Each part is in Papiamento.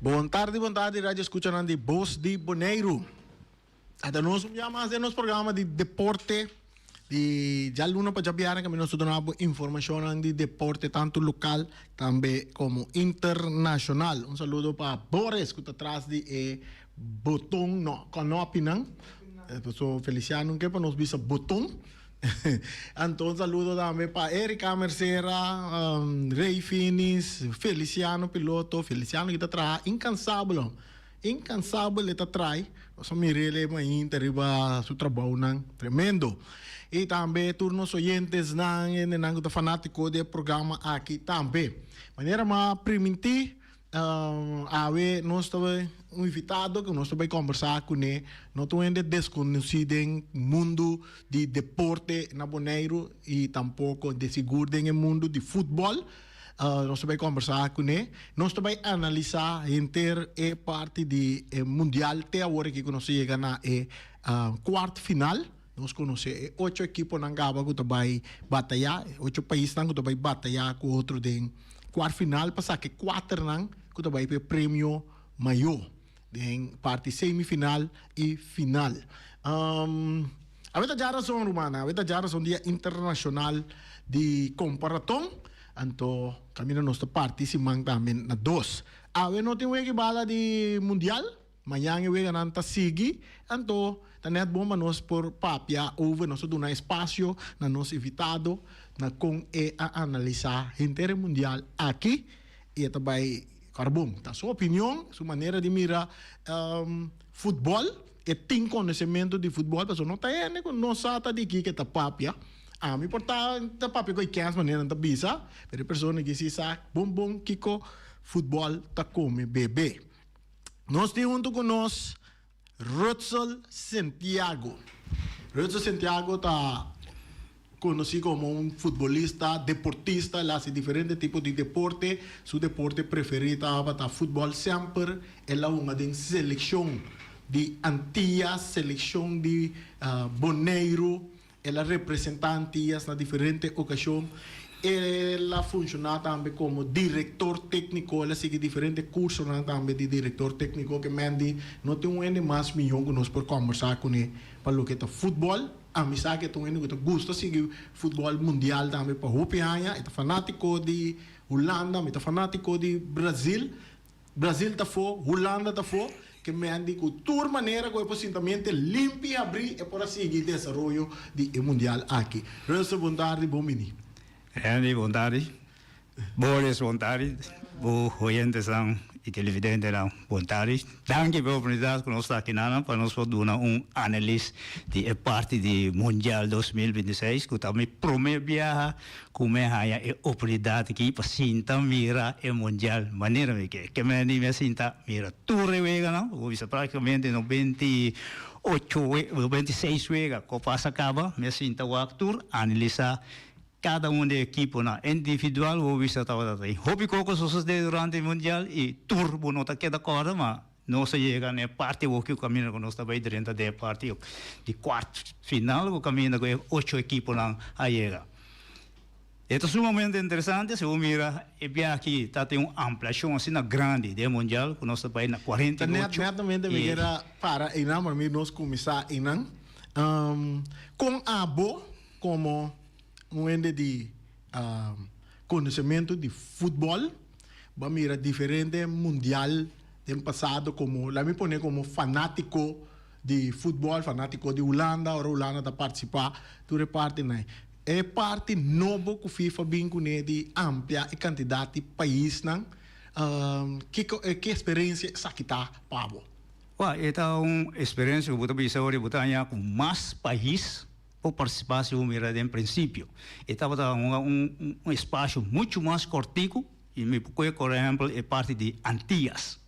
Bon tardi, bon tardi, radio escuchanan di Bos di Boneiru. Ata nos un bia mas den nos programa di deporte di djaluna pa djabièrnè kaminda nos ta duna bo informashonnan di deporte tantu lokal tambe komo internashonal. Un saludo pa Boris ku ta tras di e boton, no, kònòpinan. Paso Feliciano no ke pa nos bisa boton. Anto un saludo tambe pa Erika Mercera, Rey Finis, Feliciano Piloto, Feliciano ki ta traha incansabel. Incansabel e ta trai, nos a mir'el e mainta riba su trabounan, tremendo. Y tambe tur nos oyentesnan, hendenan cu ta fanatico di e programa aki tambe. Manera m'a priminti, awe nos ta un invitado cu nos ta bay combersa cune, no ta un hende desconoci den mundo di deporte na Boneiru y tampoco de sigur den e mundo di futbol. Nos ta bai kombersá kuné. Nos ta bai analisá henter e parti di e mundial te awor aki ku nos a yega na e kuart final. Nos konosé e ocho ekiponan kaba ku ta bai batayá, e ocho paisnan ku ta bai batayá ku otro den kuart final pa saka e kuaternan ku ta bai pa e premio mayó den parti semifinal i final. Awe ta djarason rumannan, awe ta djarason dia internashonal di komparaton, anto kaminda nos ta parti siman tambe na dos. Awe no tin wega bala di mundial, mañan e weganan ta sigui, anto ta nèt bon pa nos por papia over, nos ta duna espasio na nos invitado na kon e a analisá henter e mundial aki i e ta bai kòrda bon, ta su opinion, su manera di mira futbòl. E tin konosementu di futbòl pasobra no ta hende ku no sa ta di kiko e ta papia. Ami por ta ta papia ku e kens manera nan ta bisa, pero e persona aki si sa bon bon kiko futbòl ta kome bebe. Nos tin huntu ku nos Rudsel Sentiago. Rudsel Sentiago ta Konosí komo un futbolista, deportista, el a hasi diferente tipo di deporte. Su deporte preferí tabata futbòl. Semper el a hunga den selekshon di Antillas, selekshon di Boneiru. El a representá Antillas na diferente okashon. El a funshoná tambe komo direktor tékniko, el a sigui diferente kursonan tambe di direktor tékniko ke men di no tin un hende mas mihó ku nos por kòmbersá kuné pa loke ta futbòl. Ami sa ku e ta un hende ku ta gusta sigui futbòl mundial tambe pa hopi aña. E ta fanátiko di Hulanda, mi ta fanátiko di Brazil. Brazil ta afó, Hulanda ta afó, ke men di ku tur manera ku e por sinta mente limpi i habrí e por a sigui desaroyo di e mundial aki. Russell bon tardi, bon bini. Randy bon tardi, Boris bon tardi, bo oyentesnan i televidentenan bon tardi. Danki pa e oportunidat ku nos ta aki nan pa nos por duna un analis di e parti di Mundial 2026 ku ta mi prome biaha Ku mi a haña e oportunidat aki pa sinta mira e mundial manera mi ke. Ke meni mi a sinta mira tur e weganan, bo bisa praktikamente 98 we, 96 wega ku a pasa kaba, mi a sinta wak tur, analisá kada un di e ekiponan individual, bo bisa tabata tin hopi koko sosodé durante e mundial i tur bo no ta keda kòrda, ma Nos a yega na e parti awor ku kaminda ku nos ta bai drenta den e parti di kuart final ku kaminda ku e ocho ekiponan a yega. E ta sumamente interesante si bo mira e biaha aki ta tin un ampliashon asina grandi den e mundial ku nos ta bai na 48. Ta netamente mi kier a para einan pa mi nos kuminsá einan. Kon abo komo un hende di konosementu di futbòl Bo a mira diferente mundial den pasado como, laat mi pone como fanatico di futbol, fanatico di Hulanda, ora Hulanda ta participa, tur e partinan. E parti nobo cu FIFA bin cune di amplia e cantidad di paisnan, kico, ki experiencia esaki ta pa bo? Wak, e ta un experiencia cu bo ta bisa ora bo ta haña cu mas pais por participá si bo mira den principio. E tabata hunga un un espacio mucho mas cortico y mi por coge por ehempel e parti di Antillas.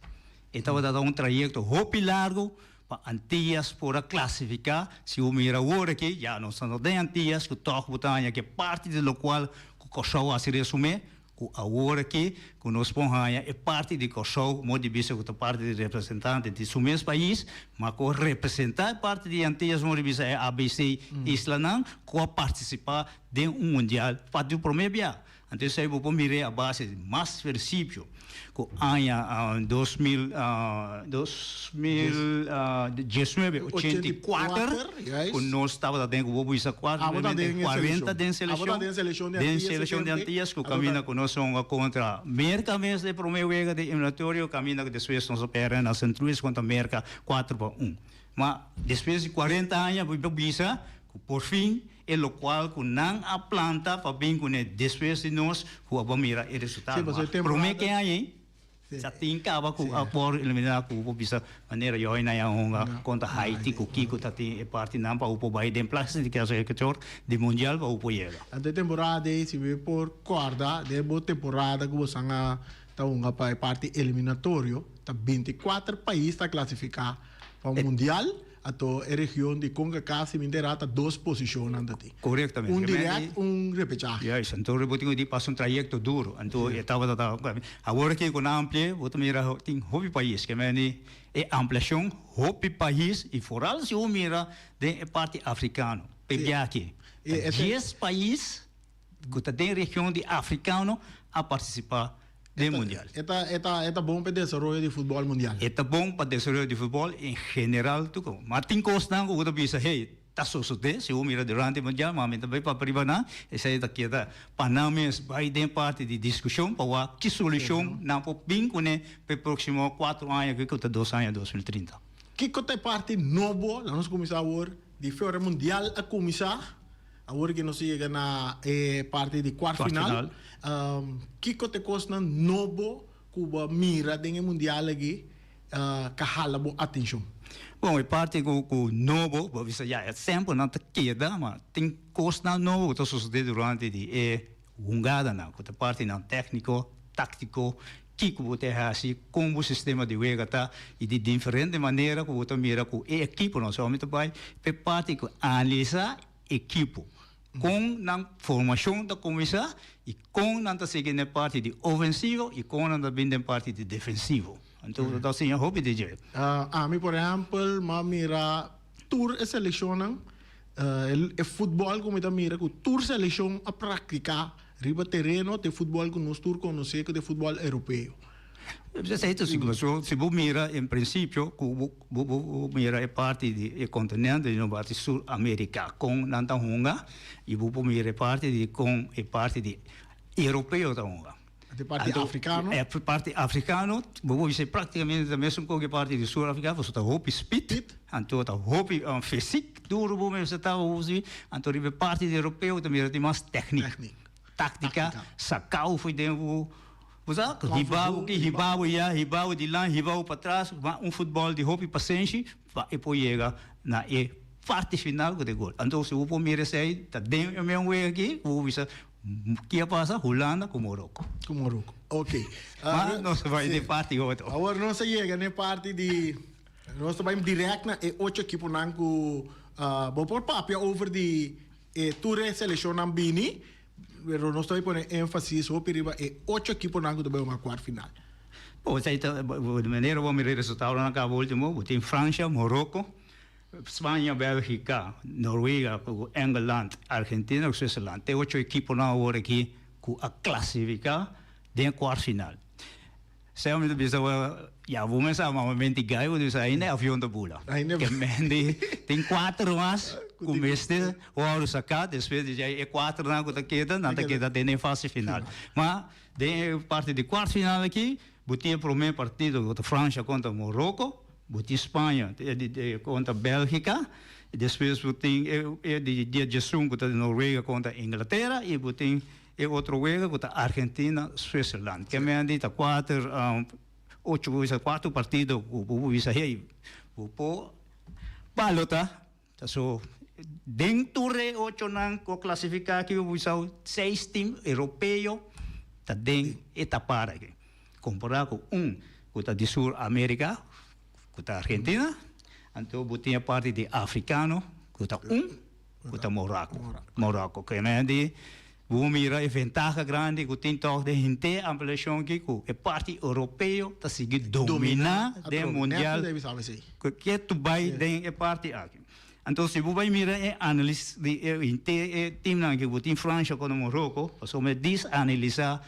E tabata ta un trayecto hopi largo pa Antillas por a clasifica. Si bo mira awor aki ya nos ta no den Antillas cu toch bo ta haña ke parti di locual cu Corsou a haci resume. Ku awor aki ku nos por haña e parti di Kòrsou, modo di bisa ku ta parti di representante di su mes pais, ma ku a representá e parti di Antillas, modo di bisa e ABC islanan ku a partisipá den un mundial pa di promé bia. Anto esei bo por mir'é a base di mas prinsipio ku aña 2019 84 ku nos tabata den ku bo bisa 40 den selekshon den selekshon di Antillas ku kaminda ku nos hunga kontra Merka mes den prome wega di eliminatorio kaminda ku despues nos a perde na Sint Louis kontra Merka 4-1 ma despues di 40 aña bo bisa ku por fin e lokual ku nan a planta pa bin kuné despues di nos ku a bo mira e resultado ma prome ke aña ei Sa tin kaba ku a por eliminá ku por bisa manera yoy nan ya hunga kontra Haiti ku kiko ta tin e partinan pa por bai den klasifikashon di mundial pa por yega. Anto e temporada ei si mi por kòrda den bo temporada ku bosan a ta hunga pa e parti eliminatorio ta 24 pais ta klasifiká pa mundial. Ato e region di Concacaf si mi entera ta dos posicionnan ta tin. Correctamente. Un direct, un repechahe. Juist, anto bo tin cu di pasa un trayecto duro. Anto e tabata ta, awor aki cu nan amplie, bo ta mira tin hopi pais ke meni e ampliacion hopi pais y vooral si bo mira den e parti africano. P'e aki ta dies pais cu ta den region di africano a participa den mundial. E ta e ta e ta bon pa e desaroyo di futbol mundial. E ta bon pa desaroyo di futbol en general tuko. Ma tin cosnan cu bo ta bisa hey ta sosode si bo mira durante mundial ma mi ta bay papia riba nan esey ta keda pa nan mes bay den parti di discusion pa wak ki solucion nan por bin cune pa e proximo cuatro aña cu ta dos aña 2030. Kico ta e parti nobo, laga nos cuminsa awor, di Febre Mundial a cuminsa. Awor ki nos a yega na e parti di kwart final, kiko ta e kosnan nobo ku bo a mira den e mundial aki ka hala bo atenshon? Bon, e parti ku nobo, bo a bisa ya e tempunan ta keda, ma tin kosnan nobo ku ta sosodé durante di e hungadanan, ku ta partinan tékniko, táktiko, kiko bo ta hasi, kon bo sistema di wega ta i di diferente manera ku bo ta mira ku e ekiponan. So mi ta bai pa e parti ku analisá ekipo. Kon nan formashon ta kuminsá i kon nan ta sigui den parti di ofensivo i kon nan ta bin den parti di defensivo. Anto ta siña hopi di dje. Ami por ehèmpel m'a mira tur e selekshonnan, e futbòl ku mi ta mira ku tur selekshon a praktiká. Riba tereno ta e futbòl ku nos tur konosé ku ta e futbòl europeo. Esei ta sigur. So si bo mira en prinsipio ku bo bo mira e parti di e kontinente di nos parti Sur Amerika kon nan ta hunga i bo por mira e parti di kon e parti di europeo ta hunga. E parti afrikano? E parti afrikano bo por bisa praktikamente ta mesun kon ku e parti di Sur Afrika pasobra ta hopi spit anto ta hopi fisik duru bo mester ta anto riba e parti di europeo ta mira tin mas teknik. Táktika, sakau fo'i den bo, bo sa, hiba bo aki, hiba bo ya, hiba bo dilanti, hiba bo patras, ma un futbòl di hopi pasenshi pa e por yega na e parti final ku ta e gol. Anto si bo por mira esei ta den e men wega aki, bo por bisa ki a pasa Hulanda ku Moroko. Ku Moroko, ok. Ma nos a bai den parti otro. Awor nos a yega na e parti di, nos ta bai dirèkt na e ocho ekiponan ku bo por papia over di E tur e seleccionnan bini, pero nos ta bay pone enfasis hopi riba e ocho equiponan cu ta bay hunga cuart final. Bo esey ta di manera bo mira e resultadonan caba ultimo, bo tin Francia, Morocco, Spaña, Belgica, Noruega, Engeland, Argentina cu Switzerland. Te ocho equiponan awor aki cu a clasifica den e cuart final. Seo mi ta bisa bo, ya bo mes sa mama menti gai bo ta bisa ainda e avion ta bula. Ainda Ke mendi tin kuater mas ku mester wòrdu saká despues di djei e kuaternan ku ta keda nan ta keda den e fase final. Ma den e parti di kuart final aki bo tin e promé partido ku ta Fransha kontra Moroko, bo tin Spaña kontra Bèlgika, despues bo tin e di dia diesun ku ta Noruega kontra Inglatera i bo tin E otro wega ku ta Argentina, Switzerland. Ke men di ta kuater, ocho ku bisa kuater partido ku bo por bisa hey, bo por balota. Ta so den tur e ochonan ku a klasifiká aki bo por bisa seis tim europeo ta den e tapara aki. Kompará ku un ku ta di Sur Amerika ku ta Argentina, anto bo tin e parti di afrikano ku ta un. Ku ta Morako. Morako. Ke men di bo mira e ventaha grandi ku tin tòg den henter ampliashon aki ku e parti europeo ta sigui dominá den mundial ku ke tu bai den e parti aki. Anto si bo bai mira e analis di e henter e timnan aki bo tin Fransha kontra Moroko pasobra mi dis analisá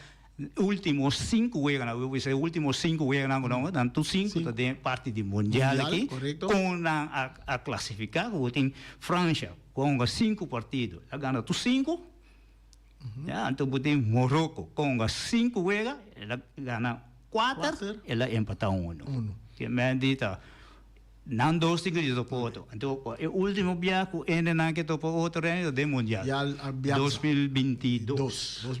Ultimo sinku weganan, bo bisa e ultimo sinku weganan ku nan nan tur sinku ta den parti di mundial aki kon nan a klasifiká ku bo tin Fransha ku a hunga sinku partido el a gana tur sinku ya anto bo tin Moroko ku a hunga sinku wega el a gana kuater el a empatá uno ke men di ta Nan dos tin ku di topa otro. Anto e ultimo bia ku ende nan ke topa otro rende ta den mundial. 2022.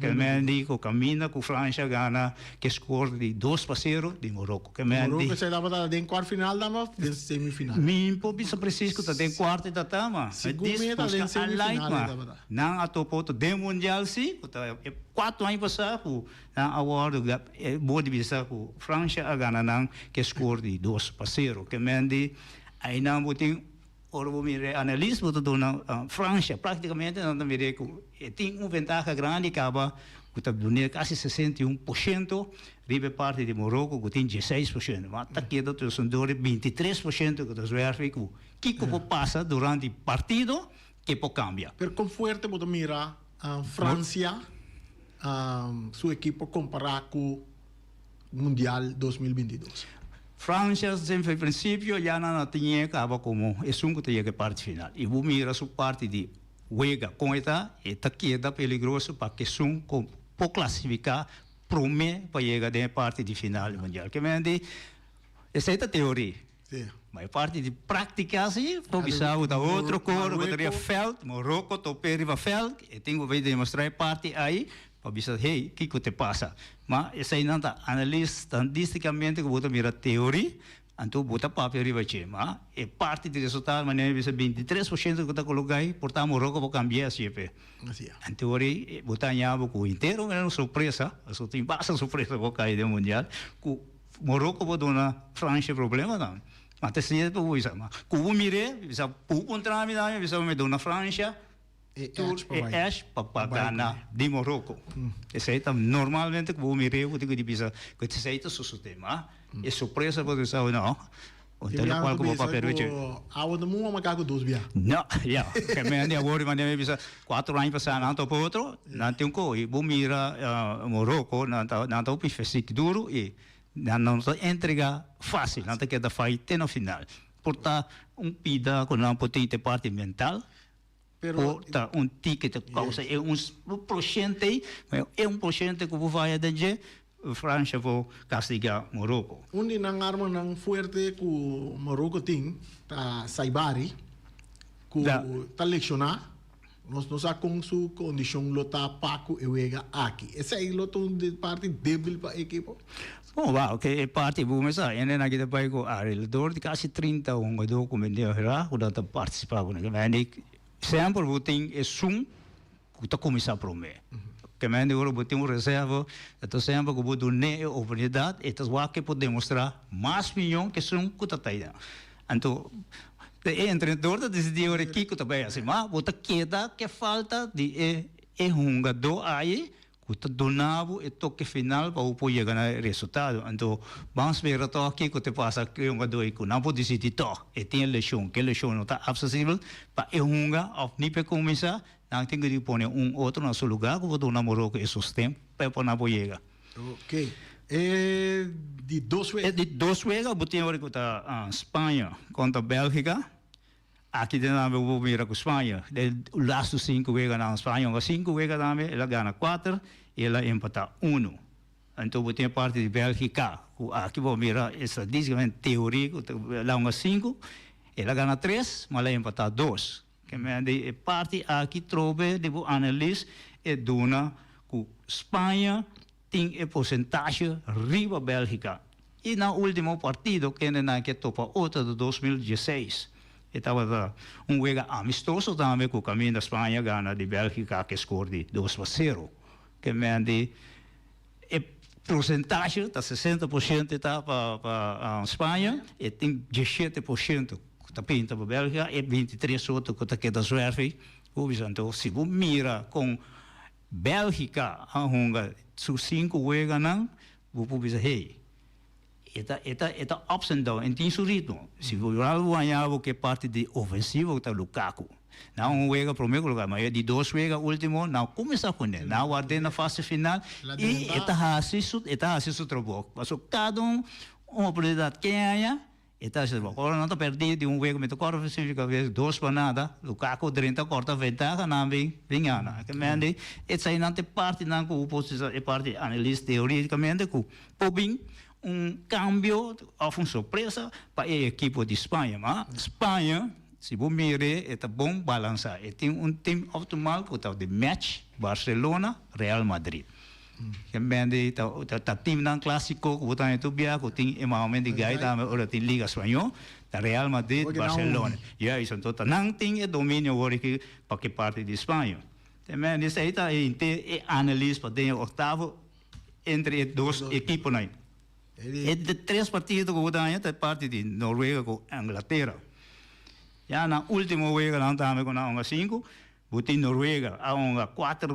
Ke men di ku kaminda ku Francia gana ke skor di 2-0 di Morocco. Ke men di. Morocco esei tabata den kuart final dan of den semifinal? Mi por bisa presis ku ta den kuart e ta ta ma. Segun mi e ta den semifinal e tabata. Nan a topa otro den mundial si ku ta e kuatro aña pasa ku Nan a wòrdu e bo di bisa ku Fransha a gana nan ku e skor di 2-0. Ke men di einan bo tin ora bo mira e analis bo ta duna Fransha praktikamente nan ta mira ku e tin un ventaha grandi kaba ku ta dun'é kasi 61% riba e parti di Moroko ku tin 16%. Ma ta keda tussen dor e 23% ku ta zwerf ku kiko por pasa durante partido ke por kambia. Pero kon fuerte bo ta mira Francia su ekipo kompará ku Mundial 2022? Francia den prinsipio ya nan a tin e kaba komo esun ku ta yega e parti final. I bo mira su parti di wega kon e ta, e ta keda peligroso pa kesun ku por klasifiká promé pa yega den e parti di final di Mundial. Ke men di esei ta teoria. Ma e parti di práktika si, por bisa bo ta otro kor, bo ta riba vèlt, Morocco top'é riba vèlt, e tin ku bai demostrá e parti ei pa bisa hey, kiko te pasa. Ma eseinan ta analis standistikamente ku bo ta mira teorí, anto bo ta papia riba dje. Ma e parti di resultado manera mi bisa 23% ku ta koloká ei, por ta Morocco por kambia así p'e. Anto ora ei bo ta haña bo ku henter un sorpresa, pasobra tin basta sorpresa ku a kai den mundial, ku Morocco por duna Francia problema tambe. Ma ta siña pa bo bisa. Ma ku bo mir'é, bisa ku bo puntra mi tambe, bisa mi duna Francia tur e edge pa pa gana di Morocco. Esei ta normalmente ku bo mir'é bo tin ku di bisa ku esei ta sosodé. Ma e sorpresa por bisa no. Un ta lokual ku bo papia Richard. Awa no muha makaku dos bia. No, ya. Ke men di awor manera mi bisa kuater aña pasá nan topa otro, nan tin un ko i bo mira Morocco nan ta nan ta hopi fysiek duru i nan no ta entrega fásil, nan ta keda fight te na final. Por ta un pida ku nan por tin te parti mental, por ta un tiki ta kousa e un porshente ei, ma e un porshente ku bo faya den dje, Francia por castiga Morocco. Un di nan armanan fuerte cu Morocco tin ta Saibari, cu ta lecciona. Nos no sa con su condicion lo ta pa cu e wega aki. Esey lo ta un parti debil pa e ekipo? Bon, wao, ke e parti bo mester sa. Hende nan aki ta bay cu alrededor di casi 30 hungador cu mi a cu nan ta participa cu nan. Semper bo tin esun ku ta kuminsá promé. Kemen di ora bo tin un reserva, e ta semper ku bo dun'é e oportunidat, e ta wak e por demostrá mas miyon ku esun ku ta tainan. Anto, e entrenador ta disidí ora kiko ta bai hasi, ma bo ta keda ku e falta di e e hungadó ayi ku ta duna bo e toke final pa bo por yega na e resultado. Anto, ban spera tòg kiko ta pasa ku e hungadó ei ku nan por disidí tòg e tin e leshon, ku e leshon no ta aksesibel pa e hunga òf ni pa e kuminsá. Nan tin ku di pone un otro na su lugá ku por duna Morocco e sosten pa e por nan por yega. Ok. E di dos wega. E di dos wega bo tin ora ku ta Spaña kontra Bèlgika. Aki den tambe bo por mira ku Spaña den lastu sinku weganan Spaña hunga sinku wega tambe el a gana kuater i el a empatá unu. Anto bo tin e parti di Bèlgika ku aki bo mira estadístikamente teoria ku el a hunga sinku el a gana tres ma el a empatá dos. Ke men di e parti aki trobe di bo analis e duna ku Spaña tin e porsentashe riba Bèlgika. I nan ultimo partido kende nan ke topa otro ta 2016. E tabata un wega amistoso tambe ku kaminda Spaña gana di Bèlgika ke skor di 2-0. Ke men di e porsentashe ta 60% ta pa Spaña e tin 17% ku ta pinta pa Bèlgika e 23 otro ku ta keda zwerf ei. Bo bisa anto si bo mira kon Bèlgika a hunga su sinku weganan bo por bisa hey e ta e ta e ta ups and down en tin su ritmo. Si bo algu haña bo ke parti di ofensivo ta Lukaku. Nan un wega prome ku Lukaku ma e di dos wega ultimo nan kuminsá kuné. Nan ward'é na fase final i e ta hasi su e ta hasi su trabou. Pasobra kada un un oportunidat ke haña e ta hasi su trabou. Ora nan ta pèrdí di un wega mi ta kòrda spesífikamente dos pa nada Lukaku drenta kòrta ventaha nan bin bin gana. Ke mende eseinan ta e partinan ku bo por bisa e parti analis teorikamente ku por bin un kambio òf un sorpresa pa e ekipo di Spaña. Ma Spaña si bo mir'é e ta bon balansá. E tin un tim optimal ku ta di match Barcelona, Real Madrid. Ke bende ta ta timnan klasiko ku bo ta haña tur bia ku tin e mahomen di gai tambe ora tin liga spañó ta Real Madrid, Barcelona. Juist, anto ta nan tin e dominio awor aki pa ki parti di Spaña. Te men esei ta e henter e analis pa den e oktavo entre e dos ekiponan. E di tres partido ku bo ta haña ta e parti di Noruega ku Inglatera. Ya nan ultimo weganan tambe ku nan a hunga sinku, bo tin Noruega a hunga kuater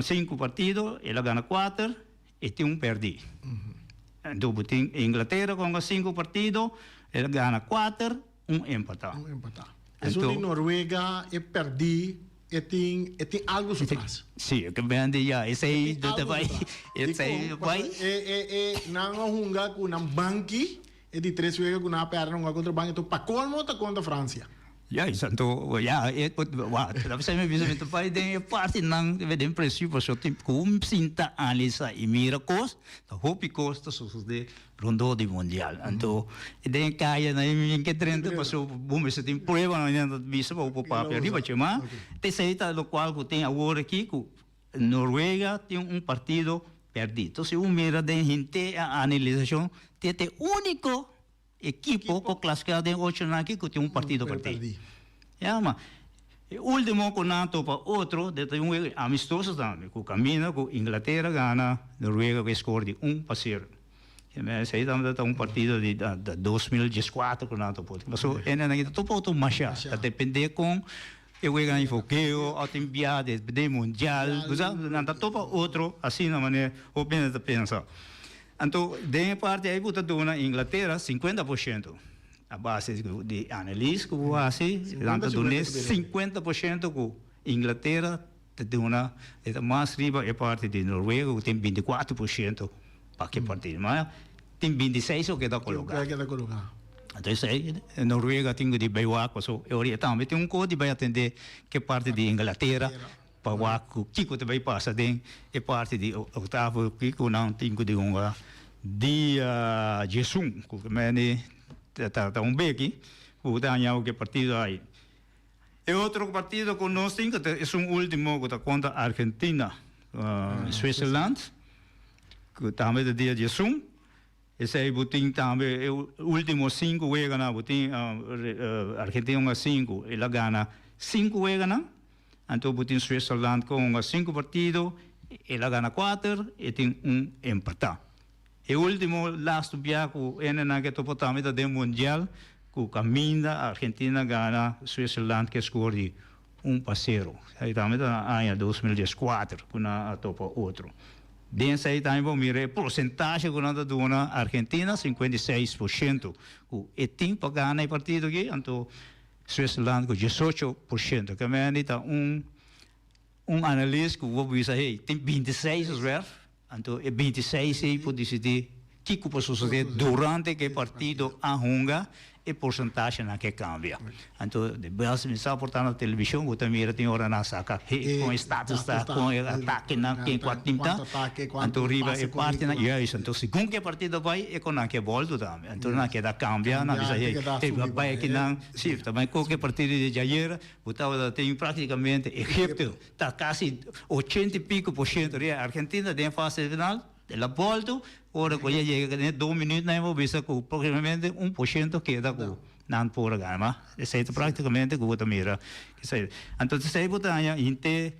sinku partido, el a gana kuater i tin un pèrdí. Anto bo tin Inglatera ku a hunga sinku partido, el a gana kuater, un empatá. Un empatá. Esun di Noruega e pèrdí e tin e tin algu su tras. Sí, e bende ya esei ta bai esei bai. E e e nan a hunga ku nan banki e di tres wega ku nan a pèrdè nan hunga kontra banki enton pa kolmo ta kontra Fransia. Ya anto ya e wak ta bisa mi bisa mi ta bai den e partinan den presión pasobra tin ku sinta analisá i mira kos ta hopi kos ta sosodé Rondó di mundial. Anto den e kaya nan mi ke drenta paso bo mester tin prueba nan nan ta bisa pa bo por papia riba dje. Ma esei ta lokual ku tin awor aki ku Noruega tin un partido pèrdí. Entonces si bo mira den henter e analisashon te ta e úniko ekipo ku klasifiká den ochonan aki ku tin un partido pèrdí. Ya ma e ultimo ku nan topa otro den ta un wega amistoso tambe ku kaminda ku Inglatera gana Noruega ku e skor di 1-0. Esei tambe ta un partido di 2014 ku nan ta por. Pasobra e nan ta topa otro masha. Ta depende kon e weganan di fokeo òf tin bia den mundial. Bo sa, nan ta topa otro asina manera hopi hende ta pensa. Anto den e parti ei bo ta duna Inglatera 50 por shento. A base di analis ku bo hasi, nan ta dun'é 50% ku Inglatera ta duna, e ta mas riba e parti di Noruega ku tin 24% pa ki partido. Ma tin 26 ku keda koloká. Anto esei Noruega tin ku di bai wak paso e ora e tambe tin un kos di bai atendé ke parti di Inglatera pa wak ku kiko ta bai pasa den e parti di oktavo kiko nan tin ku di hunga dia diesun ku meni ta ta un beki ku ta haña ku e partido ai. E otro partido ku nos tin ku ta esun ultimo ku ta kontra Argentina Switzerland ku tambe ta dia diesun. Esei bo tin tambe e ultimo sinku weganan bo tin Argentina hunga sinku el a gana sinku weganan anto bo tin Switzerland ku hunga sinku partido el a gana kuater e tin un empatá. E ultimo lastu bia ku hendenan ke topa tambe ta den mundial ku kaminda Argentina gana Switzerland ke skor di 1-0. Esei tambe ta na aña 2014 ku nan a topa otro. Den esei tambe bo mira e porcentahe ku nan ta duna Argentina, 56% ku e tin pa gana e partido aki, anto Switzerland ku 18%. Ke mende ta un un analis ku bo bisa hey tin 26 zwerf. Anto e 26 ei por disidí kiko por sosodé durante ku e partido a hunga, e porsentashenan ke kambia. Anto de bes mi sa por ta na televishon bo ta mira tin ora nan saka he kon e status ta, kon e atakenan, ken kua tim ta. Anto riba e partinan, juist, anto segun ku e partido bai e kon nan ke bòltu tambe. Anto nan keda kambia, nan bisa hey, hey bai akinan, si, ta bai koke partido di djayer bo tabata tin praktikamente Egipto. Ta casi ochenta y pico por ciento di Argentina den fase final, el a bolto, ora cu ya yega den dos minuut nan bo bisa cu proximamente 1% keda cu nan por a gana, ma esey ta practicamente cu bo ta mira esey. Anto esey bo ta haña henter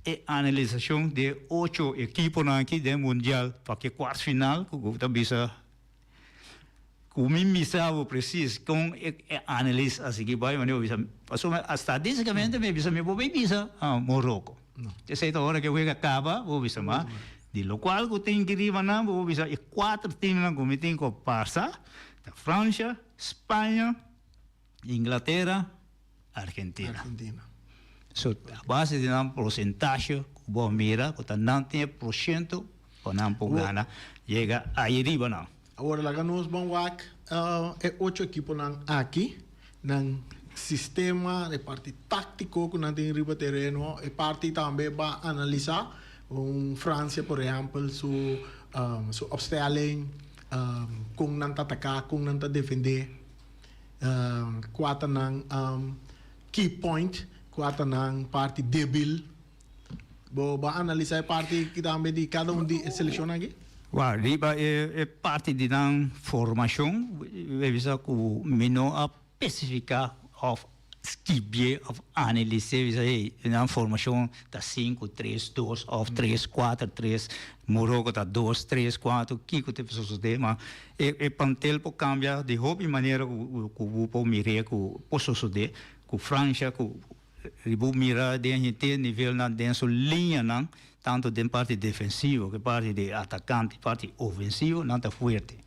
e analisacion di e ocho ekiponan aki den mundial pa ke kwart final cu bo ta bisa. Ku mi misa bo presis kon e analis a sigui bai manera bo bisa pasobra stadistikamente mi bisa mi bo bay bisa Morocco esei ta ora ke wega kaba bo bisa ma di lokual ku tin ki riba nan bo bisa e kuater teamnan ku mi tin ku pasa ta Francia, Spaña, Inglatera, Argentina. So a base di nan porcentahe ku bo a mira ku ta nan tin e porshento pa nan por gana yega ahi riba nan. Awor laga nos ban wak e ocho ekiponan aki, nan sistema, e parti táktiko ku nan tin riba tereno, e parti tambe ba analisá un Francia por ehèmpel su su opstelling, kon nan ta ataká, kon nan ta defendé. Kua ta nan key point, kua ta nan parti debil? Bo bo a analisa e parti aki tambe di kada un di e selekshonnan aki? Wak, riba e parti di nan formashon, mi bisa ku mi no a spesifiká òf skibié òf analis'é bisa hey nan formashon ta sinku tres dos òf tres kuater tres Morocco ta dos tres kuater kiko ta sosodé ma e e plantel por kambia di hopi manera ku ku bo por mir'é ku por sosodé ku Francia ku bo mira den henter nivelnan den su liñanan tantu den parti defensivo ku parti di atakante parti ofensivo nan ta fuerte.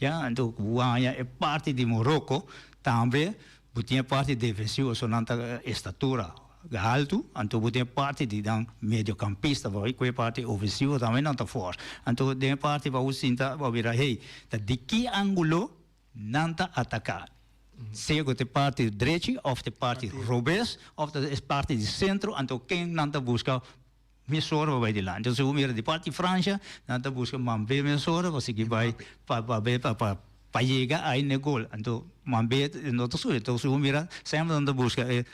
Ya, anto ku bo haña e parti di Morocco tambe bo tin e parti defensivo so nan ta estatura haltu, anto bo tin e parti di nan mediocampista bo ku e parti ofensivo tambe nan ta fòrt. Anto den e parti pa bo sinta bo a bira hey ta di ki angulo nan ta ataká, sea ku ta e parti drechi òf ta e parti robes òf ta e parti di sentro, anto ken nan ta buska Mesora pa bai dilanti. Entonces bo mira di parti Francia nan ta busca Mbappé mesora pa sigui bai pa pa pa pa pa yega ai n'e gol. Anto Mbappé no ta subi. Entonces bo mira semper nan ta busca e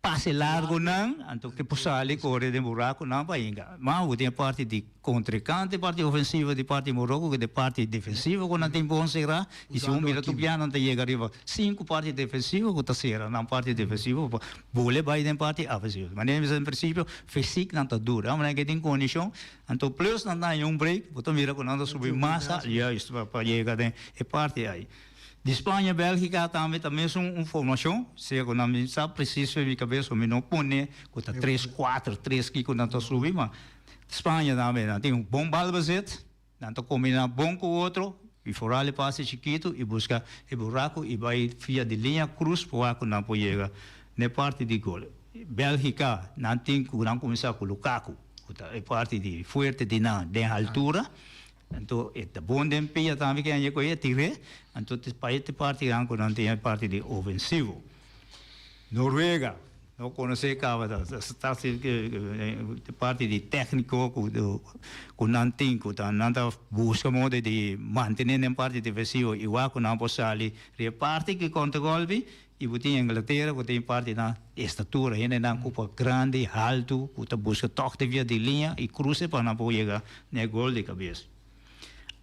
pase largonan anto ke por sali kore den buraconan pa yega. Ma bo tin e parti di contrincante, parti ofensivo di parti Morocco ku e parti defensivo ku nan tin bon sera. Y si bo mira tur bia nan ta yega riba sinku parti defensivo ku ta sera nan parti defensivo pa bole bai den parti ofensivo. Manera mi bisa den principio fysiek nan ta duro. Manera ke tin kondishon anto plus nan ta haña un break bo ta mira ku nan ta subi mas juist pa yega den e parti ai. Di Spaña Belgica tambe ta mesun un formashon sea ku nan mi sa presis fen mi kabes mi no pone ku ta tres kuater tres kiko nan ta subi ma Spaña tambe nan tin un bon balbezit. Nan ta kombiná bon ku otro. I foral e pase chikitu i buska e buraku i bai via di liña krus pa wak ku nan por yega n'e parti di gol. Bèlgika nan tin ku nan kuminsá ku Lukaku ku ta e parti di fuerte di nan den haltura. Anto e ta bon den pia tambe ke hanja ku e tir'é. Anto ta pa e parti nan ku nan tin e parti di ofensivo. Noruega no konosé kaba ta ta e parti di tékniko ku ku nan tin ku ta nan ta buska moda di mantené den parti defensivo i wak ku nan por sali riba e parti ku kontra gòlpi i bo tin Inglatera ku tin parti nan estatura hendenan ku por grandi haltu ku ta buska tòg te via di liña i kruse pa nan por yega na e gòl di kabes.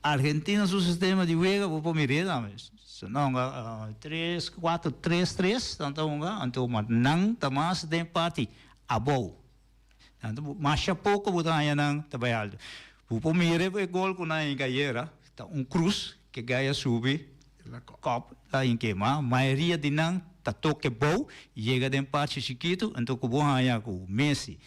Argentina su sistema di wega bo por mir'é tambe. So nan hunga tres, kuater, tres, tres nan ta hunga, anto ma nan ta mas den parti abou. Nan ta masha poko bo ta haña nan ta bai alto. Bo por mira e gol ku nan a hinka ayera, ta un krus ke gai a subi kòp ta hink'é. Ma mayoria di nan ta toke bou, yega den parti chikitu, anto ku bo haña ku Messi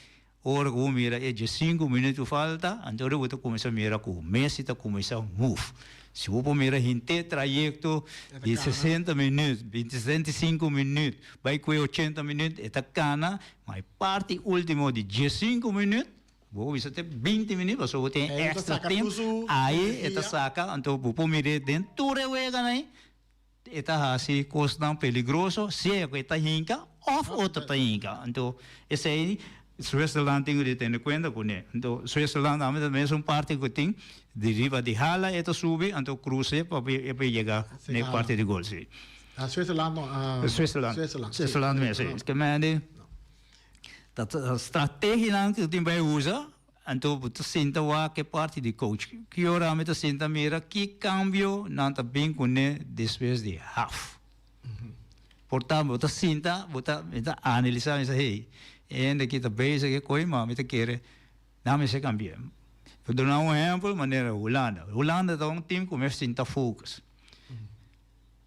Ora ku bo mira e diesinku minüt ku falta, anto ora bo ta kuminsá mira ku Messi ta kuminsá move. Si bo por mira henter trayekto di sesenta minüt, 75 minüt, bai ku e ochenta minüt, e ta kana, ma e parti último di diesinku minüt, bo por bisa te binti minüt pasobra bo tin èkstra tempu, ai e ta saka, anto bo por mir'é den tur e weganan ei. E ta hasi kosnan peligroso, sea ku e ta hinka òf otro ta hinka. Anto esei Switzerland tin ku di tene kuenta kuné. Anto Switzerland tambe ta mesun parti ku tin di riba di hala e ta subi anto krus'é pa e por yega na e parti di gol si. Switzerland no. Switzerland. Switzerland mes si. Ke mende ta strategianan ku tin bai usa. Anto bo ta sinta wak e parti di coach. Ki ora mi ta sinta mira ki cambio nan ta bin cune despues di half. Por tanto bo ta sinta, bo ta, mi ta analisa, mi sa hey, e hende aki ta bezig e coy, ma mi ta kere nan mester cambia. Pa duna un ehempel manera Hulanda. Hulanda ta un team cu mester sinta focus.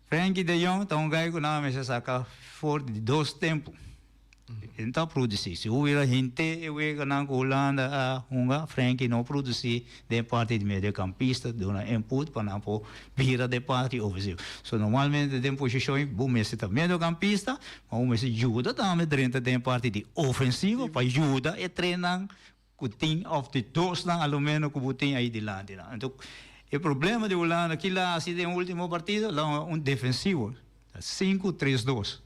Frenkie de Jong ta un guy cu nan a mester saca for di dos tempo. E no ta produci. Si hubiera hinte e weganan cu Hulanda a hunga, Frenkie no produci den parti di mediocampista, duna input pa nan por bira den parti ofensivo. So normalmente den posicion bo mester ta mediocampista, ma bo mester yuda tambe drenta den parti di ofensivo pa yuda e trenan Ku tin òf di dosnan a lo meno ku bo tin ei dilanti nan. Anto e problema di Hulanda kila hasi den ultimo partido la un defensivo sinku tres dos.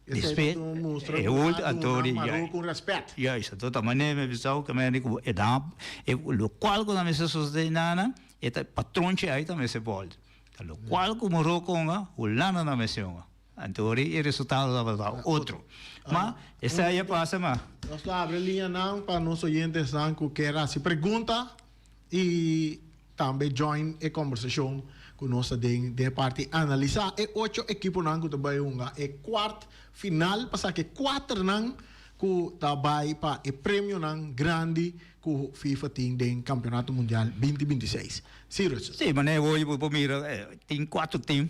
Esei ta mustra ku a duna Maroko un rèspèt. Juist, anto ta manera mi a bisa ku mi ku e dan e lokual ku nan mester sosodé nan e ta patronchi ei ta mester bòlta. Lokual ku Maroko hunga Hulanda nan mester hunga. Anto ori e resultado tabata otro. Ma esei a pasa ma. Nos lo abri liñanan pa nos oyentesnan ku kier hasi pregunta i tambe join e kombersashon ku nos ta den den e parti analisá e ocho ekiponan ku ta bai hunga e kuart final pa sa ke kuaternan ku ta bai pa e premionan grandi ku FIFA tin den Kampeonato Mundial 2026. Sí, Russell. Sí, manera hoy bo por mira tin kuater tim.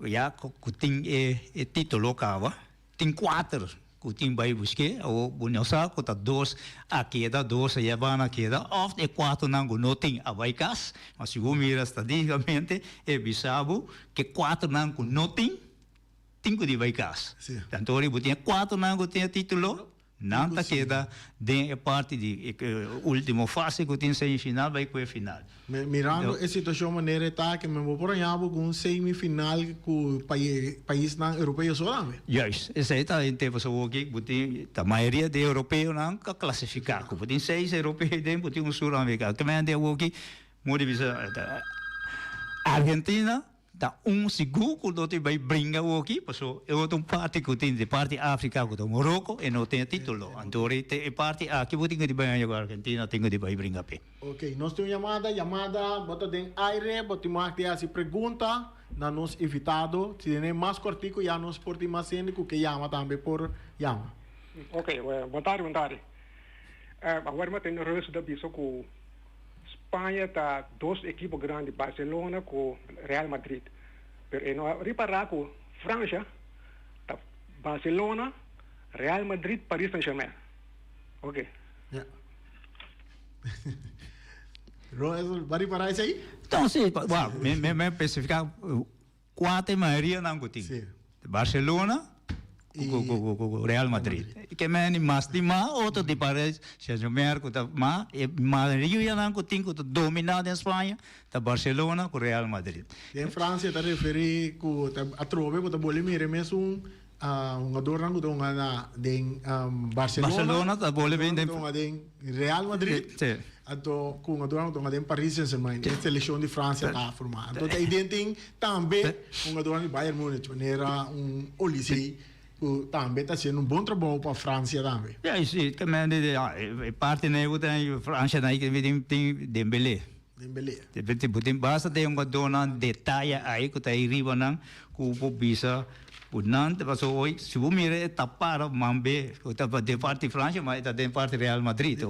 Ya ku tin e titulo kaba, tin kuater ku tin bai busk'é, awor bo no sa ku ta dos a keda, dos a yabana a keda, òf e kuaternan ku no tin a bai kas. Ma si bo mira stadistikamente e bisa bo ku e kuaternan ku no tin, tin ku di bai kas. Tanto ora bo tin e kuaternan ku tin e titulo, Nan ta keda den e parti di e ultimo fase ku tin semifinal bai ku e final. Mirando e situashon manera e ta aki, men bo por haña bo ku un semifinal ku paisnan europeo so tambe. Juist, esei ta e tempo so aki bo tin ta mayoria di europeonan ka klasifiká ku bo tin seis europeo den bo tin un suramerikano. Ke men den awoki mo di bisa Argentina. Ta un sigur ku no tin bai bringa awoki, paso e otro un parti ku tin di parti Afrika ku ta Moroko e no tin e titulo. Anto ora e parti aki bo tin ku di bai haña ku Argentina tin ku di bai bringa p'e. Ok, nos tin un yamada, yamada bo ta den aire, bo tin mag di hasi pregunta na nos invitado. Si tene mas kòrtiku ya nos por tin mas hende ku ke yama tambe por yama. Ok, bon tardi, bon tardi. Awor mi a tende Russel ta bisa ku Spaña ta dos ekipo grandi, Barcelona ku Real Madrid. Pero e no a ripará ku Fransha ta Barcelona, Real Madrid, Paris Saint Germain. Ok. Ja. No, eso, ba ripará esei? No, sí, well, mi, mi, mi especifica cuatro mayoria nan cu tin. Sí. Barcelona cu, cu, cu, cu, cu Real Madrid. Ke men mas di mas, otro di Paris Saint-Germain cu ta mas, e mayoria nan cu tin cu ta domina den Spaña ta Barcelona cu Real Madrid. Den Francia ta referi cu ta atrobe cu ta boli mira e mesun Hungadornan ku ta hunga na den Barcelona, Barcelona ta bole bin den ku ta hunga den Real Madrid, Sí. anto ku hungadornan ku ta hunga den Paris Saint-Germain. E selekshon di Fransia ta formá. Anto ta den tin tambe hungadornan di Bayern Munich, manera un Olise ku tambe ta hasiendo un bon trabou pa Fransia tambe. Ja, i si, ta men di e parti nei ku ta Francia nei tin tin Dembélé. Dembélé. Bo tin basta den hungadornan detaye ai ku ta ei riba nan ku bo bisa ku nan ta pasobra hoy si bo mira e ta para manbe ku ta den parti Francia ma e ta den parti Real Madrid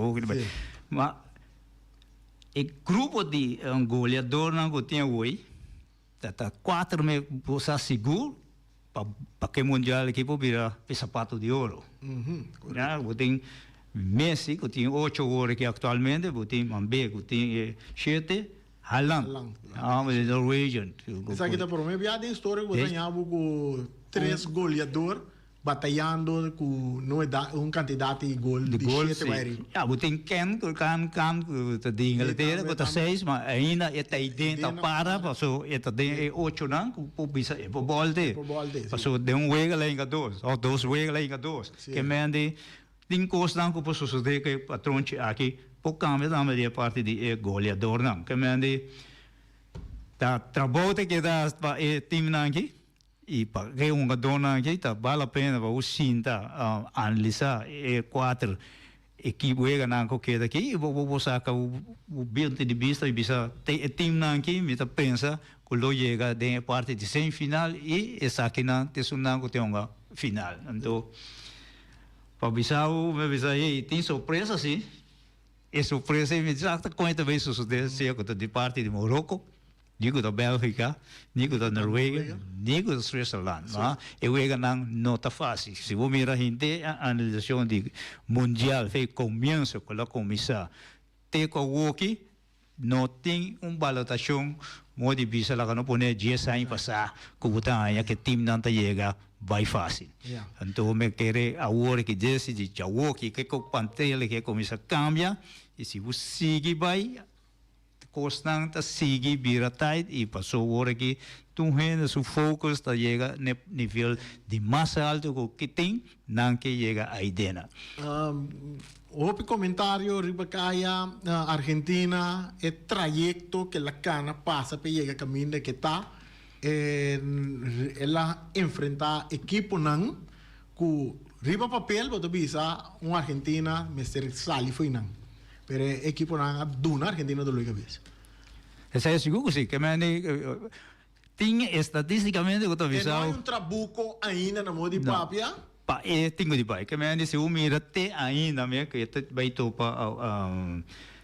ma e grupo di goleadornan ku tin awoy ta ta kuater me bo sa sigur pa pa ke mundial aki por bira e sapato di oro. Ya bo tin Messi ku tin ocho gol aki aktualmente, bo tin Mbappé ku tin shete, Haaland, e Norwegian. Esaki ta prome bia den historia ku bo ta ña bo ku tres goleador batayando ku no e da un kantidat di gol di shete bai ariba. Ya bo tin Ken ku kan kan ku ta di Inglatera ku ta seis ma ainda e ta aden ta para paso e ta den e ochonan ku por bisa e por bòlte paso den un wega la hinka dos òf dos wega la hinka dos ke men di tin kosnan ku por sosodé ku e patronchi aki por kambia tambe di e parti di e goleadornan ke men di ta trabou ta keda pa e teamnan aki. I pa e hungadónan aki ta bal la pena pa bo sinta analisá e kuater ekip weganan ku keda aki i bo bo saka bo punto di bista i bisa te e timnan aki mi ta pensa ku lo yega den e parti di semifinal i esakinan ta esunnan ku tin hunga final. Anto pa bisa bo mi a bisa hey tin sorpresa si e sorpresa ei mi sa ta kon e ta bay sosode sea ku ta di parti di Morocco. Ni ku ta Bèlgika, ni ku ta Noruega, ni ku ta Switzerland. Ma e weganan no ta fásil. Si bo mira henter e analisashon di mundial fe e komienso ku lo a kuminsá te ku awoki, no tin un balotashon modo di bisa laga no pone dies aña pasá ku bo ta haña ku e timnan ta yega bai fásil. Anto mi kere awor ki desi di djawoki ke ku pantel ke kuminsá kambia i si bo sigui bai Kosnan ta sigui bira tight y paso ora ki tur hende su focus ta yega n'e nivel di mas alto cu ki tin, nan ke yega aidena. Hopi comentario riba caya Argentina, e trayecto ke la cana pasa pa e yega caminda ke ta, el a enfrenta ekiponan Ku riba papel bo ta bisa un Argentina mester sali fo'i nan, pero e ekiponan a duna Argentina dolor di kabes. Esei sigur ku si, ke mende tin estatistikamente ku ta E bisa. no hay un trabuko ainda na modo di papia. Pa e tin ku di bai. Ke mende si bo mira te ainda me ku e ta bai topa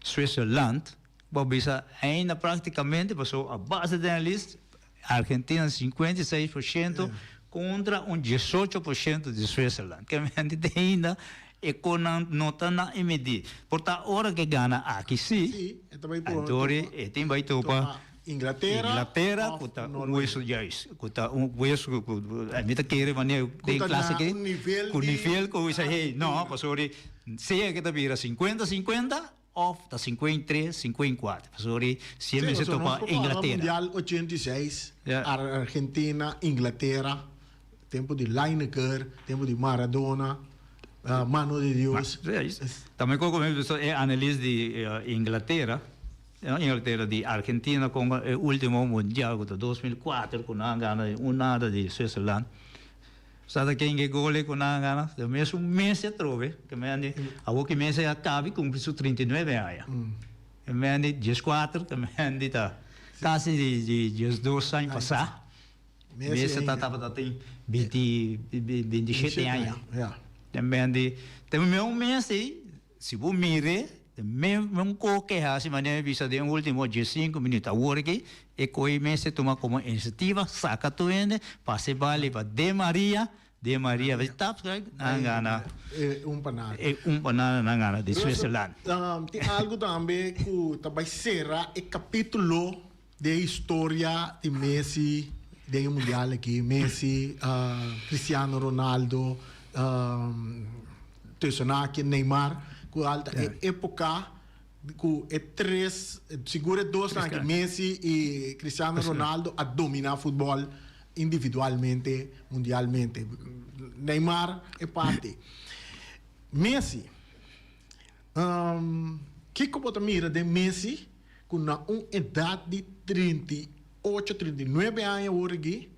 Switzerland, bo bisa ainda praktikamente pasobra a base di analis Argentina 56% contra un 18% di Switzerland. Ke mente te ainda e konan no ta na e medi. Por ta ora ke gana aki si, Sí, e ta bai por antori topa e tin bai topa topa Inglatera Inglatera of ku ta un Noruega. hueso juist, ku ta un hueso ku mi ta kere manera Ku den ta klase na ke un nivel ku di nivel ku bisa hey no Argentina. pasobra sea ke ta bira 50 50 Of ta 53, 54. Pasobra Sí, siempre se pasobra topa nos por para Inglatera. Mundial 86, Ja. Argentina, Inglatera, tempo di Lineker, tempo di Maradona, mano di Dios. Ma, sí, tambe con como e analis di Inglatera, Inglatera di Argentina con e ultimo mundial cu ta 2004 cu nan a gana un nada di Switzerland. Sa ta ken ke gole ku nan a gana? Ta mesun Messi atrobe, ke mende awor ke Messi a kabi kumpli su 39 aña. Ke mende 14, ke mende ta kasi di 12 aña pasá. Messi ta tabata tin 27 aña. Ke mende ta mesun Messi. Si bo mir'é, den mesun ko ke hasi manera mi bisa den ultimo diesinku minüt. Awor aki e koe mester tuma komo inisiativa, saka tur hende, pasa e bal riba De Maria. Di Maria tap nan gana. E un pa nada. E un pa nada nan gana di Switzerland. Tin algu tambe ku ta bai sera e kapitulo den e historia di Messi den e mundial aki. Messi, Cristiano Ronaldo, tussen aki Neymar ku al ta e epoka ku e tres, sigur e dosnan aki Messi i Cristiano Ronaldo a domina futbol individualmente, mundialmente. Neymar e parti. Messi, kiko bo ta mira den Messi ku na un edat di 38, 39 aña awor aki,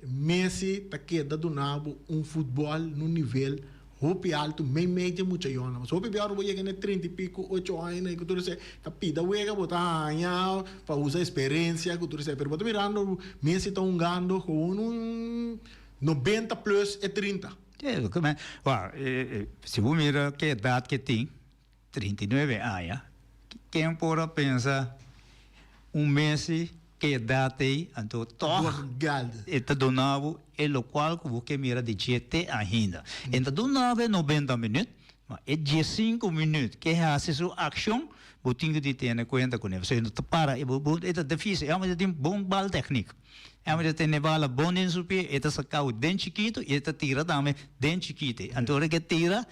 Messi ta keda duna bo un futbòl na un nivel hopi altu meimei dje mucha yònan. Pasobra hopi bia ora bo yega na e trinta i piku, ocho aña ku tur esei, ta pida wega bo ta haña pa usa eksperensia ku tur esei. Pero bo ta mirando Messi ta hungando gewoon un nobenta plus e 30. Si bo mira ke edat ke tin, 39 aña, ken por a pensa un Messi ke edat ei, anto tòg e ta duna bo e lokual ku bo ke mira di dje te ainda. E ta duna bo e nobenta minüt, ma e diesinku minüt ke hasi su akshon, bo tin ku di tene kuenta kuné. Pasobra e no ta para, e ta difísil, e hòmber ta tin bon bal tèknik. E hòmber ta tene bala bon den su pie, e ta saka bo den chikitu i e ta tira tambe den chikitu. Anto ora ke e tira,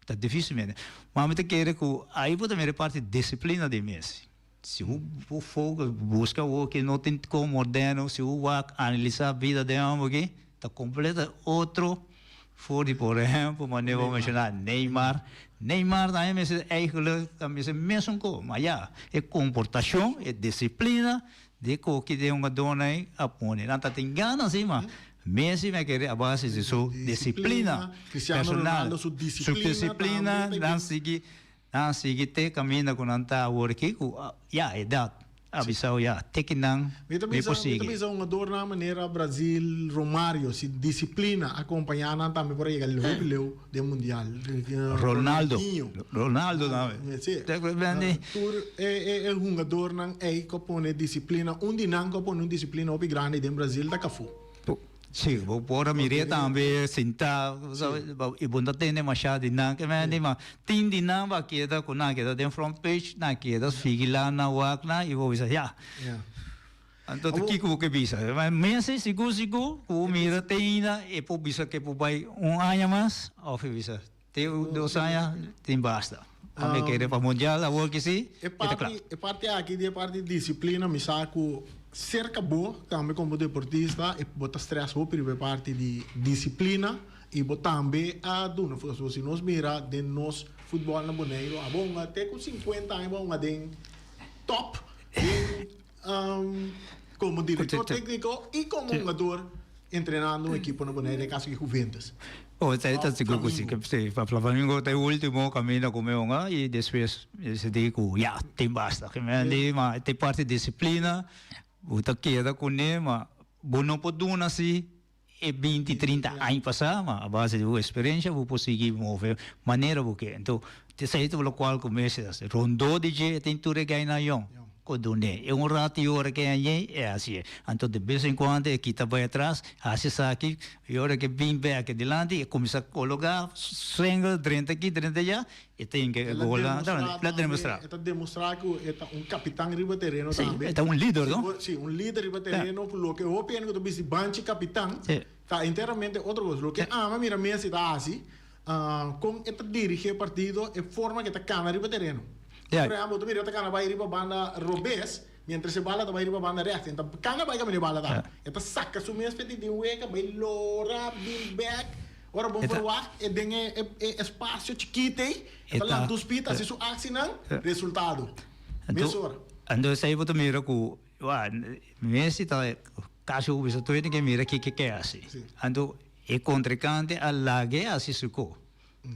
Ta difícil mende. Ma mi ta kere ku ai bo ta mira e parti disiplina di mes. Si bo bo focus, buska awor ki no tin kon moderno, si bo wak analisá bida den hòmber aki, ta kompleto otro for di por ehèmpel manera bo menshoná Neymar. Neymar tambe mester eigenlijk ta mester mesun kos, ma ya e komportashon, e disiplina di koki den hungadónan ei a pone. Nan ta tin gana si, ma Messi mi a kere a base di su disciplina personal, su disciplina nan sigui nan sigui te caminda cu nan ta awor aki cu ya edad a bisao ya te ki nan mi por sigui. Mi ta bisa hungadornan manera Brazil Romario si disciplina acompaña nan tambe por a yega hopi leu den mundial. Ronaldo Ronaldo tambe. Si tur e hungadornan ey cu a pone disciplina un di nan cu a pone un disciplina hopi grandi den Brazil ta Cafu. Sí, bo por a mir'é tambe sintá, i bo no ta tende mashá di nan, ke mende, ma tin di nan bo a keda ku nan a keda den front page, nan a keda vigilá nan, wak nan, i bo bisa, ya. Anto ta kiko bo ke bisa? Mester sigur sigur ku bo mira te ainda e por bisa ke por bai un aña mas òf e bisa te dos aña tin basta. A mi kere pa mundial awor ki si e ta kla. E parti aki di e parti disiplina mi sa ku serka bo tambe komo deportista e bo ta stress hopi riba e parti di disiplina i bo tambe a duna si nos mira den nos futbòl na Boneiru abo hunga te ku 50 aña bo a hunga den top den Como director tecnico y como hungador entrenando un equipo na Bonaire, den caso di Juventus. Oh, esei ta sigur cu si. Si, pa Flamengo ta e ultimo caminda cu mi hunga y despues mi sinti cu ya, tin basta. Ma ta e parti disciplina, bo ta keda cune, ma bo no por duna si E 20, 30 aña pasá, ma a base di bo eksperensia bo por sigui move manera bo ke. Anto, esei ta lokual ku mester hasi. Rondó di dje tin tur e gainan yòn ku dun'é. E un ratu i ora ke hañ'é, e hasié. Anto de bes en kuando e kita bai atras, hasi esaki, i ora ke bin bèk dilanti e kuminsá kologá sengel drenta aki, drenta allá, E tin ke gola el a demostrá. E ta demostrá ku e ta un kapitan riba tereno tambe. Sí, e ta un lider, no? Sí, un lider riba tereno ku loke hopi hende ku ta bisti banchi kapitan ta enteramente otro kos. Loke ami a mira Messi ta hasi, kon e ta dirigí e partido, e forma ku e ta kana riba tereno. Por ehèmpel, bo ta mira e ta kana bai riba banda robes, miéntras e bala ta bai riba banda rèks. E ta kana bai kaminda e bala ta. E ta saka su mes p'e di wega, bai lora, bin bèk. Ora bo verwagt e den e espacio chikit ei, e ta lanta un speed, haci su actienan, resultado. Mesora. Anto esei bo ta mira cu, wa, Messi ta casi hopi bisa tur hende ke mira kiko ke haci. Anto e contrincante a lag'e haci su ko.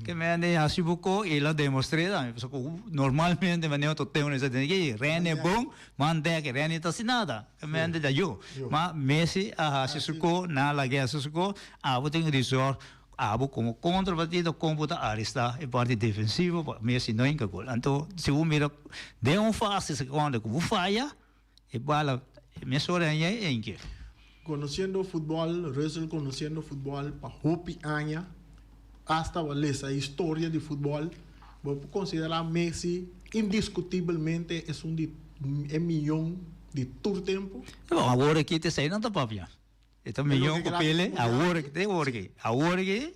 Ke mende haci bo ko y el a demostr'e tambe. Pasobra cu normalmente manera bo ta tene un esei ke rene bon, man dek rene ta haci nada. Ke mende ta yo. Ma Messi a haci su ko, nan a lag'e haci su ko. Abo tin resort, abo como contrapartida con bo ta aresta e parti defensivo pa Messi no hinca gol. Anto si bo mira den un fase seconda cu bo faya, e bala mesora haña e inke. Conociendo futbol, Russell conociendo futbol pa hopi aña, hasta bo a lesa historia di futbol, bo por considera Messi indiscutibelmente esun di e miyon di tur tempo? Bon, awor aki ta esei nan ta papia. E ta miyon ku Pele, awor aki, te awor aki. Awor aki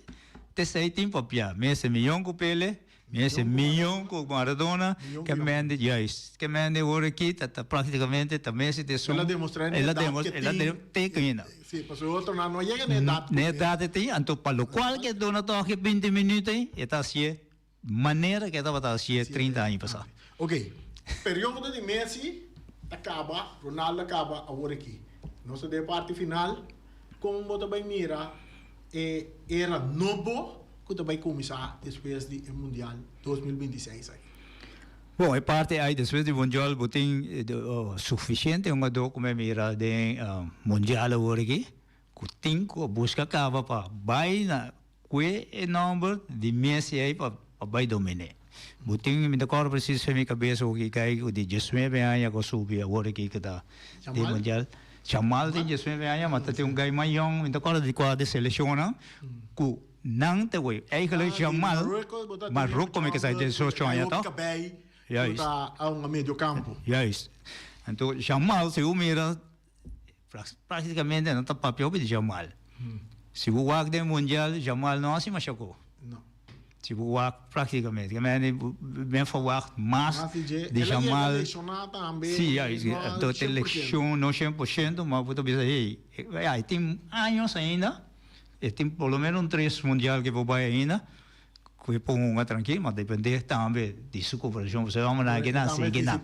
ta esei tin papia. Messi miyon ku Pele, Messi miyon ku Maradona, ke mende, juist, ke mende awor aki ta ta praktikamente ta Messi ta esun. El a demostra na edat ke tin. Te ainda. Si, pasobra e otronan no a yega na edat ku Na edat e tin, anto pa lokual ke duna tòg e binti minüt ei, e ta hasié manera ke e tabata hasié 30 aña pasá. Ok, periodo di Messi ta kaba, Ronaldo a kaba awor aki. Nos ta den e parti final, kon bo ta bai mira e era nobo ku ta bai kuminsá despues di e Mundial 2026 aki? Bon, e parti ai despues di Mundial bo tin sufisiente hungadó ku mi a mira den Mundial awor aki ku tin ku a buska kaba pa bai na kue e nòmber di Messi ei pa bai dominé. Bo tin, mi ta kòrda presis fen mi kabes oki kai ku di diesnuebe aña ku a subi awor aki ku ta den Mundial. Jamal tin diesnuebe aña ma ta tin un gai mas yòn, mi ta kòrda di kua di selekshonnan ku Nan ta wei. Eigenlijk Jamal, Marruecos mi ke sa 18 aña toch? Juist. Juist. Anto Jamal si bo mira practicamente nan ta papia hopi di Jamal. Si bo wak den mundial Jamal no hasi masha ko. Si bo wak practicamente. Ke men men verwacht mas di Jamal. Si juist. Anto te lesion no 100% ma bo ta bisa hey, e tin años ainda. E tin por lo menos un tres mundial ke por bai ainda, ku e por hunga trankil, ma depende tambe di su koperashon, pasobra e hòmbernan aki nan sigui nan.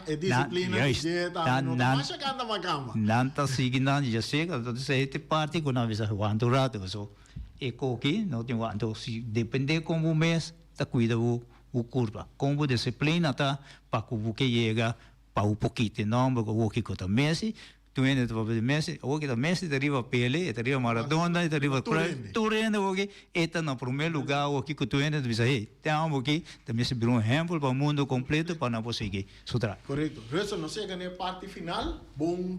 E disiplina di dje tambe no ta masha kanta makamba. Nan ta sigui nan dje seka, entonces e ta e parti ku nan bisa wanta un rato, pasobra e koki no tin wanta, si depende kon bo mes ta kuida bo kurpa, kon bo disiplina ta pa ku bo ke yega pa bo por kita e nòmber ku awor kiko ta mesi. Tur hende ta papia di Messi, awor ki ta Messi ta riba Pele, e ta riba Maradona, e ta riba Cruyff, tur hende awor ki e ta na prome luga awor ki ku tur hende ta bisa hey, te amo aki ta mester bira un ehempel pa mundo completo pa nan por sigui su traha. Korekto. Russell, nos yega na e parti final, bon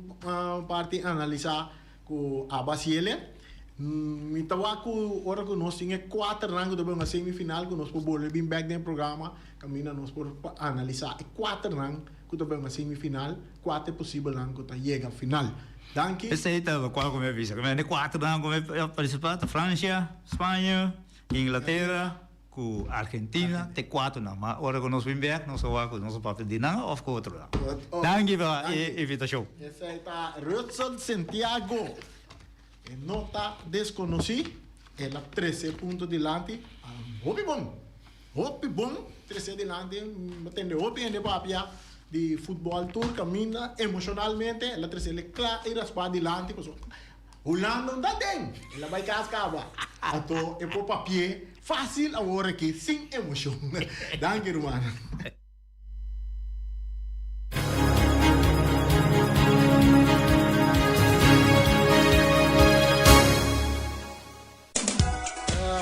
parti analisa ku Abbas Yele. Mi ta wak ku ora ku nos tin e kuaternan ku ta bai hunga semifinal ku nos por bolbe bin bek den e programa kaminda nos por analisa e kuaternan ku ta bai hunga semifinal. Kua ta e posibelnan ku ta yega final? Danki. Esei ta lokual ku mi a bisa. Ku mi kuaternan ku mi a partisipá ta Francia, Spaña, Inglatera ku Argentina ta e kuaternan. Ma ora ku nos bin bèk nos a wak ku nos a papia di nan òf ku otronan. Danki pa e invitashon. Esei ta Rudsel Santiago. E no ta deskonosí. El a trese punto dilanti. Hopi bon. Hopi bon trese dilanti. Mi a tende hopi hende papia di futbòl tur kaminda emoshonalmente. El a trese el kla i raspá dilanti pasobra Hulanda no ta den. El a bai kas kaba. Anto e por papi'é fásil awor aki sin emoshon. Danki rumannan.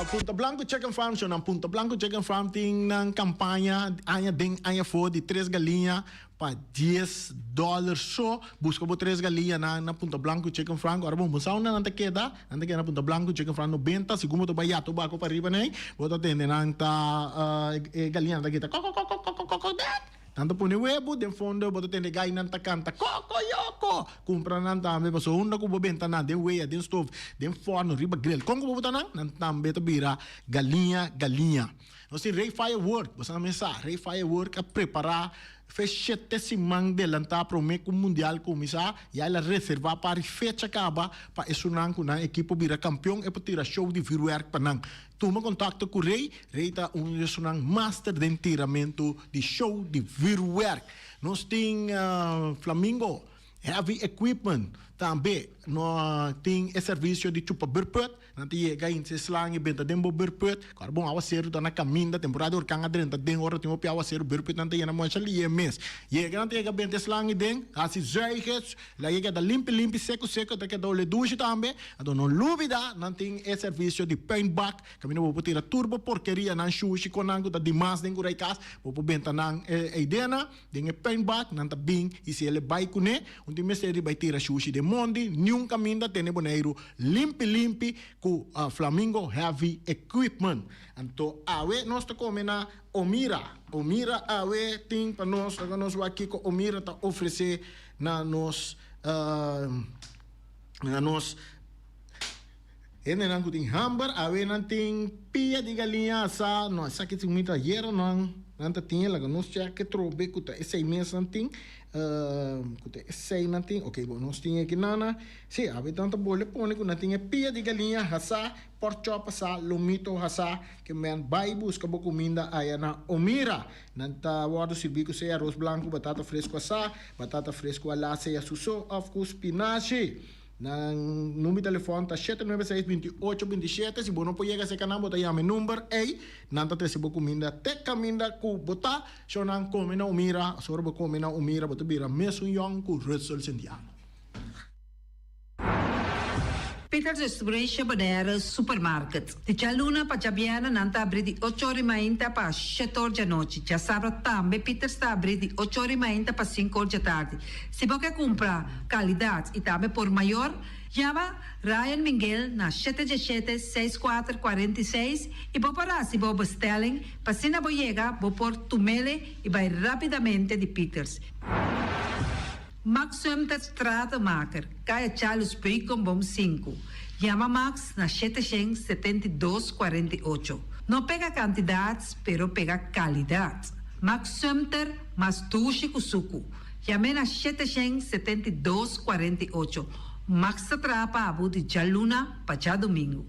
Punta Blanco Chicken Farm show nan Punta Blanco Chicken Farm tin nan campaña aña den aña for di tres galiña pa dies dollar so. Busca bo tres galiña nan na Punta Blanco Chicken Farm. Ora bo sa unda nan ta keda, nan ta keda na Punta Blanco Chicken Farm 90. Segun bo ta bai yato bako pariba nei, bo ta tende nan ta e galiñanan ta grita kokokokokokokokok. Nan ta pone webu den fondo, bo ta tende gainan ta kanta kokoyoko. Kumpra nan tambe pasobra unda ku bo benta nan, den wea, den stof, den fòrnu, riba grill, kon ku bo bota nan, nan tambe ta bira galiña galiña. Nos tin Rey Firework, bo sa mes sa, Rey Firework a prepará fe shete siman delantá promé ku mundial kuminsá, ya el a reservá par di fecha kaba pa esunnan ku nan ekipo bira kampion e por tira show di vürwèrk pa nan. Tuma kontakto ku Rey, Rey ta un di esunnan master den tiramentu di show di vürwèrk. Nos tin Flamingo Heavy Equipment tambe, no tin e servisio di chupa bùrpùt. Nan ta yega i se slang i benta den bo burput. Ora bon awaseru ta na kaminda, temporada di orkan a drenta den ora tin hopi awaseru, burputnan ta yena masha lihe mes. Yega nan ta yega benta e slang i den, hasi zuiger, la yega ta limpi limpi, seku seku, ta keda ole dushi tambe. Anto no lubida nan tin e servisio di puinbak, kaminda bo por tira tur bo porkerianan, shushi, konan ku ta dimas den kurai kas, bo por benta nan eidena. Den e puinbak nan ta bin i si el e bai kuné, un tin mester di bai tira shushi den. mondi, niun kaminda tene Boneiru limpi limpi ku Flamingo Heavy Equipment. Anto awe nos ta kome na Omira. Omira awe tin pa nos, laga nos wak kiko Omira ta ofresé na nos na nos hendenan ku tin hamber. Awe nan tin pia di galiña asá, no esaki tin mi ta ayera nan nan ta tin e, laga nos chèk atrobe ku ta esei mes nan tin. Ku ta esei nan tin, ok bo nos tin aki nana, si awe nan ta bole pone ku nan tin e pia di galiña hasá, pork chop hasá, lomito hasá, ke men bai buska bo kuminda aya na Omira. Nan ta wòrdu sirbí ku sea aros blanku, batata fresku asá, batata fresku alá sea su so òf ku spinashi. Nan number di telefòn ta shete nuebe seis binti ocho binti shete. Si bo no por yega serka nan, bo ta yama e number ei. Nan ta trese bo kuminda te kaminda ku bo ta. Sho nan kome na Omira. Asora bo kome na Omira, bo ta bira mesun yòn ku Rutsel Sintiago. Peters Distribution Bonaire Supermarket. Di djaluna pa djabièrnè nan ta abrí di ocho or i mainta pa shete or djanochi. Djasabra tambe Peters ta abrí di ocho or i mainta pa sinku or djatardi. Si bo ke kumpra kalidat i tambe por mayor, yama Ryan Minguel na shete djeshete, seis kuater, kuarenta i seis i bo por hasi bo bestelling pa asina bo yega bo por tumele i bai rapidamente di Peters. Max Sumter Stratenmaker, Kaya Charles Beukenboom sinku. Yama Max na 772 48. No pega kantidat, pero pega kalidat. Max Sumter mas dushi ku suku. Yam'é na 772 48. Max ta traha pa bo di djaluna pa djadumingu.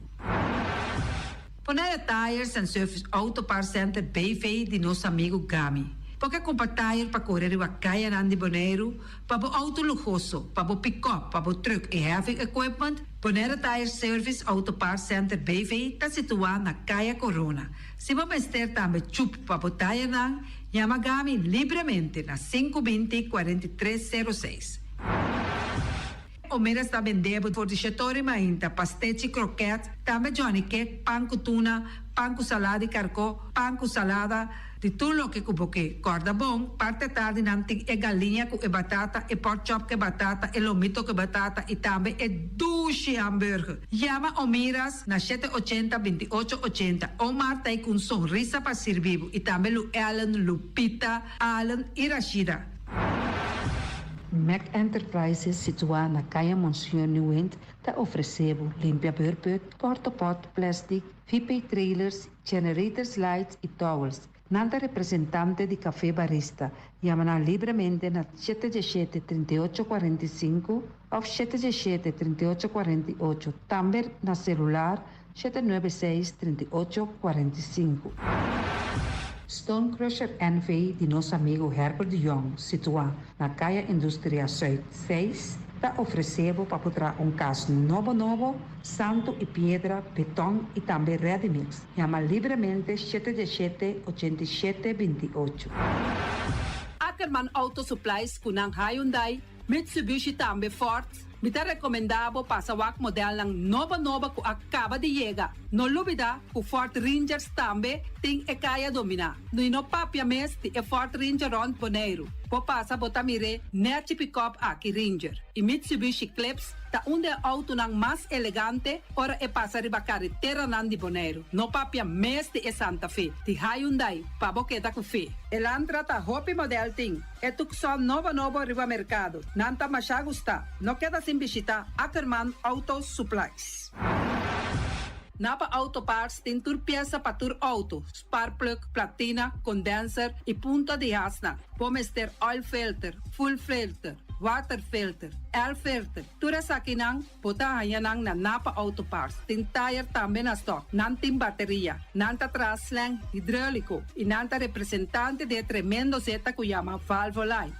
Bonaire Tires and Service Auto Parts Center BV di nos amigu Gami. Bo ke kumpra tire pa kore riba kayanan di Boneiru, pa bo outo luhoso, pa bo pikòp, pa bo trùk i heavy equipment? Bonaire Tire Service Auto Parts Center BV ta situá na Kaya Korona. Si bo mester tambe chup pa bo tayenan, yama Gami libremente na 520 43 06. Omeras ta bende bo for di Shetori mainta, pastechi, kroket, tambe Johnny cake, pan ku tuna, pan ku salada di karkó, pan ku salada, di tur loke ku bo ke. Kòrda bon, parti atardi nan tin e galiña ku e batata, e pork chop ku e batata, e lomito ku e batata i tambe e dushi hamburger. Yama Omiras na shete ochenta, binti ocho ochenta. Omar ta ei ku un sonrisa pa sirbi bo i tambe Lu Ellen, Lupita, Allen i Rashida. Mac Enterprises situá na Kaya Monseñor Nieuwind ta ofresé bo limpia beurput, portapot, plastic, VP trailers, generators lights i towels. Nan ta representante di Café Barista. Yama nan libremente na shete diesshete, 38 45 òf shete diesshete, 38 48, tambe na selular 796 38 45. Stone Crusher NV di nos amigo Herbert de Jong, situá na Kaya Industria Zuid 6, ta ofresé bo pa por traha un kas nobo nobo, santu i piedra, beton i tambe ready mix. Yama libremente shete diesshete, 87 28. Ackerman Auto Supplies ku nan Hyundai, Mitsubishi tambe Ford. Mi ta rekomendá bo pasa wak modelnan nobo nobo ku a kaba di yega. No lubidá ku Ford Rangers tambe tin e kaya dominá. No i no papia mes di e Ford Ranger rònt Boneiru. Bo pasa bo ta mir'é nèchi pikòp aki Ranger. I Mitsubishi Eclipse ta un di e outonan mas elegante ora e pasa riba kareteranan di Boneiru. No papia mes di e Santa Fe di Hyundai pa bo keda ku fe. Elantra ta hopi modèl tin. E Tucson nobo nobo riba merkado. Nan ta masha gustá. No keda sin bishitá Ackerman Auto Supplies. Napa Auto Parts tin tur piesa pa tur auto, spark plug, platina, condenser y punta di hasnan. Bo mester oil filter, fuel filter, water filter, air filter, tur esakinan Bo ta haña nan na Napa Auto Parts. Tin tayer tambe na stock. Nan tin bateria. Nan ta traha slang hidreulico y nan ta representante di e tremendo zeta cu yama Valvoline.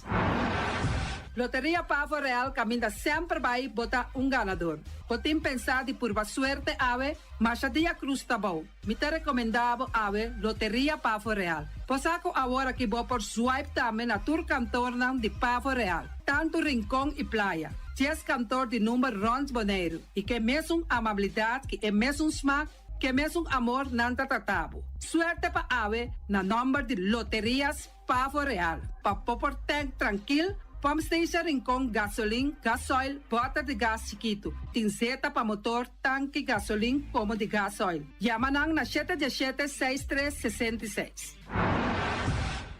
Loteria Pavo Real caminda semper bay bo ta un ganador. Bo tin pensa di purba suerte awe? Masha dia cruz ta bou. Mi ta recomenda bo awe Loteria Pavo Real. Bo sa cu awor aki bo por swipe tambe na tur kantornan di Pavo Real, tantu Rincon y Playa. Dies kantor di number rond Boneiru y ke mesun amabilidad ki e mesun smak, ke mesun amor nan ta trata bo. Suerte pa awe na nomber di Loterias Pavo Real, pa bo por tank trankil. Pump Station Rincon gasolin, gasoil, bòter di gas chikitu. Tin zeta pa motor, tanki, gasolin komo di gasoil. Yama nan na shete diesshete seis tres 66.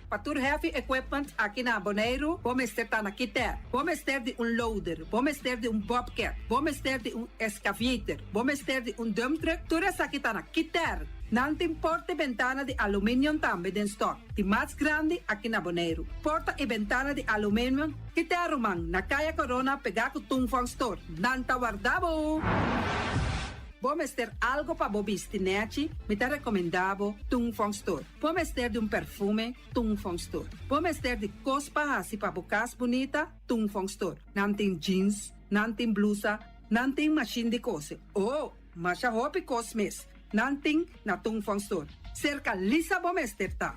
Pa tur heavy equipment aki na Boneiru, bo mester ta na Kiter. Bo mester di un loader, bo mester di un bobcat, bo mester di un excavator, bo mester di un dump truck, tur esaki ta na Kiter. Nan tin porta y bentana di aluminium tambe den stock, di mas grandi aki na Boneiru. Porta y bentana di aluminium, Kiter ruman, na Kaya Corona pegá ku Tung Fong Store. Nan ta warda bo! Bo mester algo pa bo bisti nechi, mi ta rekomendá bo Tung Fong Store. Bo mester di un perfume, Tung Fong Store. Bo mester di kos pa hasi pa bo kas bunita, Tung Fong Store. Nan tin jeans, nan tin blusa, nan tin mashin di kose. Oh, masha hopi kos mes nan tin na Tung Fong Store. Serka Lisa bo mester ta.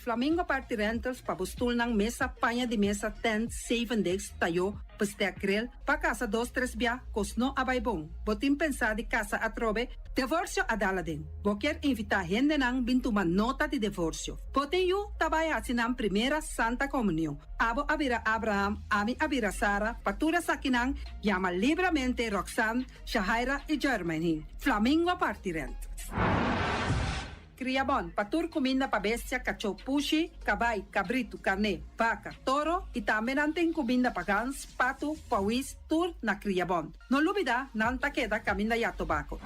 Flamingo Party Rentals pa bo stulnan, mesa, paña di mesa, tent, zeven desk, tayó, bestek, grill. Pa kasa dos tres bia, kos no a bai bon. Bo tin pensá di kasa atrobe? Devorsio a dal aden. Bo kier invitá hendenan bin tuma nota di devorsio. Bo tin yu ta bai hasi nan primera Santa Komunion. Abo a bira Abraham, ami a bira Sara, pa tur esakinan, yama libramente Roxanne, Shahaira i Jermaine. Flamingo Party Rent. Kriabon, pa tur kuminda pa bestia, kachó, pushi, kabai, kabritu, karné, baka, toro i tambe nan tin kuminda pa gans, patu, pawis, tur na Kriabon. No lubida, nan ta keda kaminda ya tobako.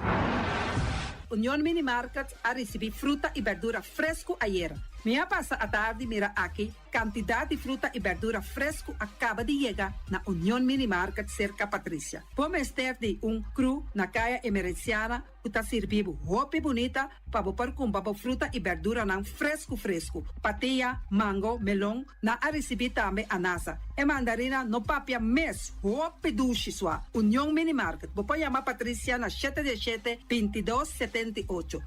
Union Mini Market a risibí fruta i berdura fresku ayera. Mi a pasa atardi mira aki Kantidat di fruta i bèrdura fresku a kaba di yega na Union Mini Market serka Patricia. Bo mester di un kru na Kaya Emerenciana ku ta sirbi bo hopi bunita pa bo por kumpra bo fruta i bèrduranan fresku fresku. Patia, mango, melon, nan a risibí tambe anasa. E mandarina no papia mes, hopi dushi sua. Union Mini Market, bo por yama Patricia na shete diesshete, 22, 78.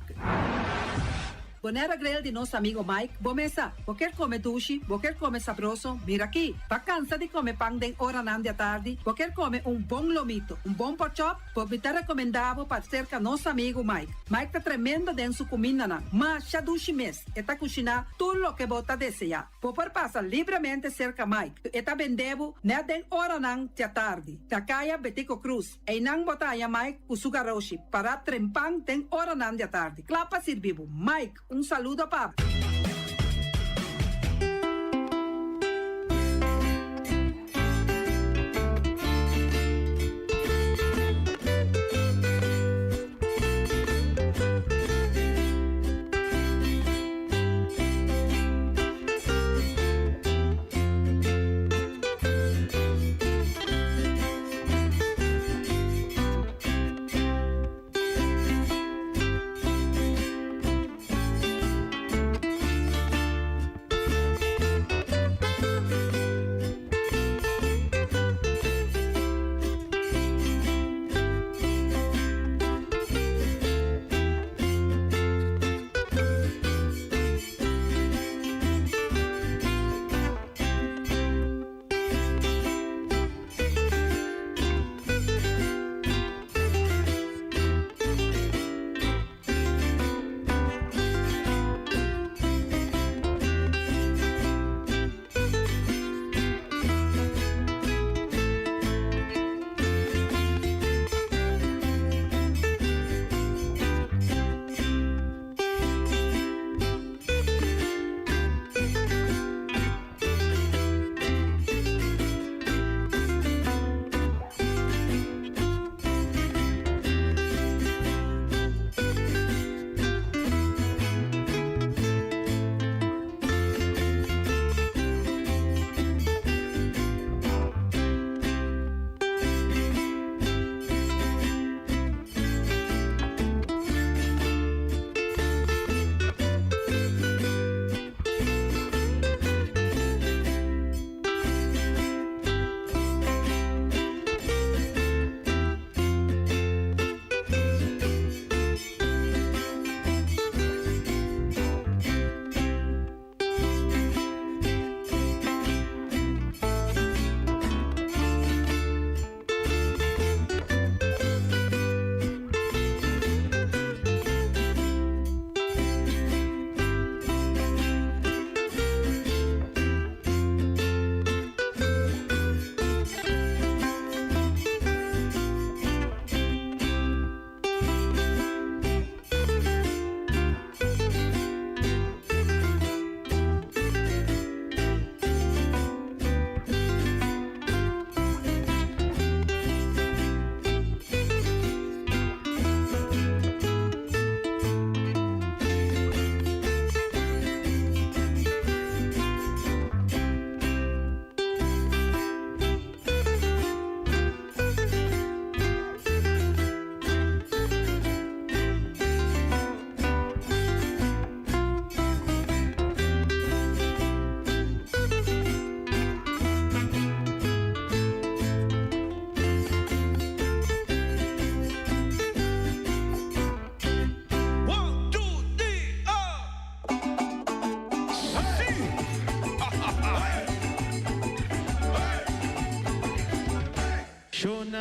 Bonaire Grill di nos amigo Mike, bo mesa. Bo kier come dushi, bo kier come sabroso, mira aki. Bo a cansa di come pan den oranan di atardi, bo kier come un bon lomito, un bon porkchop, bo mi ta recomenda bo pa cerca nos amigo Mike. Mike ta tremendo den su cumindanan, masha dushi mes, e ta cushina tur loke bo ta desea. Bo por pasa libremente cerca Mike, e ta bende bo net den oranan di atardi, na caya Betico Croes. Einan bo ta haña Mike ku su garoshi pará trempan den oranan di atardi, kla pa sirbi bo. Mike, un saludo pa bo.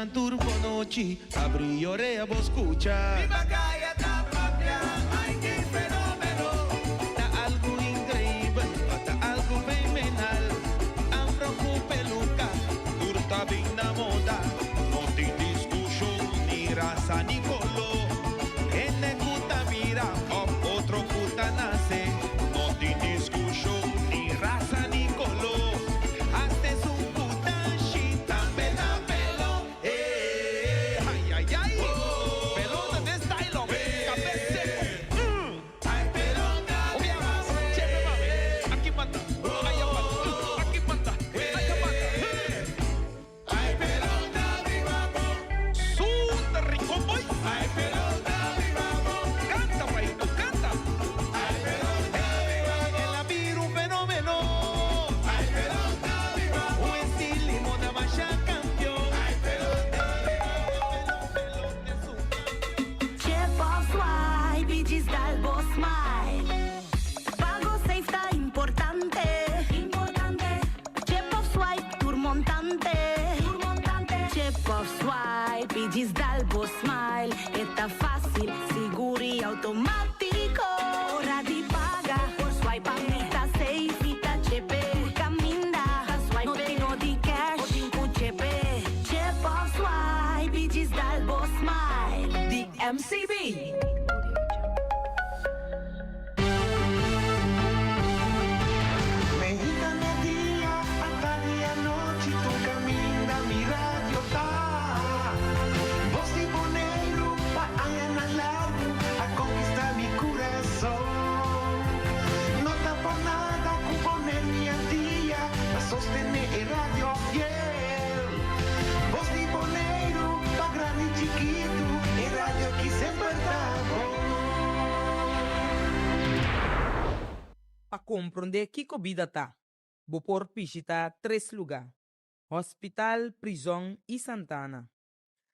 Nan tur bonochi, abri orea bo skucha. Riba kaya ta papia, ai ke fenomeno. Ta algu inkreibel, ta algu fenomenal. Afro ku peluka, tur ta bin na moda. No tin diskushon, ni rasa ni koló. Hende ku ta bira òf otro ku ta nase. No tin diskushon, ni rasa ni koló. Hasta esun ku ta shi tambe ta pelo. Eh, ai ai ai. Pelota den style hombre. Kabes seku. Mm. Un bia mas. Chepe mami. Aki banda. Aya banda. Aki banda. Aya banda. Super rico boy. Canta paito, canta. Hey, el a bira un fenomeno. Un estilo y moda masha campeon. Pelota es un Chip of swipe y djis dal bo smile. Pago safe ta importante. Importante. Chip of swipe tur montante. Tur montante. Chip of swipe y djis dal bo smile. Ta facil, sigur y automatico. Ora di paga, por swipe mi ta safe y ta chip. Caminda, swipe no tin nodi cash, bo tin cu chip. Chip of swipe y djis dal bo smile. Di MCB. Mainta, merdia, atardi, anochi, tur caminda mi radio ta. Bos di Boneiru, pa añanan largo, a conquista mi curason. No ta pa nada cu Boneiru y Antia, pa sostene e radio fiel. Bos di Boneiru, pa grandi y chikito, e radio aki semper ta bon. Pa komprondé kiko bida ta, bo por bishitá tres lugá, hospital, prizòn i santana.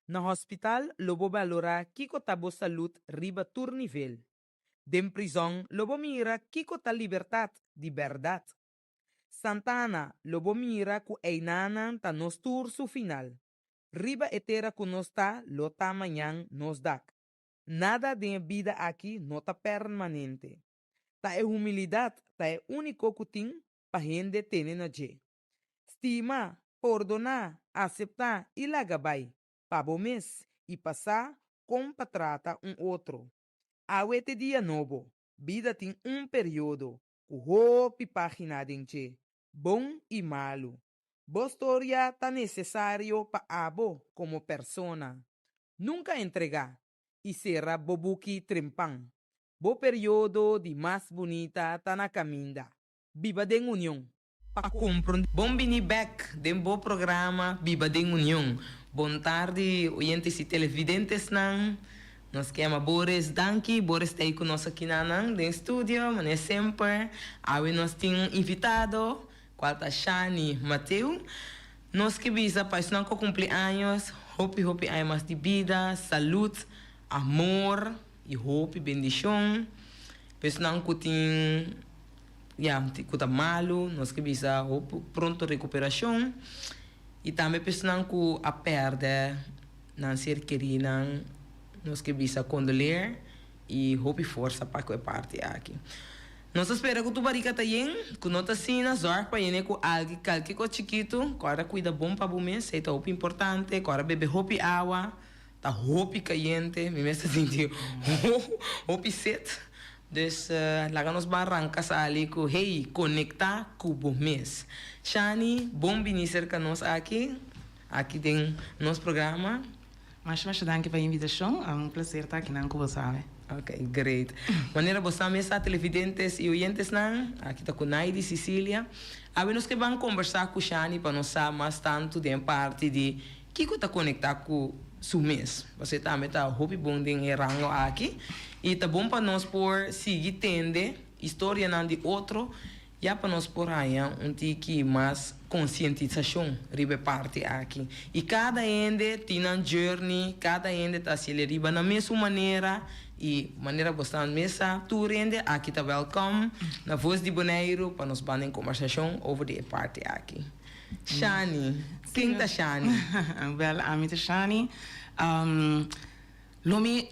Na hospital lo bo balorá kiko ta bo salud riba tur nivel. Den prizòn lo bo mira kiko ta libertat di bèrdat. Santana lo bo mira ku einanan ta nos tur su final. Riba e tera ku nos ta lo ta mañan nos dak. Nada den e bida aki no ta permanente. Ta e humilidat ta e úniko ku tin pa hende tene na dje. Stima, pordoná, aseptá i laga bai, pa bo mes i pa sa kon pa trata un otro. Awe t'e dia nobo, bida tin un periodo ku hopi página den dje, bon i malu. Bo storia ta nesesario pa abo komo persona. Nunka entregá i sera bo buki trempan. Bo periodo di mas bunita ta na kaminda. Biba den union. Pa komprondé. Bon bini bek den bo programa Biba den Union. Bon tardi oyentes y televidentesnan. Nos ke yama Boris danki. Boris ta ei ku nos akinanan den studio, manera semper. Awe nos tin un invitado, kual ta Shani Mateo. Nos ke bisa pa esnan ku a kumpli años, hopi hopi aña mas di bida, salud, amor y hopi bendicion. Pa esnan ku tin ya ku ta malu, nos ke bisa hopi pronto recuperacion. Y tambe pa esnan ku a perde nan ser kerinan, nos ke bisa kondoleer y hopi forsa pa ku e parti aki. Nos ta spera ku tur barika ta yen, ku no ta asina, zorg pa yene ku algi kalke kos chikitu, kòrda kuida bon pa bo mes, esei ta hopi importante, kòrda bebe hopi awa, ta hopi kayente, mi mes ta sinti hopi set, dus laga nos ban ranka sali ku hey, konektá ku bo mes. Shani, bon bini serka nos aki, aki den nos programa. Masha masha danki pa e invitashon, un placer ta akinan ku bo sabe. Ok, great. Manera bo sa mesa televidentes y oyentesnan, aki ta ku Naidy Cicilia. Awe nos ke ban kombersá ku Shani pa nos sa mas tantu den parti di kiko ta konektá ku su mes. Pasobra e tambe ta hopi bon den e rango aki y ta bon pa nos por sigui tende historianan di otro Ya pa nos por haña un tiki mas konsientisashon riba e parti aki. I kada hende tin nan journey, kada hende ta hasiel e riba nan mesun manera i manera bo sta mesa tur hende aki ta wèlkòm na Voz di Boneiru pa nos banda en kombersashon over di e parti aki. Shani, ken ta Shani? Wel, ami ta Shani. Lo mi,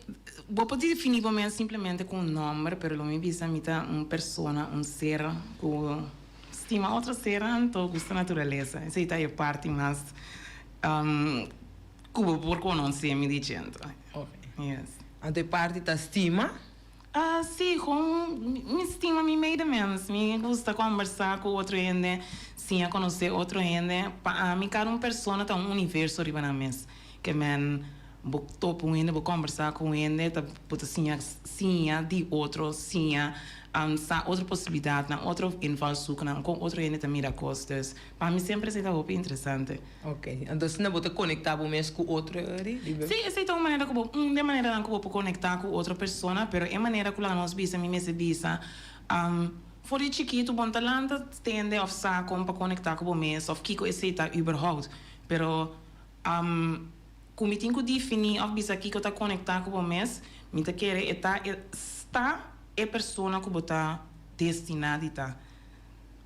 bo por defini bo mes simplemente cu un nomber, pero lo mi bisa mi ta un persona, un ser cu stima otro ser anto gusta naturalesa. Esey ta e parti mas cu bo por conoce mi di djentro. Ok. Yes. Anto e parti ta stima? Si, gewoon mi stima mi medemens. Mi gusta combersa cu otro hende, siña conoce otro hende. Pa ami cada un persona ta un universo riba nan mes. Ke men bo topa un hende, bo combersa cu un hende, ta bo ta siña siña di otro, siña sa otro posibilidadnan, otro invalshoeknan, con otro hende ta mira cos. Dus pa mi semper esey ta hopi interesante. Ok, anto asina bo ta conecta bo mes cu otro eri? Sí, esey ta un manera cu bo, un di e maneranan cu bo por conecta cu otro persona, pero e manera cu laga nos bisa, mi mester bisa, for di chikitu bo no ta lanta tende of sa con pa conecta cu bo mes of kico esey ta überhaupt, pero cu mi tin cu defini of bisa kico ta conecta cu bo mes, mi ta kere e ta e sta e persona cu bo ta destina di ta.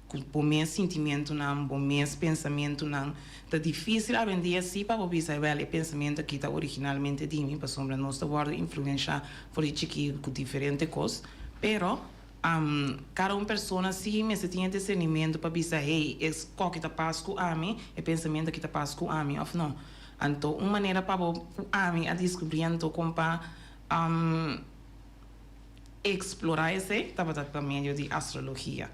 Ku bo mes sintimentunan, bo mes pensamentunan. Ta difísil awendia sí pa bo bisa, wèl, e pensamentu akí ta originalmente di mi, pasobra nos ta wòrdu influenshá for di chikí ku diferente kos. Pero, kada un persona sí mester tin e disernimentu pa bisa, hey, e kòki ta pas ku ami, e pensamentu akí ta pas ku ami òf no. Anto, un manera pa bo ku ami a diskubrí anto kon pa Explorá esei tabata pa medio di astrologia.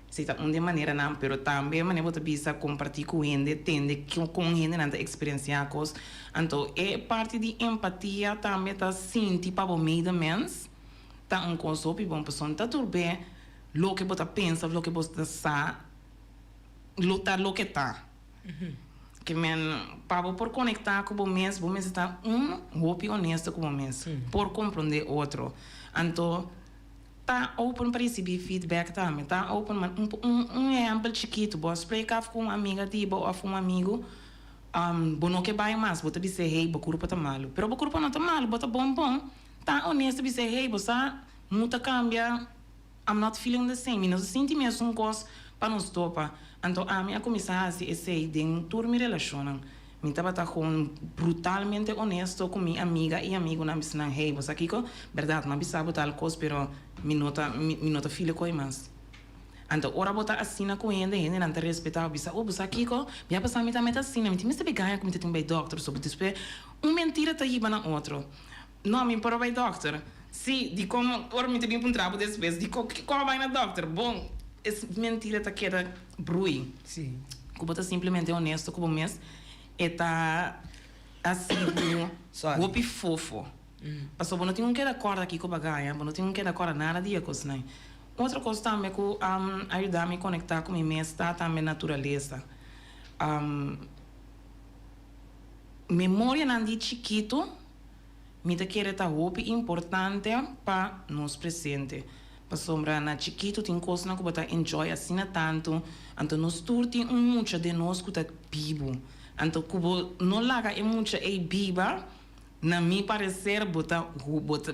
Esei ta un di e maneranan, pero tambe manera bo ta bisa compartí cu hende, tende con hendenan ta experienciá cos. Anto e parti di empatia tambe ta sinti pa bo medemens ta un cos hopi bon, pasobra ta tur be loke bo ta pensa of loke bo ta sa lo ta loke ta. Ke men, pa bo por konektá ku bo mes, bo mester ta un hopi honesto ku bo mes, por komprondé otro. Anto, ta open pa risibí feedback tambe, ta open, ma un un ehèmpel chikitu, bo a spreek af ku un amiga di bo òf un amigu, bo no ke bai mas, bo ta bis'é, hey, bo kurpa ta malu. Pero bo kurpa no ta malu, bo ta bon bon. Ta honesto bis'é, hey, bo sa, mu ta kambia. I'm not feeling the same, mi no ta sinti mesun kos pa nos topa. Anto ami a kuminsá hasi esei den tur mi relashonnan. Mi tabata gewoon brutalmente honesto ku mi amiga i amigunan, bisa nan, hey, bo sa kiko? Bèrdat, mi a bisa bo tal kos, pero mi no ta, mi no ta feel e koi mas. Anto ora bo ta asina ku hende, hendenan ta respetá bo, bisa, oh, bo sa kiko? Mi a pasá mi tambe ta asina, mi tin mester be gaña ku mi ta tin bai dòkter, so despues un mentira ta hiba na otro. No, mi por a bai dòkter. Sí, dikon ora mi ta bin puntra bo despues, dikon kiko a bai na dòkter? Bon, es mentira ta keda brui. Sí. Ku bo ta simplemente honesto ku bo mes, e ta hasi bo hopi fofo. Pasobra bo no tin un keda kòrda kiko bo a gaña, bo no tin un keda kòrda nada di e kosnan. Otro kos tambe ku a yuda mi konektá ku mi mes ta tambe naturalesa. Memorianan di chikitu mi ta kere ta hopi importante pa nos presente. Pasobra na chikitu tin kosnan ku bo ta enjoy asina tantu, anto nos tur tin un mucha den nos ku ta bibu. Anto ku bo no laga e mucha ei biba, na mi parecer bo ta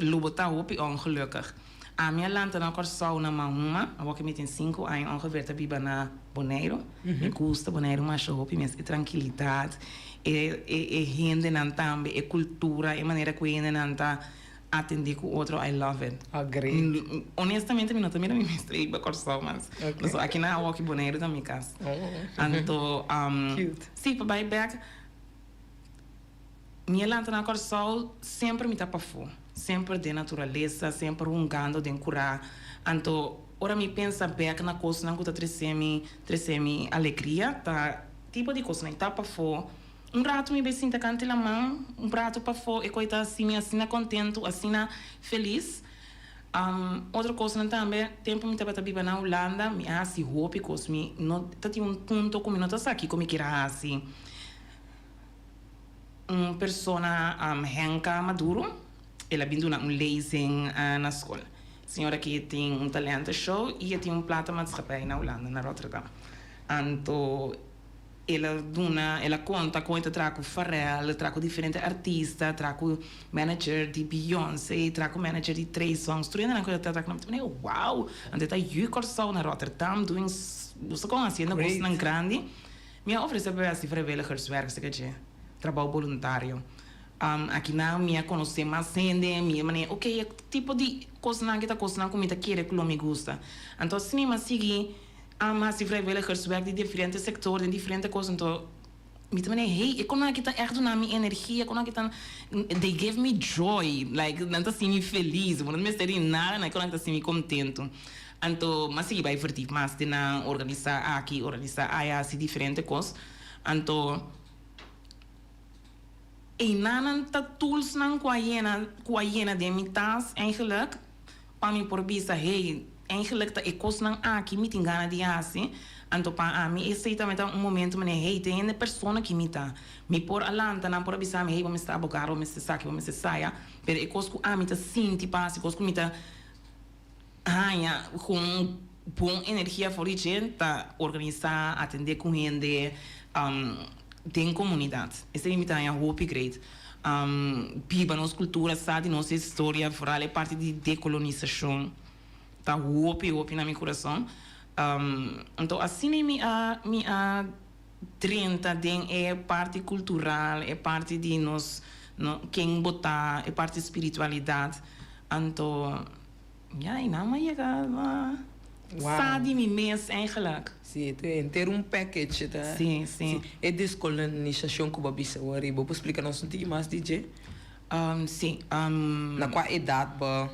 lo bo ta hopi ongelukkig. Ami a lanta na Kòrsou na Mahuma, awor ku mi tin sinku aña ongeveer ta biba na Boneiru. Mi gusta Boneiru masha hopi mes, e trankilidat, e e hendenan tambe, e kultura, e manera ku e hendenan ta atendé ku otro, I love it. Agree. Honestamente mi no ta mira mi mes trei pa Kòrsou mas. Pasobra aki na awor ku Boneiru ta mi kas. Anto, si, pa bai bèk. Mi a lanta na Kòrsou, semper mi ta pafó, semper den naturalesa, semper hungando den kurá. Anto, ora mi pensa bèk na kosnan ku ta trese mi, trese mi alegria, ta tipo di kosnan. Ta pafó, un ratu mi bai sinta kant'i laman, un ratu pafó, e koi ta hasi mi asina kontentu, asina felis. Otro kosnan tambe, tempu mi tabata biba na Hulanda, mi a hasi hopi kos. Mi no ta tin un punto ku mi no ta sa kiko mi kier a hasi. Un persona, Henka Maduro, el a bin duna un lezing na skol. Señor aki tin un talentenshow y e tin un platenmaatschappij na Hulanda, na Rotterdam. Anto el a duna, el a conta con e ta traha cu Pharrell, traha cu diferente artista, traha cu manager di Beyoncé, traha cu manager di Trey Songz, tur hendenan cu el ta traha cu nan. Mi ta mira, wow! Anto e ta yu Kòrsou na Rotterdam doing, bo sa con, haciendo cosnan grandi. Mi a ofresé pa hasi vrijwilligerswerk, seka dje, trabou boluntario. Akinan mi a konosé mas hende, mi a manera, ok, e tipo di kosnan aki ta kosnan ku mi ta kere ku lo mi gusta. Anto asina mi a sigui hasi vrijwilligerswerk di diferente sektor, den diferente kos, anto mi ta manera, hey, e konan aki ta ègt duna mi energia, e konan aki ta, they give me joy, like nan ta hasi mi felis, bo no mester di nada, nan e konan aki ta hasi mi kontentu. Anto mi a sigui bai verdiep mas den nan, organisá aki, organisá aya, hasi diferente kos. Anto. Einanan ta toolsnan ku a yena ku a yena den mi tas eigenlijk pa mi por bisa hey eigenlijk ta e kosnan aki mi tin gana di hasi anto pa ami esei tambe ta un momento manera hey ta hende persona ki mi ta mi por a lanta nan por a bisa mi hey bo mester abogado bo mester esaki bo mester esaya pero e kos ku ami ta sinti pa hasi kos ku mi ta haña kon bon energia for di dje ta organisá, atendé ku hende den komunidat. Esei mi ta haña hopi great. Biba nos kultura, sa di nos historia, foral e parti di dekolonisashon ta hopi hopi na mi kurason. Anto asina mi a mi a drenta den e parti kultural, e parti di nos ken bo ta, e parti spiritualidat. Anto, ya, y nan a yega na sa di mi mes eigenlijk. Sí, ta henter un package ta. Sí, sí. E deskolonisacion cu bo a bisa awor, bo por splica nos un tiki mas di dje? Sí. Na cua edad bo.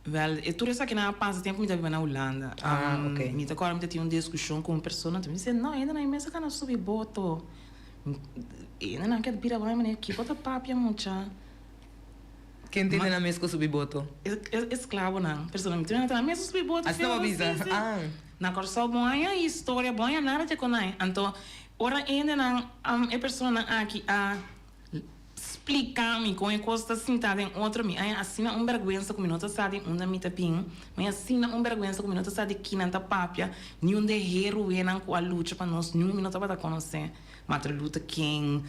Wel, e tur esakinan a pasa tempo mi ta biba na Hulanda. Ah, ok. Mi ta acorda mi ta tin un discusion cu un persona, mi bisa, no, hende nan mes a cana subi boto. Hende nan kier bira bai manera, kico ta papia mucha? Ken tene nan mes ku subi boto? E esklabonan. Persona mi tene nan mes ku subi boto. Asina bo bisa? Ah. Na Kòrsou bo haña historia, bo haña nada te konai. Anto ora hendenan, e personanan aki a splika mi kon e kos ta sinta den otro, mi haña asina un bèrgwensa ku mi no ta sa di unda mi ta bin. Mi haña asina un bèrgwensa ku mi no ta sa di kinan ta papia, niun de héroenan ku a lucha pa nos, niun mi no tabata konosé. Martin Luther King,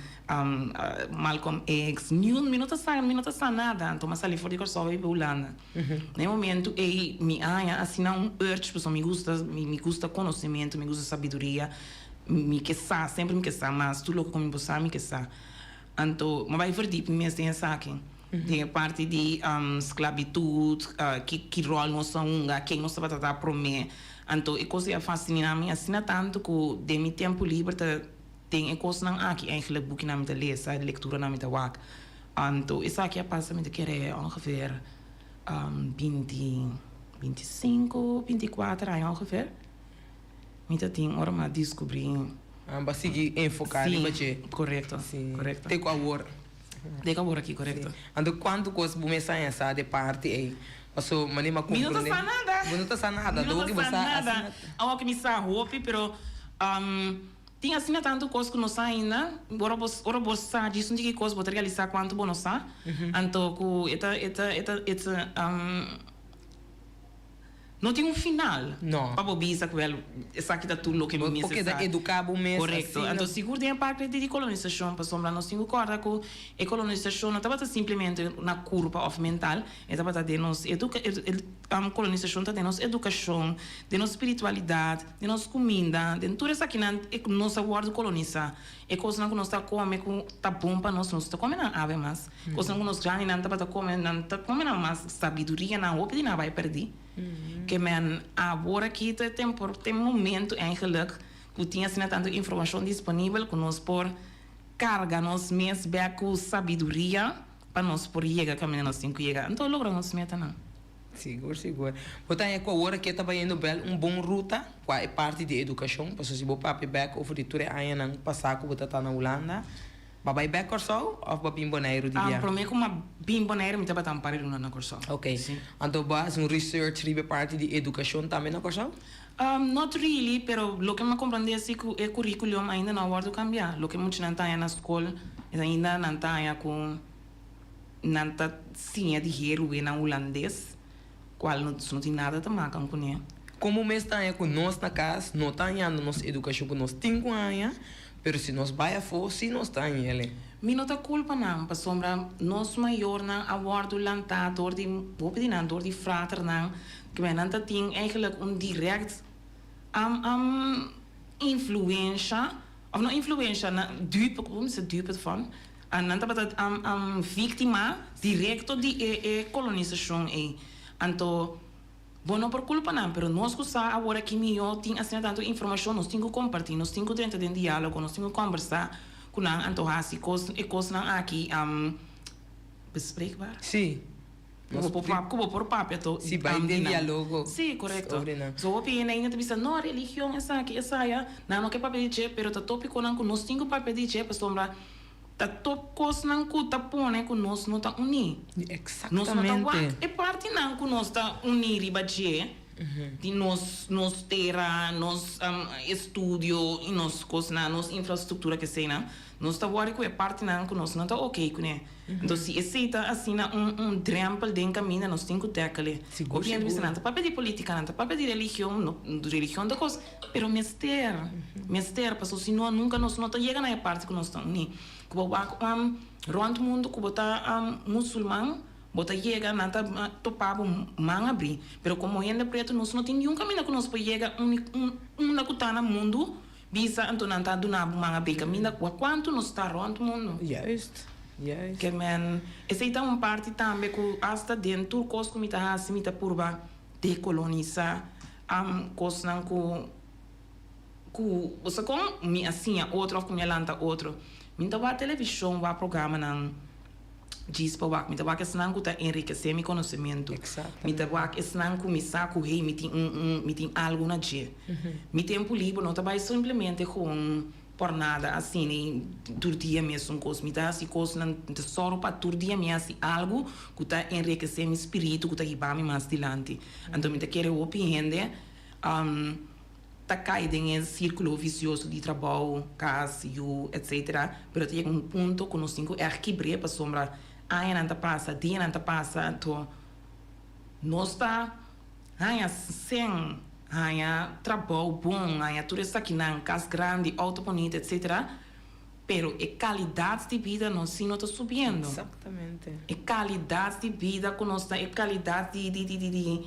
Malcolm X, niun, mi no ta sa, mi no ta sa nada. Anto mi a sali for di Kòrsou a biba Hulanda. Na e momentu ei mi a haña asina un urge pasobra mi gusta, mi gusta konosementu, mi gusta sabiduria, mi ke sa, semper mi ke sa mas, tur loke ku mi por sa mi ke sa. Anto mi a bai verdiep mi mes den esaki, den e parti di sklabitut, ki ki ròl nos a hunga, ken nos tabata ta promé. Anto e kos ei a fasiná mi asina tantu ku den mi tempu liber ta den e kosnan aki eigenlijk bukinan mi ta lesa, lekturanan mi ta wak. Anto esaki a pasa mi ta kere ongeveer binti, binti sinku, binti kuater aña ongeveer. Mi ta tin ora mi a diskubrí. Bo a sigui enfoká riba dje. Sí, korekto, korekto. Te ku awor. Te ku awor aki, korekto. Anto kuantu kos bo mes a haña sa de parti ei? Paso mane m'a Mi no ta comprende. sa nada. Bo no ta sa nada. Mi no Dor ta ki bo sa sa nada. asina. Awor ki mi sa hopi, pero tin asina tantu kos ku no sa ainda. Ora bo ora bo sa djis un tiki kos bo ta realisá kuantu bo no sa. Anto ku e ta e ta e ta e ta No tin un final No. pa bo bisa ku wel esaki ta tur loke mi Bo mester keda sa. eduká bo mes Korekto. asina. Anto sigur den e parti di kolonisashon pasobra nos tin ku kòrda ku e kolonisashon no tabata simplemente na kurpa òf mental, e tabata den nos eduka kolonisashon ta den nos edukashon, den nos spiritualidat, den nos kuminda, den tur esakinan e nos a wòrdu kolonisá. E kosnan ku nos ta kome ku ta bon pa nos, nos no ta kome nan awe mas. Kosnan ku nos grandinan tabata kome, nan ta kome nan mas sabiduria, nan hopi di nan a bai pèrdí. Ke men awor aki ta e tempo, ta e momento eigenlijk ku tin asina tantu informashon disponibel ku nos por karga nos mes bèk ku sabiduria pa nos por yega kaminda nos tin ku yega. Anto logra nos metanan. Sigur, sigur. Bo ta haña ku awor aki ta bayendo bèl un bon ruta kua e parti di edukashon, pasobra si bo papia bèk over di tur e añanan pasá ku bo ta ta na Hulanda, Bo bai bek Kòrsou òf bo bin Boneiru di bia? Promé ku m'a bin Boneiru mi tabata un par di luna na Kòrsou. Ok. Anto bo a hasi un research riba e parti di edukashon tambe na Kòrsou? Not really, pero loke m'a komprendé si ku e curriculum ainda no a wòrdu kambiá. Loke muchanan ta haña na skol es ainda nan ta haña ku nan ta siña di heruwe nan hulandes, kual no no tin nada ta makan kuné. Komo mes ta haña ku nos na kas no ta hañando nos edukashon ku nos tin ku haña, Pero si nos bai afó, sí nos ta hañ'el. Mi no ta culpa nan, pasobra nos mayornan a wordo lantá door di, hopi di nan, door di fraternan, cu nan ta tin eigenlijk un direct influencia. Òf no influensha, nan dupe, kon bisa dupe van? Nan tabata víktima direkto di e e kolonisashon ei. Anto bo no por kulpa nan, pero nos ku sa awor aki mihó tin asina tantu informashon, nos tin ku kompartí, nos tin ku drenta den diálogo, nos tin ku kòmbersá ku nan, anto hasi kos e kosnan aki bespreekbaar. Sí. Ku bo por ku bo por papia to Si bai den dialogo. Sí, korekto. So hopi hende ainda ta bisa, no, religion esaki, esaya, nan no ke papia di dje, pero ta topikonan ku nos tin ku papia di dje pasobra ta top kosnan ku ta pone ku nos no ta uní. Nos no ta wak e partinan ku nos ta uní riba dje, di nos nos tera, nos estudio i nos kosnan, nos infrastruktura keseinan. Nos ta wòri ku e partinan ku nos no ta okey kuné. Enton si esei ta asina un un drèmpel den kaminda nos tin ku tèkel e. Sigur Hopi hende bisa sigur. nan ta papia di polítika, nan ta papia di religion, no religion ta kos, pero mester, mester paso si no nunka nos no ta yega na e parti ku nos ta uní. Ku bo wak rònt mundu ku bo ta musulman bo ta yega nan ta topa bo man abrí, pero komo hende pretu nos no tin niun kaminda ku nos por yega un un unda ku ta na mundu Bisa anto nan ta duna bo man a beka minda kua kuantu nos ta rònt mundu. Juist, juist. Ke men, esei ta un parti tambe ku asta den tur kos ku mi ta hasi mi ta purba dekolonisá kosnan ku ku bo sa kon mi a siña otro òf ku mi a lanta otro. Mi ta wak televishon, wak programanan. Djis pa wak. Mi ta wak esnan ku ta enrikesé mi konosementu. Mi ta wak esnan ku mi sa ku hey mi tin un un mi tin algu na dje. Mi tempu liber no ta bai simplemente gewoon por nada asina tur dia mesun kos. Mi ta hasi kosnan, mi ta sòru pa tur dia mi hasi algu ku ta enrikesé mi spiritu, ku ta hiba mi mas dilanti. Anto mi ta kere hopi hende. Ta kai den e sírkulo visioso di trabou, kas, yu, etsetera, pero ta yega un punto ku nos tin ku ègt kibr'é pasobra añanan ta pasa, dianan ta pasa, anto nos ta haña sen haña trabou bon, haña tur esakinan, kas grandi, outo bonito, etsetera, pero e kalidat di bida nos si no ta subiendo. E kalidat di bida ku nos ta, e kalidat di di di.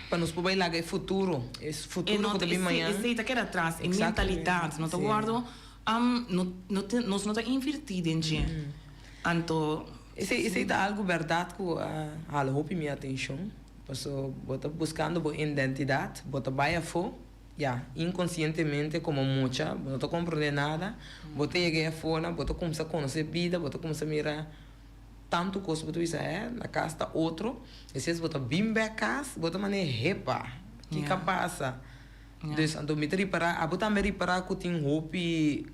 Pa nos por bai laga e futuro, e futuro ku ta bin mañan. Esei ta keda atras, e mentalidat no ta wòrdu, nos no ta invertí den dje. Anto. Esei esei ta algu bèrdat ku a hala hopi mi atenshon, paso bo ta buskando bo identidat, bo ta bai afó, ya, inkonsientemente komo mucha, bo no ta komprondé nada, bo ta yega ei afó, bo ta kumsa konosé bida, bo ta kumsa mira. Tantu kos bo ta bisa eh na kas ta otro esei bo ta bin bek kas bo ta mane hepa kiko a pasa dus anto mi ta ripara abo tambe ripara ku tin hopi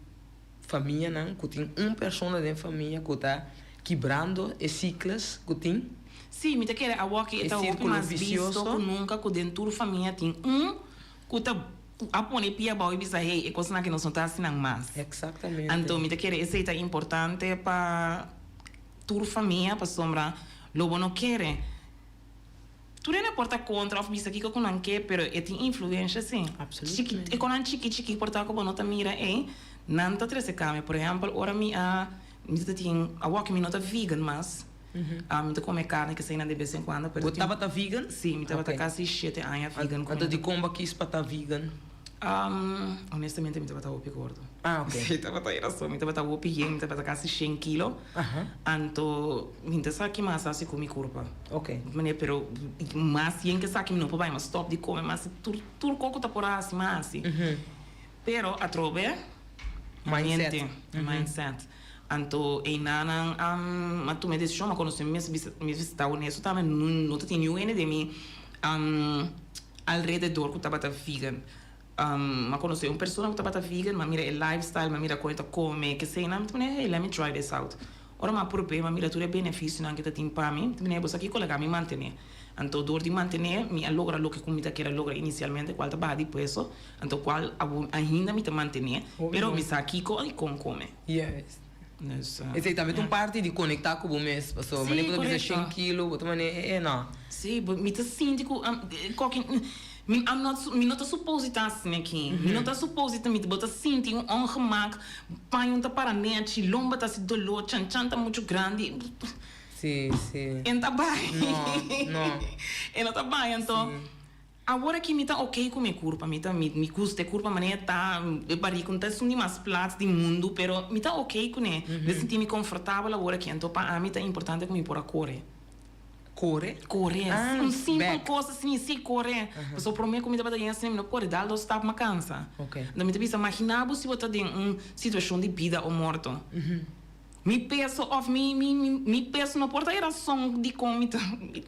famianan ku tin un persona den famia ku ta kibrando e sikles ku tin. Sí, mi ta kere awoki e ta hopi mas bisto ku nunka ku den tur famia tin un ku ta a pone pia abou i bisa hey e kosnan aki nos no ta hasi nan mas. Exactamente. Anto mi ta kere esei ta importante pa tur famia pasobra lo bo no kere tur hende por ta kontra of bisa kiko ku nan ke pero e tin influensha si. Absolutamente. E konan chiki chiki por ta ku bo no ta mira ei nan ta trese kambio. Por ehempel ora mi a mi ta tin awor ki mi no ta vegan mas. Mi ta come carne keseinan de bes en cuando pero Bo tabata vegan? Sí, mi tabata casi shete aña vegan. Anto dikon bo a kis pa ta vegan? Honestamente mi tabata hopi gordo. Ah, ok. Sí, tabata e rason. Mi tabata hopi yen, mi tabata casi shen kilo. Anto mi ta sa ki mas hasi ku mi kurpa. Ok. Manera pero mas yen ke esaki mi no por bai, mi a stop di come mas tur tur kos ku ta por hasi mi a hasi. Pero atrobe Mindset. Mindset. Anto einanan a tuma e desishon, ma konosé mi mes mi ta honesto tambe, no ta tin niun hende den mi alrededor ku tabata vegan. Mi a konosé un persona ku tabata vegan, mi a mira e lifestyle, mi a mira kon e ta kome, kesenan, mi ta mira, hey, let me try this out. Ora mi a prob'é, mi a mira tur e benefisionan ku e ta tin pa mi, mi ta mira, hey, bo sa kiko laga mi mantené. Anto dor di mantené, mi a logra loke ku mi ta kere logra inisialmente, kual ta baha di peso, anto kual awor ainda mi ta mantené, pero mi sa kiko i kon kome. Juist. Dus, Esei tambe ta un ja. parti di konektá ku bo mes, pasobra Sí, manera ku bo ta bisa korekto. shen kilo, bo ta manera e e no. Sí, bo mi ta sinti ku koki mi I'm not mi no ta supose ta asina aki. Mi no ta supose ta mi bo ta sinti un ongemak, paño ta para nechi, lomba ta hasi doló, chanchan ta muchu grandi. Sí, sí. E no ta bai. No, no. E no ta bai, anto. Sí. Awor aki mi ta ok ku mi kurpa, mi ta mi gusta e kurpa manera e ta, e barika no ta esun di mas plat di mundu pero mi ta ok kuné, mi ta sinti mi konfortabel awor aki, anto pa ami ta importante ku mi por a kore. Kore? Kore, Ah, un simpel bek. kos asina, si kore, pasobra promé ku mi tabata yen asina mi no kore dal dos stap mi a kansa. Ok. Anto mi ta bisa magina bo si bo ta den un situashon di bida o morto. Mi peso of mi mi mi peso no por ta e rason dikon mi ta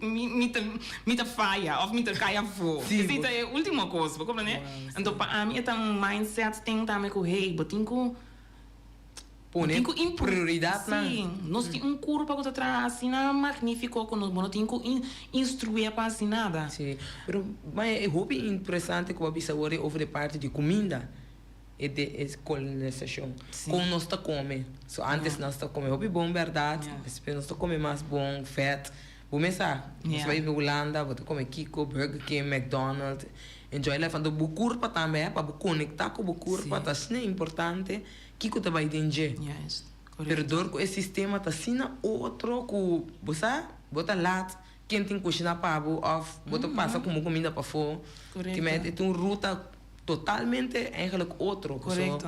mi mi ta mi ta faya of mi ta kai afó. Sí, Esei bo. ta e último kos, bo komprendé? Wow, Anto sí. pa ami e ta un mindset tin tambe ku hey, bo tin ku bo Pone tin ku impro prioridatnan. Sí, nos tin un kurpa ku ta traha asina magnífiko ku nos bo no tin ku in instrué pa hasi nada. Sí, pero maya e hopi interesante ku bo a bisa awor over e parti di kuminda. E de e kolonisashon. Kon nos ta kome. So antes nos ta kome hopi bon bèrdat, despues nos ta kome mas bon vèt. Bo mes sa, nos bai biba Hulanda, bo ta kome kiko, Burger King, McDonald, enjoy life. Anto bo kurpa tambe, pa bo konektá ku bo kurpa ta asina importante kiko ta bai den dje. Pero dor ku e sistema ta asina otro ku bo sa, bo ta lat ken tin kushiná pa bo òf bo ta pasa kumo kuminda pafó. Kimente e ta un ruta. Totalmente eigenlijk otro. Correcto.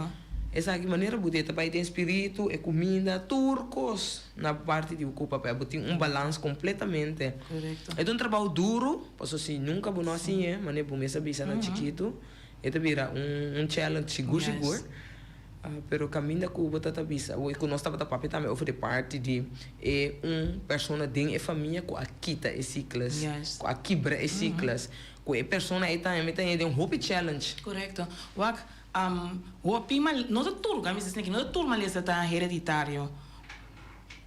Esaki manera bo ta bai den spiritu, e cuminda, tur cos na parti di bo cupa pa bo tin un balans completamente. Correcto. E ta un trabao duro, pasobra si nunca bo no a siña, manera bo mes a bisa na chikitu, e ta bira un challenge sigur sigur. Pero caminda cu bo ta ta bisa, cu nos tabata papia tambe over di parti di e un persona den e famia cu a kita e ciclus, cu a kibra e ciclus. Ku e persona ei tambe ta hende un hopi challenge. Korekto. Wak, hopi mal, no ta tur, mi bisa esaki, no ta tur malesa ta hereditario.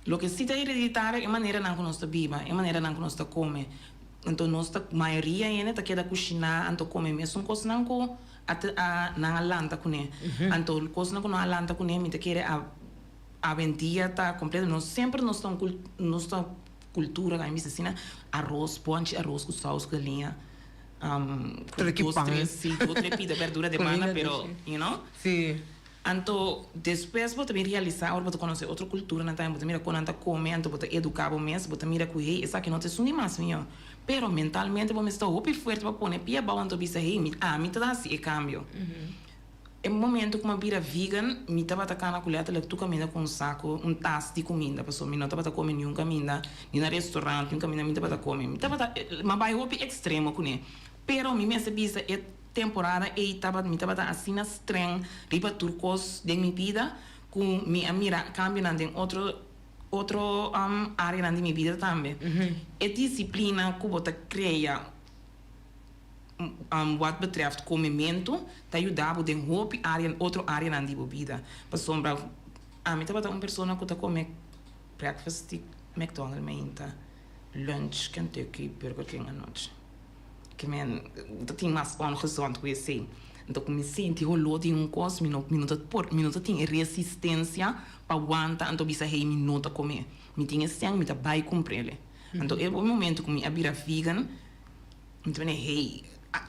Loke si ta hereditario e maneranan ku nos ta biba, e maneranan ku nos ta kome. Anto nos ta, mayoria hende ta keda kushiná anto kome mesun kosnan ku a a nan a lanta kuné. Anto kosnan ku nan a lanta kuné mi ta kere a awendia ta kompleto, nos semper nos ta un kul, nos ta. Cultura tambe bisa asina, aros, bonchi aros cu saus galiña, cu Treki dos pan. tres, si, dos tres pida berdura de banda, Comida pero, dushi. you know. Si. Anto, despues bo ta bin realisa, ora bo ta conoce otro culturanan tambe, bo ta mira con nan ta come, anto bo ta educa bo mes, bo ta mira cu, hey, esaki no ta esun di mas miyo. Pero mentalmente bo mes ta hopi fuerte pa pone pia abao anto bisa, hey, mi, ami ta haci e cambio. E momento ku mi a bira vegan, mi tabata kana ku letterlijk tur kaminda ku un sako, un tas di kuminda, pasobra mi no tabata kome niun kaminda, ni na restaurant, niun kaminda mi tabata kome. Mi tabata, mi a bai hopi ekstremo kuné. Pero mi mester bisa e temporada ei tabata, mi tabata asina streng riba tur kos den mi bida ku mi a mira kambionan den otro otro areanan di mi bida tambe. E disiplina ku bo ta krea. Wat betreft komementu, ta yuda bo den hopi área, otro áreanan di bo bida. Pasobra ami tabata un persona ku ta kome breakfast di McDonald mainta, lunch Kentucky, Burger King anochi. Ke men ta tin mas ongezond ku esei. Anto ku mi sinti holó di un kos, mi no mi no ta por mi no ta tin e resistensia pa wanta anto bisa hey mi no ta kome. Mi tin e sèn mi ta bai kumpr'el. Anto e momento ku mi a bira vegan. Mi ta bini, hey,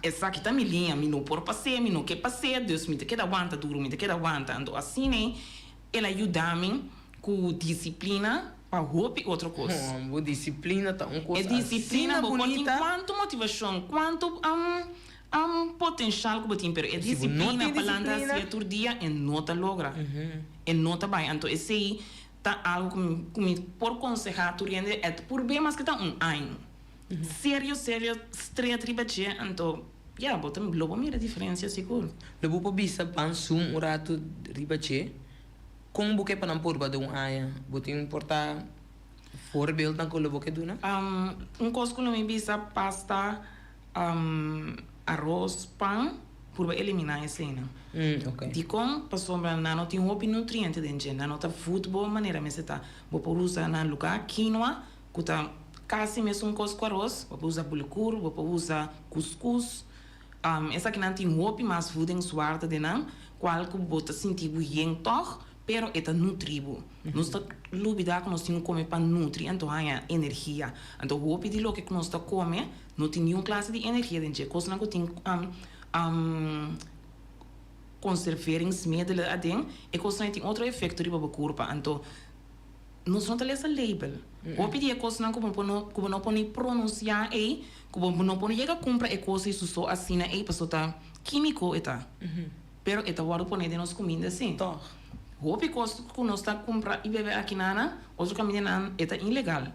esaki ta mi liña, mi no por pas'é, mi no ke pas'é, dus mi ta keda wanta duru, mi ta keda wanta. Anto asina el a yuda mi ku disiplina pa hopi otro kos. Bo disiplina ta un kos E disiplina, asina bo por tin bunita. kuantu motivashon, kuantu potenshal ku bo tin, pero e Si bo no disiplina tin pa lanta disiplina. hasié tur dia, e no ta logra, e no ta bai. Anto esei ta algu ku mi por konsehá tur hende, e ta purbe maske ta un aña. Serio serio stret riba dje anto ya bo ta lo bo mira diferencia sigur. Lo bo por bisa ban zoom un rato riba dje con bo ke pa nan purba den un aña bo tin por ta voorbeeldnan cu lo bo ke duna? Un cos cu lo mi bisa pasta aros pan purba elimina eseinan dicon pasobra nan no tin hopi nutriente den dje nan no ta voed bo manera mester ta bo por usa nan lugar quinoa Ku ta kasi mesun kos ku aros, bo por usa bulgur, bo por usa kuskus. Esakinan tin hopi mas voedingswaarde den nan, kual ku bo ta sinti bo yen tòg, pero e ta nutri bo. Nos ta lubidá ku nos tin ku kome pa nutri anto haña energia. Anto hopi di loke ku nos ta kome no tin niun klase di energia den dje. Kosnan ku tin konserveringsmiddelen aden, e kosnan ei tin otro efekto riba bo kurpa. Anto. Nos no ta lesa label. Hopi di e kosnan ku bo por no ku bo no por ni pronunsiá ei, ku bo no por yega kumpra e kos ei su so asina ei pasobra ta kímiko e ta. Pero e ta wòrdu poné den nos kuminda sí. Tòg. Hopi kos ku nos ta kumpra i bebe akinana, otro kamindanan e ta ilegal.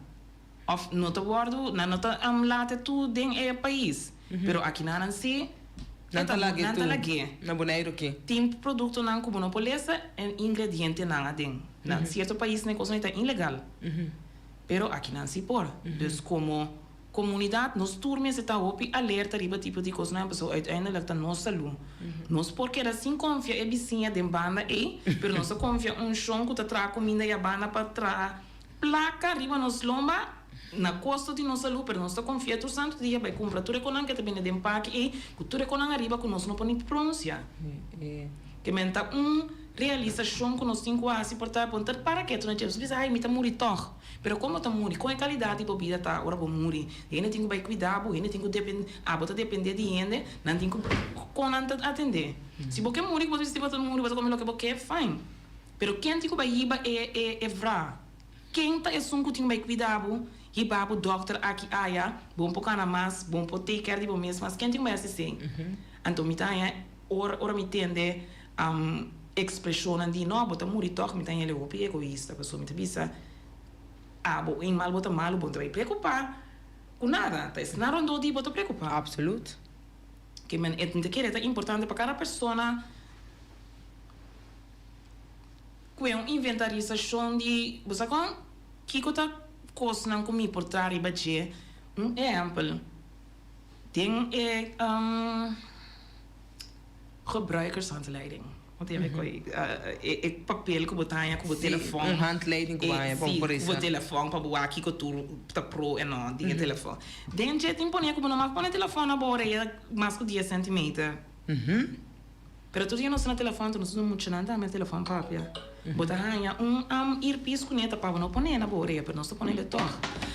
Òf no ta wòrdu, nan no ta late tur den e pais. Pero akinanan sí, Nan ta lag'é nan ta tur lag'é. na Boneiru ki. Tin produktonan ku bo no por lesa e ingredientenan aden. Na sierto paisnan e kosnan ei ta ilegal. Pero akinan sí por. Dus komo komunidat nos tur mester ta hopi alerta riba tipo di kosnan pasobra uiteindelijk ta nos salú. Nos por keda sin konfia e bisiña den banda ei, pero nos ta konfia un shon ku ta traha kuminda ya banda pa traha Plaka riba nos lomba na kosto di nos salú, pero nos ta konfia tur santu dia bai kumpra tur e konan ke ta bini den paki ei, ku tur e konan ariba ku nos no por ni pronunsiá. Ke men ta un realisashon ku nos tin ku hasi por ta bon ta para ketu na dje. Nos bisa, ai mi ta muri tòg. Pero kon bo ta muri? Kon e kalidat di bo bida ta ora bo muri? Hende tin ku bai kuida bo, hende tin ku depen, abo ta dependé di hende, nan tin ku kon nan ta atendé. Si bo ke muri ku bo ta bisa si bo ta muri bo ta kome loke bo ke, fine. Pero ken tin ku bai hiba e e e vra? Ken ta esun ku tin ku bai kuida bo, hiba bo dòkter aki aya, bon por kana mas, bon por take care di bo mes mas, ken tin ku bai hasi esei? Anto mi ta haña ora ora mi tende ekspreshonnan di no bo ta muri tòg mi ta haña el e hopi egoista pasobra mi ta bisa abo un mal bo ta malu bo no ta bai preokupá ku nada ta esnan rondó di bo ta preokupá. Absolut. Ke men e ta kere ta importante pa kada persona. Ku e un inventarisashon di, bo sa kon? Kiko ta kosnan ku mi por traha riba dje? Un ehèmpel, den e gebruikershandleiding, wat heb ik oei, e papel ku bo ta haña ku bo telefòn. Sí, un handleiding ku bo haña pa bo por Sí, ku bo telefòn pa bo wak kiko tur ta pro en no den e telefòn. Den dje tin pone ku bo no mag pone telefòn na bo orea mas ku dies sentimeter. Pero tur dia nos ta na telefòn, enton nos no muchanan tambe na telefòn papia. Bo ta haña un earpiece ku neta pa bo no pone na bo orea, pero nos ta ponele tòg.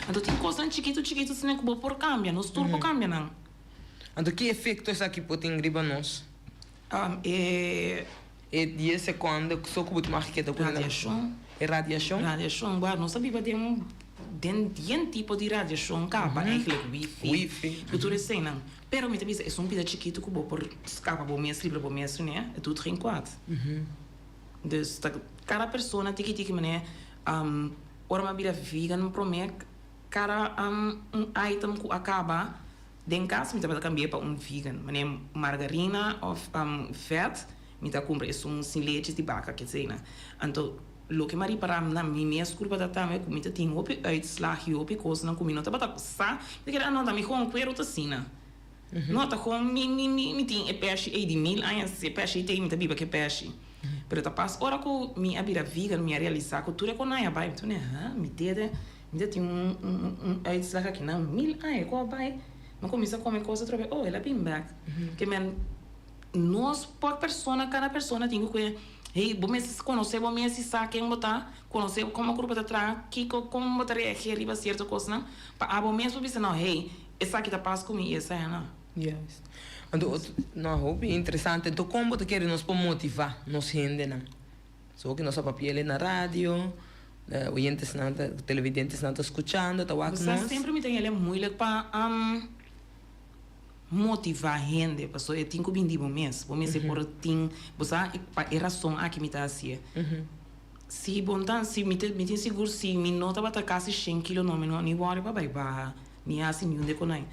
Anto tin kosnan chikitu chikitu asina ku bo por kambia, nos tur por kambia nan. Anto ki efekto esaki por tin riba nos? E. E dies sekondo so ku bo ta mag keda ku nan. Radiashon. E radiashon? Radiashon, wèl nos ta biba den un den yen tipo di radiashon kaba eigentlik, wifi, Wifi. ku tur eseinan. Pero mi ta bisa esun pida chikitu ku bo por skapa bo mes libra bo mes suné, e doet geen kwaad. Dus ta kada persona tiki tiki manera ora mi a bira vegan promé kada un item ku a kaba den kas mi tabata kambi'é pa un vegan manera margarina òf vèt mi ta kumpra esun sin lechi di baka kesei nan. Anto loke mi a ripará na mi mes kurpa ta tambe ku mi ta tin hopi uitslag i hopi kosnan ku mi no tabata sa. Mi ta kere a no ta mi gewoon kueru ta asina. No ta gewoon mi mi mi mi tin e pèshi ei di mil aña e pèshi ei ta ei mi ta biba ku e pèshi. Pero ta pas ora ku mi a bira vegan mi a realisá ku tur e kon aña bai mi ta pone ha mi dede mi ta tin un un un uitslag akinan mil aña ku a bai. Mi a kuminsá kome kos atrobe oh el a bin bèk. Ke men Nos por persona, kada persona tin ku kue, hey, bo mester konosé bo mes i sa ken bo ta, konosé komo ku bo ta traha, kiko, kon bo ta reagé riba sierto kosnan, pa abo mes bo bisa no, hey, esaki ta pas ku mi i esei no. Juist. Anto, no, hopi interesante. Anto, kon bo ta kere nos por motivá nos hendenan? So ku nos a papia el na radio, oyentesnan ta, televidentesnan ta skuchando, ta wak Bo sa nos. semper mi ta hel e moeilijk pa. Motivá hende, pasobra e tin ku bin di bo mes. Bo mester por tin, bo sa pa e rason aki mi ta hasié. Si bo no ta, si mi ta, mi tin sigur si mi no tabata kasi shen kilo no mi no ni wòri pa bai baha, ni hasi niun de konai.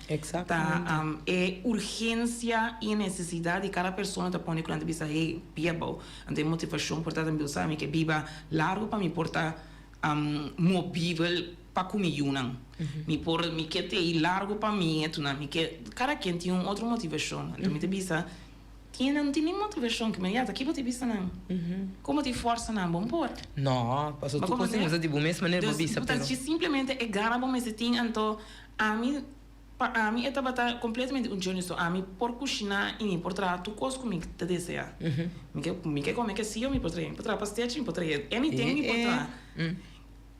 Ta e urgensia i e nesesidat di kada persona ta pone ku nan ta bisa hey, pia abou. Anto e motivashon por ta tambe bo sa mi ke biba largu pa mi por ta movibel. Pa ku mi yunan. Mi por, mi ke tei largu pa mi nietunan, mi ke, kada ken tin un otro motivashon. Anto mi ta bisa, tin hende no tin ni motivashon, ke mi ya ta ki bo ta bisa nan? Kon bo tin forsa nan? Bo no por. No, pasobra tur kos tin usa di bo mes manera bo bisa, pero. Dus simplemente e gana bo mester tin, anto ami, pa ami e tabata completamente un journey, so ami por kushiná i mi por traha tur kos ku mi ta deseá. Mi ke, mi ke kome kesiyo mi por traha, mi por traha pastechi mi por traha, anything mi por traha.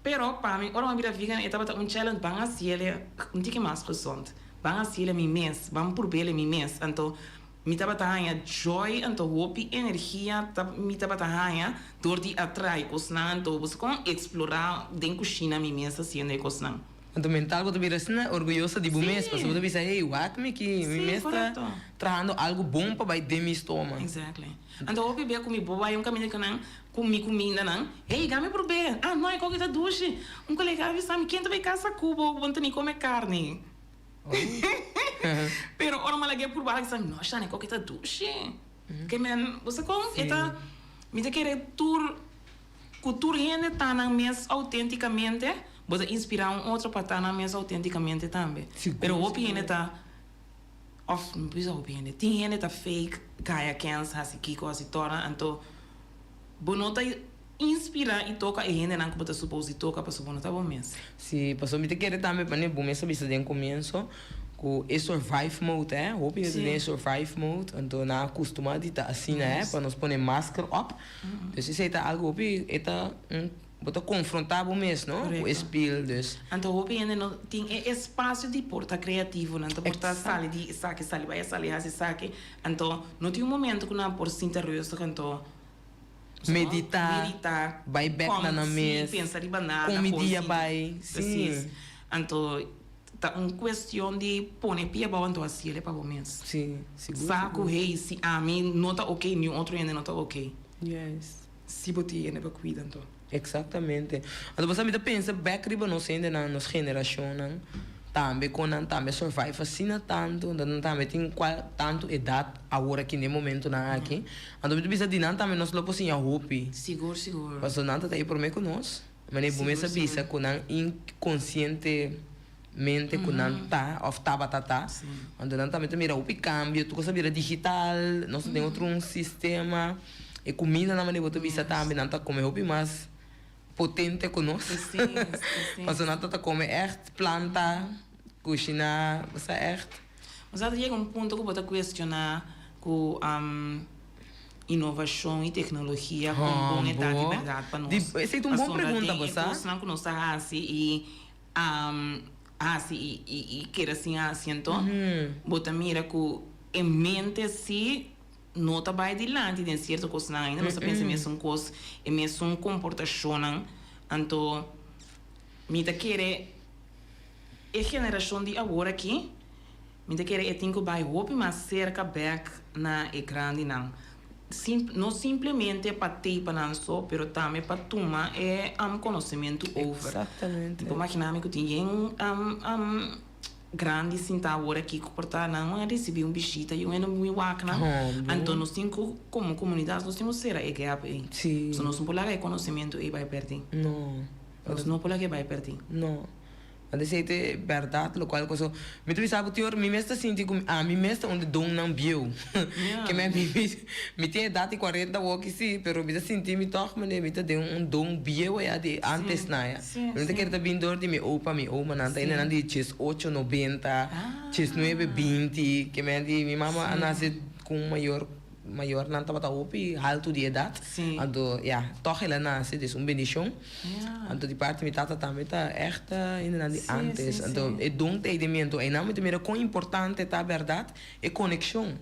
Pero pa mi, ora mi a bira vegan e tabata un challenge, ban haciele un tiki mas gezond, ban haciele mi mes, ban purbele mi mes. Anto Mi tabata haña joy anto hopi energia ta mi tabata haña dor di a traha kosnan anto bo sa kon eksplorá den kushina mi mes hasiendo e kosnan. Anto mental bo ta bira asina orguyoso di bo mes pasobra bo ta bisa hey wak mi ki mi mes ta trahando algu bon pa bai den mi stoma. Exactly. Anto hopi bia ku mi bo bai un kaminda ku nan ku mi kumindanan hey gami prob'é ah no e koki ta dushi un kolega a bisa mi ken ta bai kasa ku bo bo no ta ni kome karni. Pero ora mi a lag'é purba a no Shani koke ta dushi. Ke men bo sa kon e ta mi ta kere tur ku tur hende ta nan mes outentikamente bo ta inspirá un otro pa ta nan mes outentikamente tambe. Pero hopi hende ta òf mi por bisa hopi hende tin hende ta fake gaya kens hasi kiko hasi tòrna anto bo no ta Inspira i toka e hendenan ku bo ta supos di toka pasobra bo no ta bo mes. Sí, pasobra mi ta kere tambe manera bo mes a bisa den komienso ku e survive mode eh, hopi hende ta den e survive mode, anto nan a kustumá di ta asina eh, pa nos pone masker op. Dus esei ta algu hopi e ta un bo ta konfrontá bo mes no ku e spil dus. Anto hopi hende no tin e espasio di por ta kreativo, nan ta por ta sali di esaki sali bai sali hasi esaki, anto no tin un momento ku nan por sinta rustig anto. Medita, bai bek na nan mes, komi dia bai, si. Anto ta un kuestion di pone pia abou anto hasiel pa bo mes. Si, sigur. Sa ku hey si ami no ta oke niun otro hende no ta oke. Yes. Si bo tin hende pa kuida anto. Exactamente. Anto bo sa mi ta pensa bek riba nos hendenan, nos generacionnan tambe con nan tambe survive asina tanto, anto nan tambe tin cual tanto edad awor aki n'e momentonan aki. Anto mi ta bisa di nan tambe nos lo por siña hopi. Sigur, sigur. Pasobra nan ta ta e prome cu nos. Manera bo mes a bisa cu nan inconscientemente cu nan ta of tabata ta. Anto nan tambe ta mira hopi cambio, tur cos a bira digital, nos ta den otro un sistema. E cumindanan manera bo ta bisa tambe nan ta come hopi mas potente cu nos. Pasobra nan ta ta come echt planta, cushina, bo sa echt. Bo sa ta yega un punto cu bo ta cuestiona cu innovacion y tecnologia con bon e ta di berdad pa nos. Esey ta un bon pregunta bo sa. Pasobra den e cosnan cu nos ta haci y haci y keda sin haci anto bo ta mira cu e mente si no ta bai dilanti den cierto cosnan ainda nos ta pensa e mesun cos e mesun comportacionnan anto mi ta kere e generacion di awor aki mi ta kere e tin cu bai hopi mas cerca bek na e grandinan no simplemente pa tei pa nan so pero tambe pa tuma e conocimento over mi por magina mi cu tin yen Grandi sinta awor aki ku por ta nan a risibí un bishita i un hende muy wak nan. Anto nos tin ku komo komunidat nos tin ku sera e gap ei. So nos no por laga e konosementu ei bai pèrdí. Nos no por laga e bai pèrdí. No. Anto esei ta e bèrdat lokual ku so mi ta bisa bo Tior mi mes ta sinti ku ami mes ta un di donnan bieu. Ke mi mi tin edat di kuarenta awoki si pero mi ta sinti mi tòg manera mi ta den un don bieu aya di antes na ya. Mi ta kere ta bin dor di mi opa, mi oma nan ta ene nan di ches ocho nobenta, ches nuebe binti, ke men di mi mama a nase ku un mayor, mayornan tabata hopi haltu di edat, anto ya, tòg el a nase, dus un bendishon. Anto di parti mi tata tambe ta ègt hende nan di antes, anto e don ta ei den mi, anto einan mi ta mira kon importante ta bèrdat e konekshon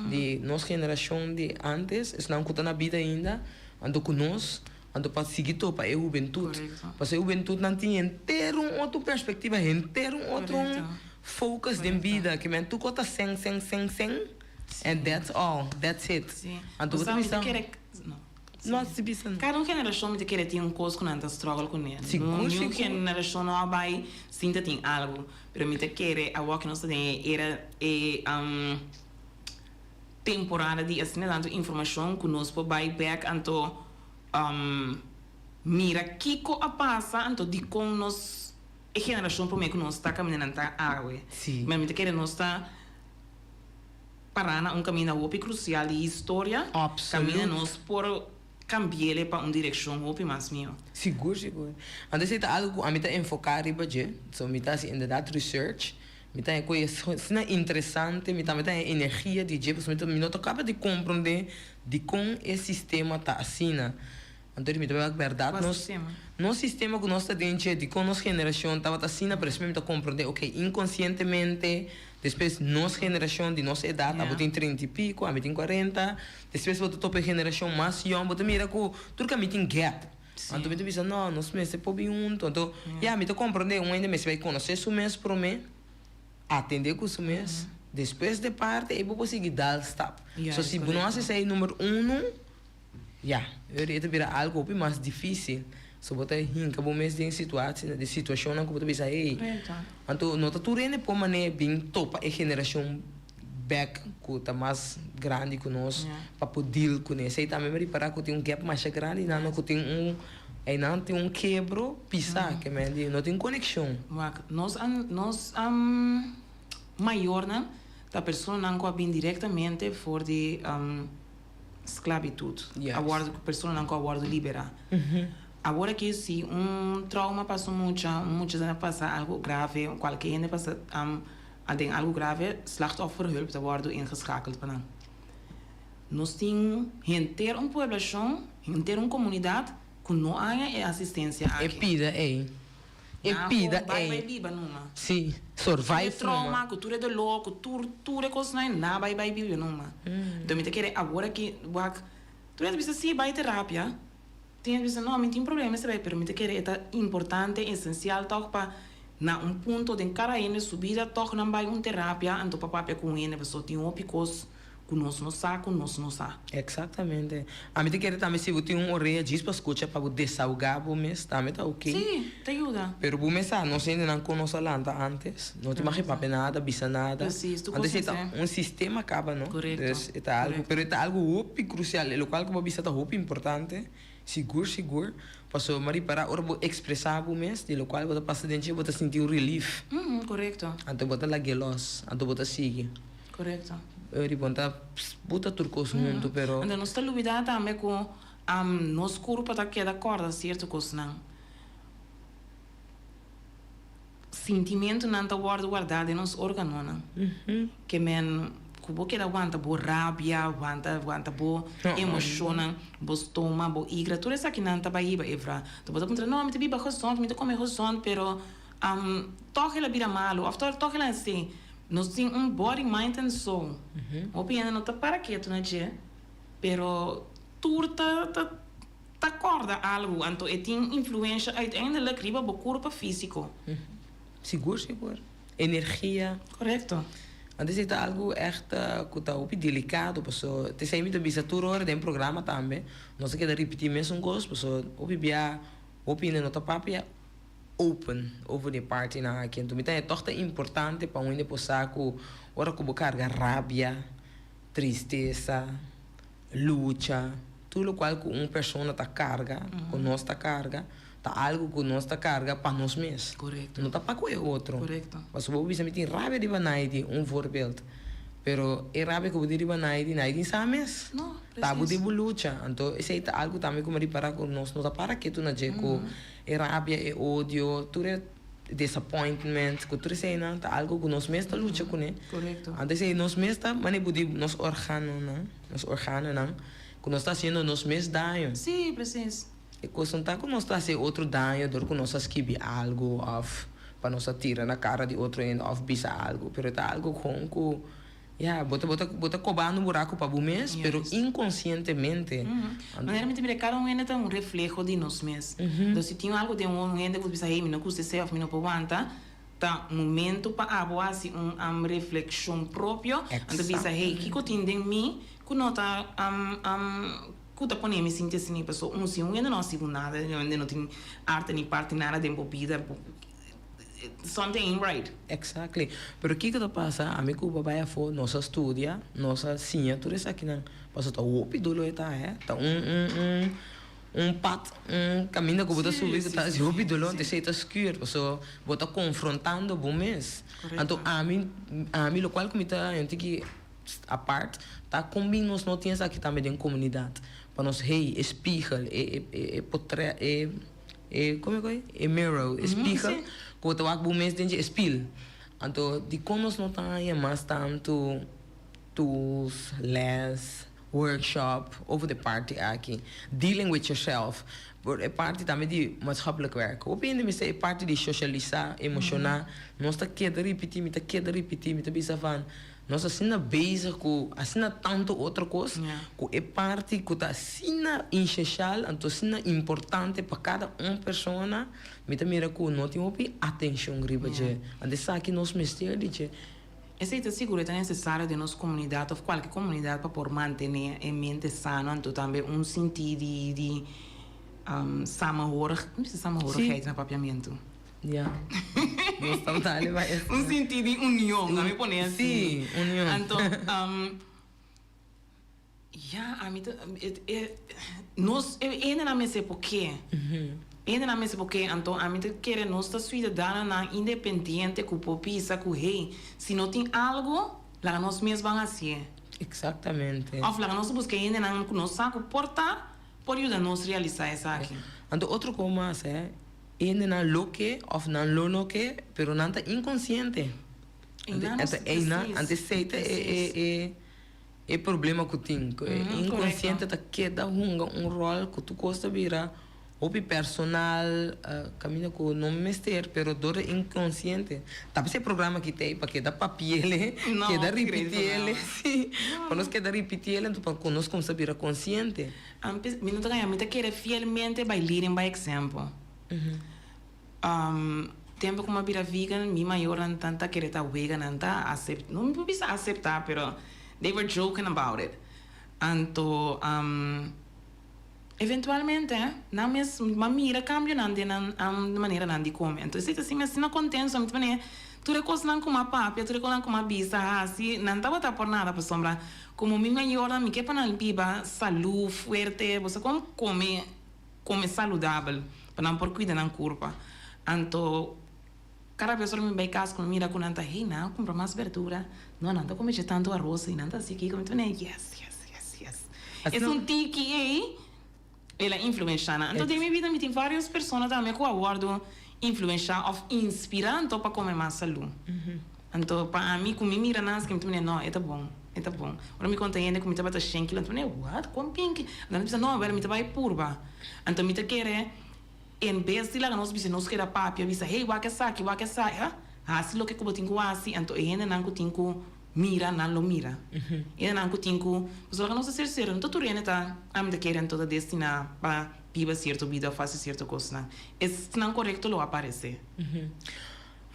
di nos generashon di antes, esnan ku ta na bida ainda, anto ku nos. Anto pa sigui topa e hubentut. Pasobra e hubentutnan tin henter un otro perspectiva, henter un otro focus den bida. Ke men tur kos ta sèn, sèn, sèn, sèn and that's all, that's it. Anto bo ta bisa. No, si bisa no. Kada un generashon mi ta kere tin un kos ku nan ta struggle kuné. Sigur, sigur. Niun generashon no a bai sin ta tin algu. Pero mi ta kere awor ku nos ta den e era, e temporada di asina tantu informashon ku nos por bai bèk anto mira kiko a pasa anto dikon nos e generashon promé ku nos ta kaminda nan ta awe. Ma mi ta kere nos ta pará na un kaminda hopi krusial di historia kaminda nos por kambi'el pa un direkshon hopi mas mihó. Sigur sigur. Anto esei ta algu ku ami ta enfoká riba dje. So mi ta hasi inderdat research. Mi ta haña ku e asina interesante, mi tambe ta haña energia di dje pasobra mi no ta kaba di komprondé dikon e sistema ta asina. Anto mi ta wak bèrdat nos nos sistema ku nos ta den dje, dikon nos generashon tabata asina, pero despues mi ta komprondé, oke, inkonsientemente. Despues nos generashon di nos edat, abo tin trinta i piko, ami tin kuarenta, despues bo ta topa e generashon mas yòn, bo ta mira ku tur kaminda tin gap. Anto mi ta bisa, no, nos mester por bin huntu. Anto, ya, mi ta komprondé, un hende mester bai konosé su mes promé, atendé ku su mes, despues de parte ei bo por sigui dal stap. So si bo no hasi esei number uno, Ya, e ta bira algo hopi mas dificil. So bo ta hinca bo mes den situatie, den situacionnan cu bo ta bisa hey. Anto no ta tur hende por mane bin topa e generacion bek cu ta mas grandi cu nos pa por deal cune. Esey tambe mi ripara cu tin un gap masha grandi nan cu tin un, eynan tin un kebro pisa ke men di no tin conexion. Wak, nos nos mayornan ta personanan cu a bin directamente for di. Sklabitut. A wòrdu, personanan ku a wòrdu liberá. Awor aki si un trauma pasa un mucha, un mucha ta pasa algu grave, kualke hende pasa den algu grave, slachtofferhulp ta wòrdu ingeschakeld pa nan. Nos tin henter un pueblashon, henter un komunidat ku no haña e asistensia aki. E pida ei. E pida ei. Bai bai biba numa. Si, survive numa. Tur e trauma, ku tur e doló, ku tur tur e kosnan, nan bai bai biba numa. Enton mi ta kere awor aki wak, tur hende bisa si bai terapia, tin hende bisa no mi tin problema esei pero mi ta kere e ta importante, esensial tòg pa na un punto den kada hende su bida tòg nan bai un terapia anto pa papia ku un hende pasobra tin hopi kos ku nos no sa ku nos no sa. Exactamente. Ami ta kere tambe si bo tin un orea djis pa scucha pa bo desahoga bo mes tambe ta ok. Sí, ta yuda. Pero bo mes sa nos hendenan con nos a lanta antes no tin mag papia nada, bisa nada. Precies, tur Antes cos e ta mester. un sistema caba no. Correcto, Dus e ta algo, correcto. pero e ta algo hopi crucial e locual cu bo a bisa ta hopi importante, sigur sigur, pasobra mi a ripara ora bo expresa bo mes di locual bo ta pasa den dje bo ta sinti un relief. Correcto. Anto bo ta lag'e los, anto bo ta sigui. Correcto. Ribon ta buta tur cos hunto pero. Anto nos ta lubida tambe cu nos curpa ta keda corda cierto cosnan. Sintimentonan ta wordo warda den nos organonan. Ke men cu bo keda wanta bo rabia, wanta wanta bo emocionnan, bo stoma, bo igra, tur esakinan ta bay hiba e vra. Anto bo ta puntra, no mi ta biba gezond, mi ta come gezond pero toch el a bira malo of toch el a haci. Nos tin un body, mind and soul. Hopi hende no ta para ketu na dje, pero tur ta ta ta corda algu, anto e tin influencia uiteindelijk riba bo curpa fisico. Sigur sigur. Energia. Correcto. Anto esei ta algu echt cu ta hopi delicado, paso t'esei mi ta bisa tur ora den programa tambe, nos ta keda ripiti mesun cos, paso hopi bia hopi hende no ta papia. open over di e partinan aki. Anto mi ta haña tòg ta importante pa un hende por sa ku ora ku bo karga rabia, tristesa, lucha, tur lokual ku un persona ta karga, ku nos ta karga, ta algu ku nos ta karga pa nos mes. No ta pa ku e otro. Pasobra bo bisa mi tin rabia riba Naidi, un voorbeeld. Pero e rabia ku bo tin riba Naidi, Naidi sa mes. Ta bo den bo lucha. Anto esei ta algu tambe ku mi a ripara ku nos no ta para ketu na dje ku. E rabia, e odio, tur e disappointment, ku tur eseinan ta algo ku nos mes ta lucha kuné. Korekto. Anto esei nos mes ta mane bo di nos organonan, nos organonan, ku nos ta hasiendo nos mes daño. Sí, presis. E kos no ta ku nos ta hasi otro daño dor ku nos a skibi algo òf pa nos a tira na kara di otro hende òf bisa algo, pero e ta algo kon ku. Ya, bo ta bo ta bo ta kobando un buraku pa bo mes, pero inkonsientemente. Manera mi ta mira, kada un hende ta un refleho di nos mes. Entonces, si tin algu den un hende ku ta bisa, hey, mi no gusta esei òf mi no por wanta, ta momento pa abo hasi un reflekshon propio, anto bisa, hey, kiko tin den mi ku no ta ku ta pone mi sinti asina? Pasobra un si un hende no hasi bo nada, un hende no tin arte ni parti nada den bo bida. Something ain't right. Exactly. Pero kiko ta pasa, ami ku bo a bai afó, nos a studia, nos a siña tur esakinan. Pasobra ta hopi duro e ta, hè. Ta un, un, un, un pad, un kaminda ku bo ta subi ku ta hasi hopi doló, anto esei ta skür, pasobra bo ta konfrontando bo mes. Anto ami, ami lokual ku mi ta henti ki apart, ta kon bin nos no tin esaki tambe den komunidat. Pa nos, hey, e spiegel, e, e, e, e potrèt, e. E como e e mirror, e spiegel ku bo ta wak bo mes den dje, e spiel. Anto dikon nos no ta haña mas tantu tools, les, workshop over de parti aki? Dealing with yourself. Por e parti tambe di maatschappelijk werk. Hopi hende mester e parti di socialisa, emociona. Nos ta keda ripiti, mi ta keda ripiti, mi ta bisa van nos asina bezig ku asina tanto otro kos ku e parti ku ta asina insheshal anto asina importante pa kada un persona, mi ta mira ku no tin hopi atencion riba dje. Anto esaki nos mester di dje. Esei ta sigur e ta nesesario den nos komunidat òf kualke komunidat pa por mantené e mente sano anto tambe un sintí di di samenhorig, mi bisa samenhorigheid na papiamentu? Ya, nos ta dale pa esei. Un sintí di union, a mi pone así. Sí, union. Anto, Ya, ami ta, e, nos, e hendenan mester por ke. E hendenan mester por ke. Anto ami ta kere nos ta suidadanonan independiente ku por bisa ku hey, si no tin algu, laga nos mes ban hasié. Exactamente. Òf laga nos buska e hendenan ku nos sa ku por ta, por yuda nos realisá esaki. Anto otro kos mas, e hendenan lo ke òf nan lo no ke, pero nan ta inkonsiente. Anto einan, anto esei ta e. E problema ku tin, ku e inkonsiente ta keda hunga un ròl ku tur kos ta bira hopi personal, kaminda ku no mester, pero dor e inkonsiente. Ta p'esei e programa aki ta ei, pa keda papi'el, keda ripiti'el, si, pa nos keda ripiti'el anto pa ku nos kumsa bira konsiente. Mi no ta gaña, mi ta kere fielmente by leading by example. Tempo ku mi a bira vegan, mi mayornan ta kere ta wega, nan ta asepta, no mi por bisa asepta, pero they were joking about it. Anto eventualmente nan mes a mira kambionan den nan maneranan di kome. Anto esei ta hasi mi asina kontentu, mi ta pone tur e kosnan ku mi a papia, tur e kosnan ku mi a bisa, hasi, nan tabata por nada pasobra komo mi mayornan mi ke pa nan biba salú, fuerte, bo sa kon kome. Come saludabel pa nan por cuida nan curpa. Anto cada bes ora mi bay cas cu mi mira cu nan ta hey nan a cumpra mas berdura, no nan ta come dje tanto aros y nan ta haci kico mi ta pone yes yes yes yes. Esun tiki ey el a influencia nan. Anto den mi bida mi tin varios persona tambe cu a wordo influencia of inspira anto pa come mas salu. Anto pa ami ku mi mira nan aski mi ta mira no e ta bon e ta bon. Ora mi konta hende ku mi tabata shen kilo nan ta mira what kon pinki anto nan ta bisa no wèl mi ta bai purba. Anto mi ta kere en bes di laga nos bisa nos keda papia bisa hey wak esaki wak esaki ha hasi loke ku bo tin ku hasi anto e hendenan ku tin ku mira nan lo mira. E hendenan ku tin ku pasobra laga nos ta ser serio no ta tur hende ta ami ta kere anto ta destina pa biba sierto bida òf hasi sierto kosnan. Esnan korekto lo aparesé.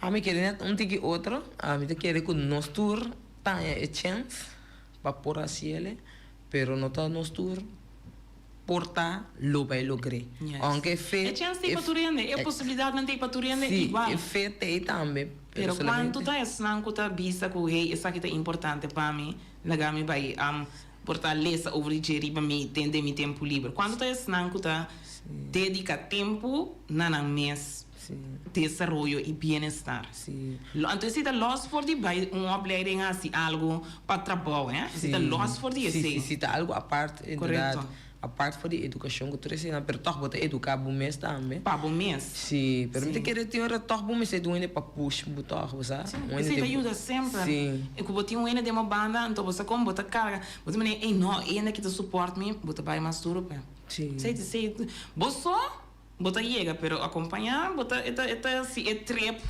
Ami kere net un tiki otro. Ami ta kere ku nos tur taña e chèns pa por hasi el'e, pero no ta nos tur por ta lo bai logr'é. Ounke e fe. E chèns t'ei pa tur hende, e posibilidatnan t'ei pa tur hende igual. Sí, e fe t'ei tambe, pero Pero kuantu ta esnan ku ta bisa ku hey esaki ta importante pa mi, laga mi bai por ta lesa over di dje riba mi den den mi tempu liber. Kuantu ta esnan ku ta dediká tempu na nan mes? Desaroyo i bienestar. Anto esei ta los for di bai un opleiding hasi algu pa trabou, hè? Esei ta los for di esei. Si, si, ta algu apart, inderdaad. Apart for di edukashon ku tur eseinan, pero tòg bo ta eduká bo mes tambe. Pa bo mes. Si, pero mi ta kere tin ora tòg bo mester di un hende pa push bo tòg, bo sa? Si, esei ta yuda semper. Si. Ku bo tin un hende den bo banda, anto bo sa kon bo ta karga, bo ta manera, ey no, e hende aki ta support mi, bo ta bai mas duru p'e. Si. Esei ta esei. Bo so. Bo ta yega pero acompaña bo ta e ta e ta si e trip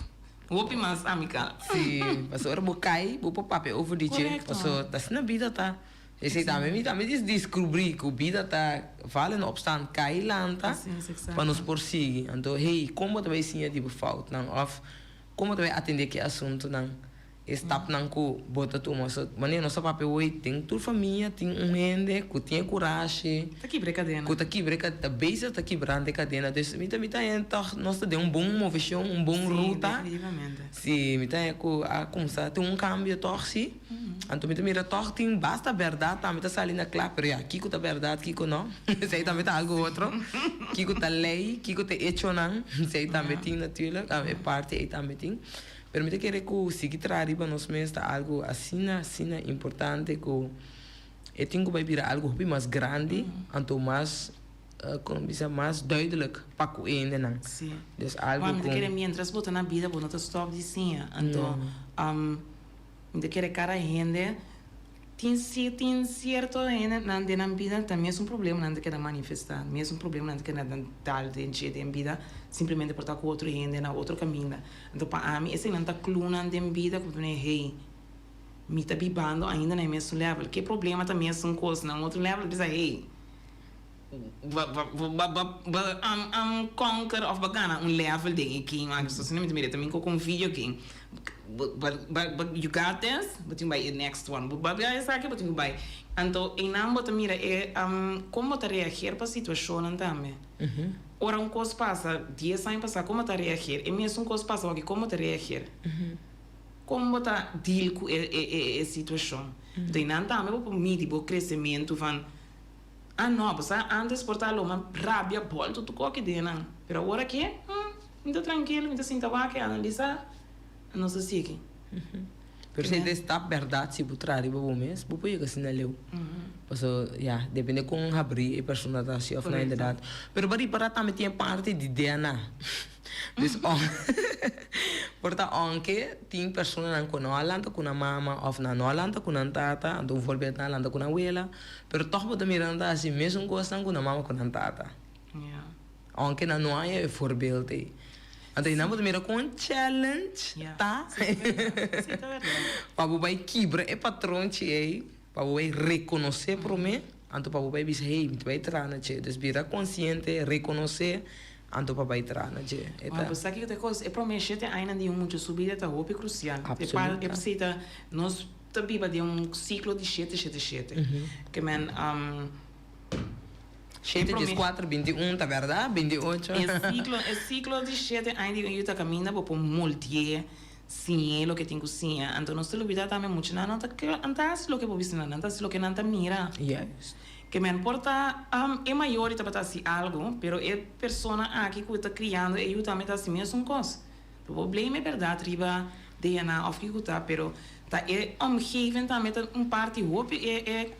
hopi mas amical. Si, pasobra ora bo cay bo por papia over di dje, Correcto. pasobra ta asina bida ta. Esey tambe mi tambe dis descubri cu bida ta vale no obstant cay lanta Así es, exacto. pa nos por sigui. Anto hey, con bo ta bay siña di bo foutnan of con bo ta bay atende ki asuntonan? E stapnan ku bo ta tuma. So, manera nos ta papia hoy, den tur famia tin un hende ku tin e kurashi. Ta kibra e kadena. Ku ta kibra e kadena, ta bezig ta kibrando e kadena. Dus mi ta mi ta haña tòg nos ta den un bon moveshon, un bon ruta. Sí, definitivamente. Sí, mi ta haña ku a kumsa tin un kambio tòg sí. Anto mi ta mira tòg tin basta bèrdat tambe ta sali na kla, pero ya, kiko ta bèrdat, kiko no? Esei tambe ta algu otro. Kiko ta lei, kiko ta echonan, esei tambe tin natuurlijk, e parti ei tambe tin. Pero mi ta kere ku sigui traha riba nos mes ta algu asina asina importante ku e tin ku bai bira algu hopi mas grandi anto mas komo bisa mas duidelijk pa ku e hendenan. Sí. Dus algu Wak mi ku. ta kere mientras bo ta na bida bo no ta stòp di siña. Anto mi ta kere kada hende. Tin si tin cierto hendenan den nan bida ta mesun problemanan ta keda manifesta, mesun problemanan ta keda dal den dje den bida simplemente por ta cu otro hende na otro caminda. Anto pa ami eseinan ta clunan den bida cu ta hey mi ta bibando ainda na e mesun level, ke problema ta mesun cos na un otro level bisa hey ba ba ba ba am conquer of ba gana un level den e game aki so asina mi ta mira ta minko con video game ba ba ba you got this bo tin bai e next one bo ba esaki bo tin ku bai anto einan bo ta mira e kon bo ta reageer pa situacionnan tambe ora un kos pasa dies aña pasa kon bo ta reageer e mesun kos pasa awor aki kon bo ta reageer kon bo ta deal ku e e e situacion anto einan tambe bo por midi bo crecemento van Ah no, bo sa antes por ta lo ma rabia bolto tu koki den nan, pero awor aki, hm, mi ta trankilo, mi ta sinta wak e analisa, nos ta sigui. Pero si ta esta berdad si bo traha riba bo mes, bo por yega asina leu. Paso, ya, depende kon habri e persona ta si of no inderdaad. Pero bo ripara tambe tin e parti di DNA. Dus por ta aunke tin personanan ku no a lanta ku nan mama òf nan no a lanta ku nan tata, anto bijvoorbeeld nan a lanta ku nan wela, pero tòg bo ta mira nan ta hasi mesun kosnan ku nan mama ku nan tata. Aunke nan no haña e voorbeeld ei. Anto einan bo ta mira kon challenge ta pa bo bai kibra e patronchi ei, pa bo bai rekonosé promé, anto pa bo bai bisa hey mi ta bai traha na dje. Dus bira konsiente, rekonosé. Anto pa bai traha na dje. E ta. Bo sa kiko ta e kos? E prome shete añanan di un mucha su bida ta hopi krusial. Absoluta. E p'esei ta nos ta biba den un siklo di shete shete shete. Ke men Shete dies kuater 21 ta bèrdat? 28. E siklo e siklo di shete aña di un yu ta kaminda bo por moldi'é, siñ'é loke tin ku siña. Anto nos ta lubida tambe muchanan no ta nan ta hasi loke bo bisa nan, nan ta hasi loke nan ta mira. Juist. Ke men por ta e mayor tabata hasi algu, pero e persona aki ku ta kriando e yu tambe ta hasi mesun kos. Bo por blame e bèrdat riba DNA òf kiko ta, pero ta e omgeving tambe ta un parti hopi e e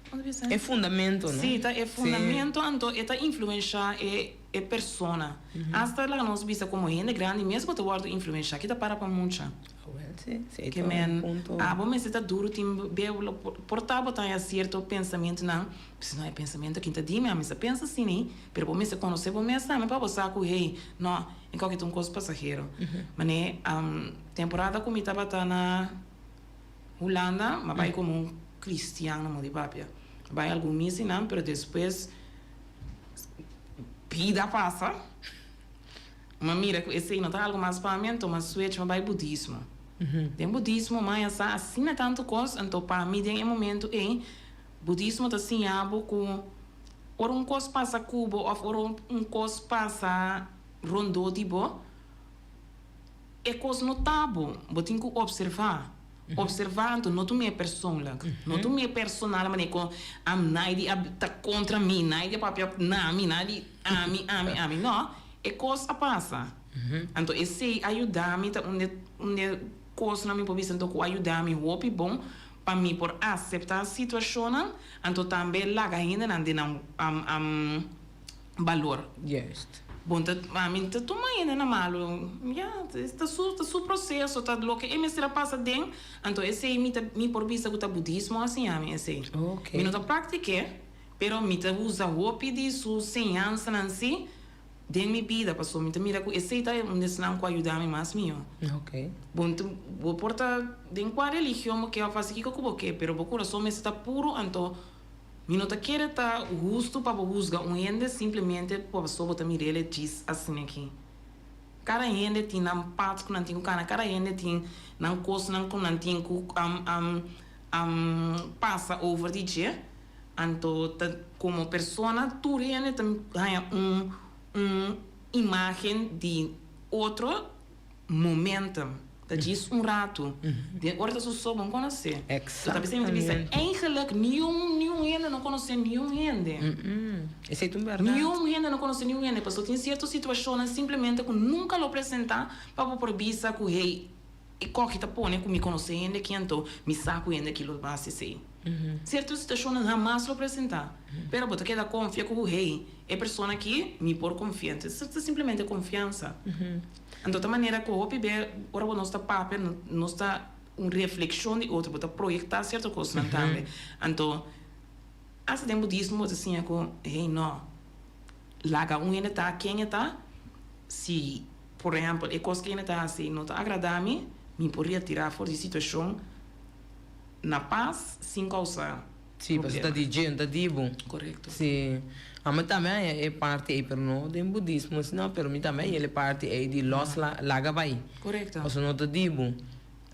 kon ta bisa? E fundamento, no? Si, ta e fundamento anto e ta influensha e e persona. Asta laga nos bisa komo hende grandi mes bo ta wòrdu influensha, ki ta para pa mucha? Awel si, si Ke men, abo mester ta duru tin be lo por ta bo ta haña sierto pensamentunan, si no e pensamentu aki ta di mi, ami sa pensa asina, pero bo mester konosé bo mes tambe pa bo sa ku hey, no, e koki ta un kos pasahero. Manera temporada ku mi tabata na Hulanda, mi a bai komo un kristian, no mo di papia, mi bai algun misinan, pero despues bida pasa. M'a mira ku esei no ta algu mas pa mi, anto m'a switch, m'a bai budismo. Den budismo m'a haña sa asina tantu kos, anto pa mi den e momentu ei, budismo ta siña bo ku ora un kos pasa ku bo òf ora un kos pasa rondó di bo, e kos no ta bo, bo tin ku opservá. Opservá anto no tum'é persoonlijk, no tum'é personal manera ku am naidi a ta kontra mi, naidi a papia na mi, naidi ami, ami, ami. No, e kos a pasa. Anto esei a yuda mi ta un de un de kosnan mi por bisa anto ku a yuda mi hopi bon pa mi por aseptá situashonnan anto tambe laga hendenan den nan am balor. Juist. Bon ta ami ta tuma hende na malu ya ta su ta su proceso ta loke e mester a pasa den anto esey mi ta mi por bisa ku ta budismo a siña mi esey. Okay. Mi no ta practique pero mi ta usa hopi di su señansanan si den mi bida paso mi ta mira ku esey ta un di esnan ku a yuda mi mas miho. Okay. Bon ta bo por ta den kua religion bo ke of hasi kiko ku bo ke pero bo kurason mester ta puro anto Mi no ta kere ta hustu pa bo husga un hende simplemente pasobra bo ta mir'el e djis asin'aki. Kada hende tin nan pad ku nan tin ku kana, kada hende tin nan kosnan ku nan tin ku pasa over di dje. Anto ta komo persona tur hende ta haña un un imagen di otro. Momentum. Ta djis un ratu. Den ora ta su so bo no konosé. So ta bisa mi ta bisa eigenlijk niun niun hende no konosé niun hende. Esei ta un bèrdat. Niun hende no konosé niun hende pasobra tin sierto situashonnan simplemente ku nunka lo presentá pa bo por bisa ku hey e koki ta pone ku mi konosé hende aki anto mi sa ku hende aki lo hasi esei. Sierto situashonnan hamas lo presentá pero bo ta keda konfia ku hey e persona aki mi por konfia. Entonces ta simplemente konfiansa. Anto ta manera ku hopi be ora ku nos ta papia nos ta. un reflekshon di otro, bo ta proyektá sierto kosnan tambe. Anto, asta den budismo bo ta siña ku, hey no, laga un hende ta ken e ta, si por ehèmpel e kos ku hende ta hasi no ta agradá mi, mi por retirá for di situashon na pas sin kousa Sí, pasobra ta di dje, no ta di bo. Korekto. Sí. Ami tambe haña e parti ei, pero no den budismo asina, no, pero mi tambe haña e parti ei di los laga bai. Korekto. Pasobra no ta di bo.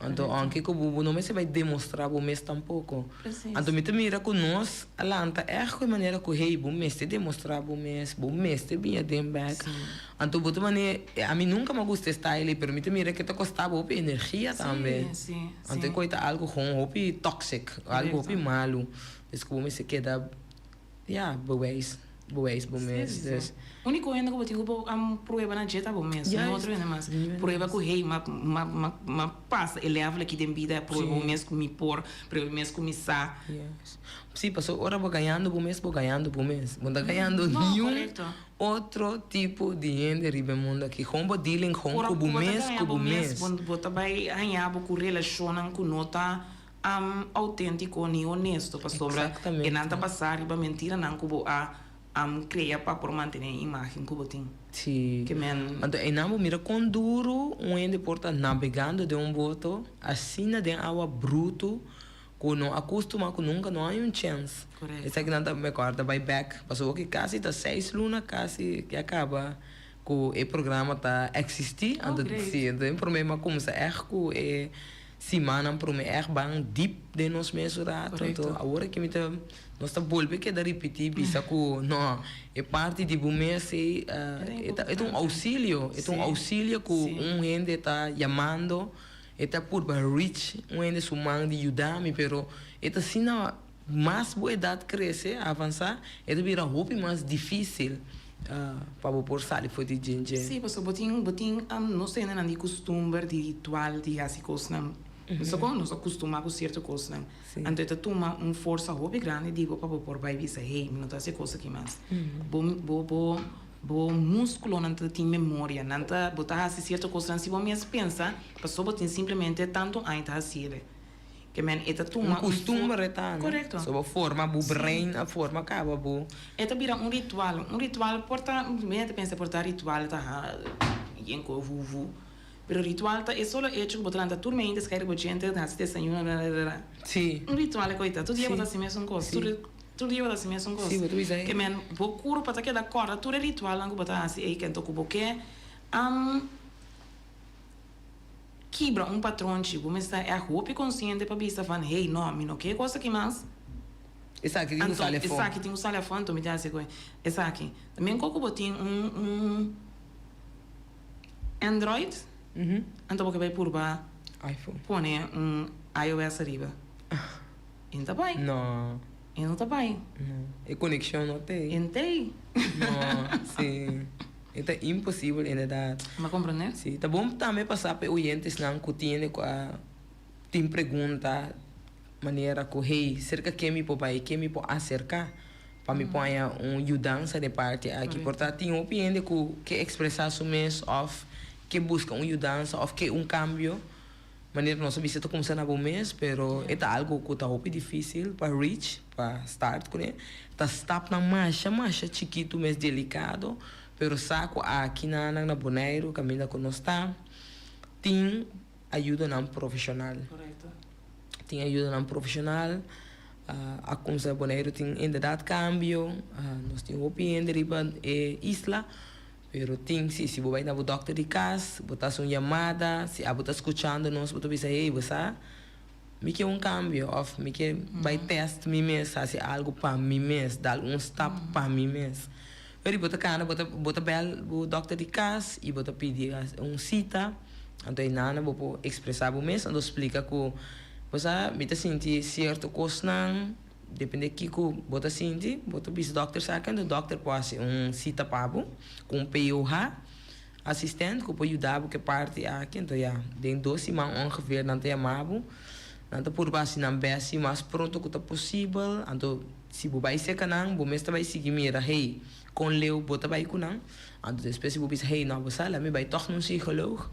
Anto aunke ku bo no mester bai demostrá bo mes tampoko. Precies. Anto mi ta mira ku nos a lanta ègt ku e manera ku hey, bo mester demostrá bo mes, bo mester bin aden bèk. Sí. Anto bo ta manera, ami nunka mi a gusta e style ei, pero mi ta mira ke ta kostá bo hopi energia tambe. Sí, sí, sí. Anto e koi ta algu gewoon hopi toxic, algu hopi malu. Dus ku bo mester keda, ya, bewijs, bewijs bo mes. Sí, sí. Dus. Úniko hende ku bo tin ku bo prueba na dje ta bo mes, no otro hende mas. Prueba ku hey, m'a m'a m'a m'a pasa e level aki den bida, prueba bo mes ku mi por, prueba bo mes ku mi sa. Yes. Sí, pasobra ora bo gañando bo mes, bo gañando bo mes. Bo no ta gañando No, niun korekto. otro tipo di hende riba e mundo aki. Gewoon bo dealing gewoon Ora ku ku bo bo ta mes, gaña ku bo bo mes, mes. bo bo ta bai haña bo ku relashonnan ku no ta auténtiko ni honesto, pasobra e nan ta Exactamente. basá riba mentiranan ku bo a krea pa por mantené e imágen ku bo tin. Sí. Ke men. Anto einan bo mira kon duru un hende por ta nabegando den un boto asina den awa brutu ku no a kustuma ku nunka no hay un chèns. Korekto. Esakinan ta me kòrda bai bèk pasobra oki kasi ta seis luna kasi ya kaba ku e programa ta eksistí. Oh, Anto great. sí, anto den promé mi a kuminsá ègt ku e simannan promé ègt ban dip den nos mes un rato. Anto Korekto. awor aki mi ta nos ta bolbe keda ripití bisa ku no e parti di bo mes ei E ta e ta un importante. ousilio, e ta un Sí, ousilio ku sí. un hende ta yamando. E ta purba reach un hende su man di yuda mi pero e ta asina mas bo edad crece avansa e ta bira hopi mas dificil pa bo por sali for di dje dje. Sí, pasobra bo tin bo tin nos hendenan di custumber di ritual di haci cosnan nos ta con nos a custuma cu cierto cosnan anto e ta tuma un forsa hopi grandi di bo pa bo por bay bisa hey mi no ta haci e cos aki mas bo bo bo Bo múskulonan ta tin memoria, nan ta, bo ta hasi sierto kosnan si bo mes pensa, paso bo tin simplemente tantu aña ta hasiel. Ke men e ta Un tuma un kustumber e ta, no? Korekto. So bo forma bo brein a forma kaba bo. E ta bira un ritual. Un ritual por ta, mi ta pensa por ta ritual ta ha yen ku vuvu. Pero ritual ta e solo echo ku bo ta lanta tur mainta skai riba djente, hasi desayuno, rararara. Sí. Un ritual e koita. Tur dia bo Sí. ta hasi mesun kos. Sí. Tur tur dia bo ta hasi mesun kos. Sí, bo ta bisa Ke men bo kurpa ta keda kòrda tur e ritualnan ku bo ta hasi ei kento ku bo ke kibra un patronchi. Bo mester ta ègt hopi konsiente pa bisa van, hey, no, mi no ke e kos aki mas. Esaki tin ku Anto sali afó. esaki tin ku sali afó, anto mi ta hasi ku esaki. También koko bo tin un un. Android, anto bo ke bai purba iPhone. pone un iOS ariba. E no ta bai. No. E no ta bai. No. E conexion no t'ei. E no t'ei. No, si. E ta imposibel inderdaad. Bo a comprende? Si. Ta bon tambe pa sa pa e oyentesnan ku tiene ku a tin pregunta manera ku hey, serka ken mi por bai, ken mi por aserka pa mi por haña un yudansa den parti aki. Por ta tin hopi hende ku ke ekspresá su mes òf ke buska un yudansa òf ke un kambio. Manera nos a bisa ta kuminsá na bo mes, pero e ta algu ku ta hopi difísil pa reach, pa start kuné. Ta stapnan masha masha chikitu mes delikado, pero sa ku aki na nan na Boneiru kaminda ku nos ta tin ayudonan profeshonal. Tin ayudonan profeshonal. A kumsa Boneiru tin inderdaad kambio. Nos tin hopi hende riba e isla. Pero tin si, si bo bai na bo dòkter di kas, bo ta hasi un yamada, si abo ta skuchando nos, bo ta bisa, hey, bo sa, mi ke un kambio òf mi ke bai tèst mi mes, hasi algu pa mi mes, dal un stap pa mi mes. Pero bo ta kana, bo ta bo ta bèl bo dòkter di kas i bo ta pidi un sita, anto einana bo por ekspresá bo mes, anto splika ku bo sa mi ta sinti sierto kosnan, depende kiko bo ta sinti, bo ta bisa dòkter esaki, anto dòkter por hasi un sita pa bo ku un POH asistent ku por yuda bo ku e parti aki, anto ya den dos siman ongeveer nan ta yama bo, nan ta purba hasi nan bèst i mas pronto ku ta posibel, anto. Si bo bai serka nan, bo mes ta bai sigui mira, hey, kon leu bo ta bai ku nan. Anto despues si bo bisa, hey, no, bo sa, laat mi bai tòg na un psikoloog.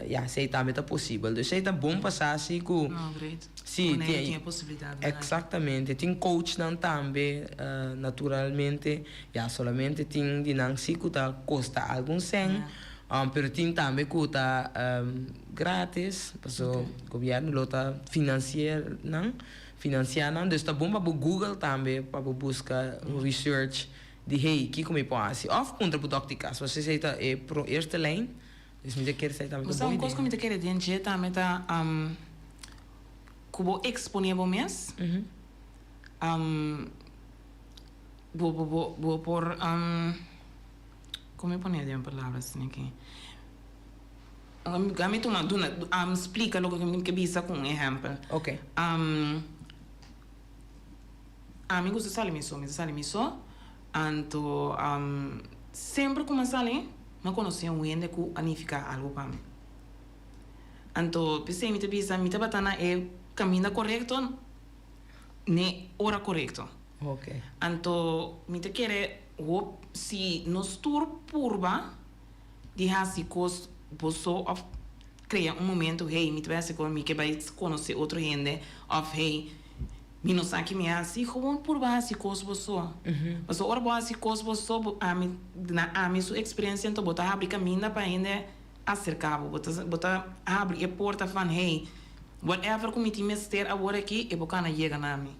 Ya, esei tambe ta posibel. Dus esei ta bon pa sa si ku. No, great. Si, Ku tin e posibilidat. Eksaktamente. Tin coachnan tambe, naturalmente. Ya, solamente tin di nan si ku ta kosta algun sèn, pero tin tambe ku ta gratis, paso gobièrnu lo ta finansier nan, finansiá nan. Dus ta bon pa bo google tambe, pa bo buska un research di hey, kiko mi por hasi? Òf puntra bo dòkter di kas, pasobra esei ta e eerste lijn. Dus mi ta kere esei tambe ta un bon Un kos idea. ku mi ta kere den dje tambe ta ku bo eksponé bo mes, bo bo bo bo por kon mi pone den palabra asina aki? Mi tuma duna splika loke mi ke bisa ku un ehèmpel. Oké. Ami gusta sali mi so, mi ta sali mi so, anto semper ku mi a sali mi a konosé un hende ku a nifiká algu pa mi. Anto p'esei mi ta bisa mi tabata na e kaminda korekto n'e ora korekto. Anto mi ta kere hop si nos tur purba di hasi kos bo so òf krea un momento hey mi ta bai hasi kos mi ke bai konosé otro hende òf hey Mi no sa ki mi hasi, gewoon purba hasi kos bo so. Pasobra ora bo hasi kos bo so, bo ami, na ami su eksperensia anto bo ta habri kaminda pa hende aserká bo. Bo ta, bo ta habri e porta van hey, whatever ku mi tin mester awor aki, e bo kana yega na mi.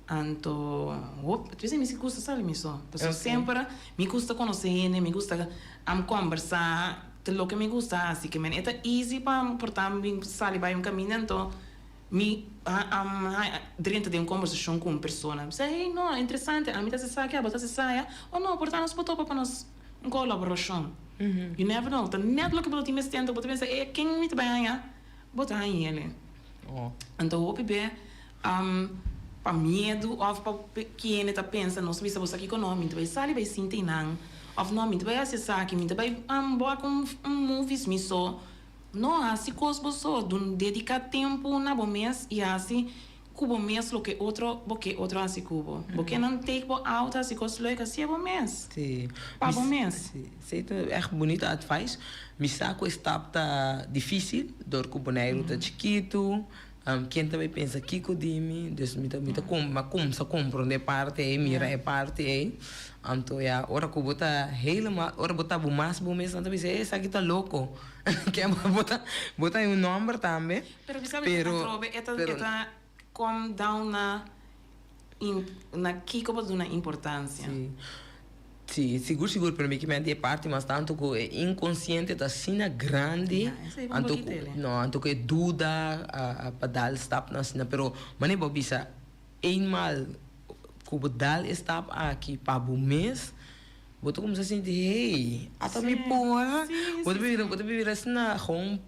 Anto, hop, tues mi si gusta sali mi so. Pasobra semper mi gusta konosé hende, mi gusta am kòmbersá, ta loke mi gusta hasi. Ke men e ta easy pa por ta mi sali bai un kaminda anto. Mi a drenta den un kombersashon ku un persona. Mi bisa, hey, no, interesante, ami ta hasi esaki, abo ta hasi esaya. Oh no, por ta nos por topa pa nos un kolaborashon. You never know, ta nèt loke bo ta tin mester, anto bo ta pensa, eh, ken mi ta bai haña? Bo ta haña el'e. Anto hopi be pa miedu òf pa kende ta pensa nos bisa bo sa kiko no, mi ta bai sali bai sinta einan, òf no, mi ta bai hasi esaki, mi ta bai wak un movies mi so. No hasi kos bo so, dun dediká tempu na bo mes i hasi ku bo mes loke otro bo ke otro hasi ku bo. Bo ke nan take bo out hasi kos leuk, hasié bo mes. Sí. Pa bo mes. Sí, esei ta ègt bunita advice. Mi sa ku e stap ta difísil dor ku Boneiru ta chikitu. Ken ta bai pensa kiko di mi? Dus mi ta mi ta mi a kumsa komprondé e parti ei, mira e parti ei. Anto ya, ora ku bo ta helemaal, ora bo ta bo mas bo mes nan ta bisa, e esaki ta loko. Ke bo ta bo ta un nòmber tambe. Pero bisa mi atrobe e ta e ta kom down na na kiko bo ta duna importansia. Sí. Sí, sigur sigur, pero mi kimen di e parti mas tantu ku e inkonsiente ta asina grandi, anto ku no, anto ku e duda pa dal stapnan asina, pero manera bo a bisa eenmaal ku bo dal e stap aki pa bo mes, bo ta kuminsá sinti hey, ata mi por, bo ta bira bo ta bira asina gewoon.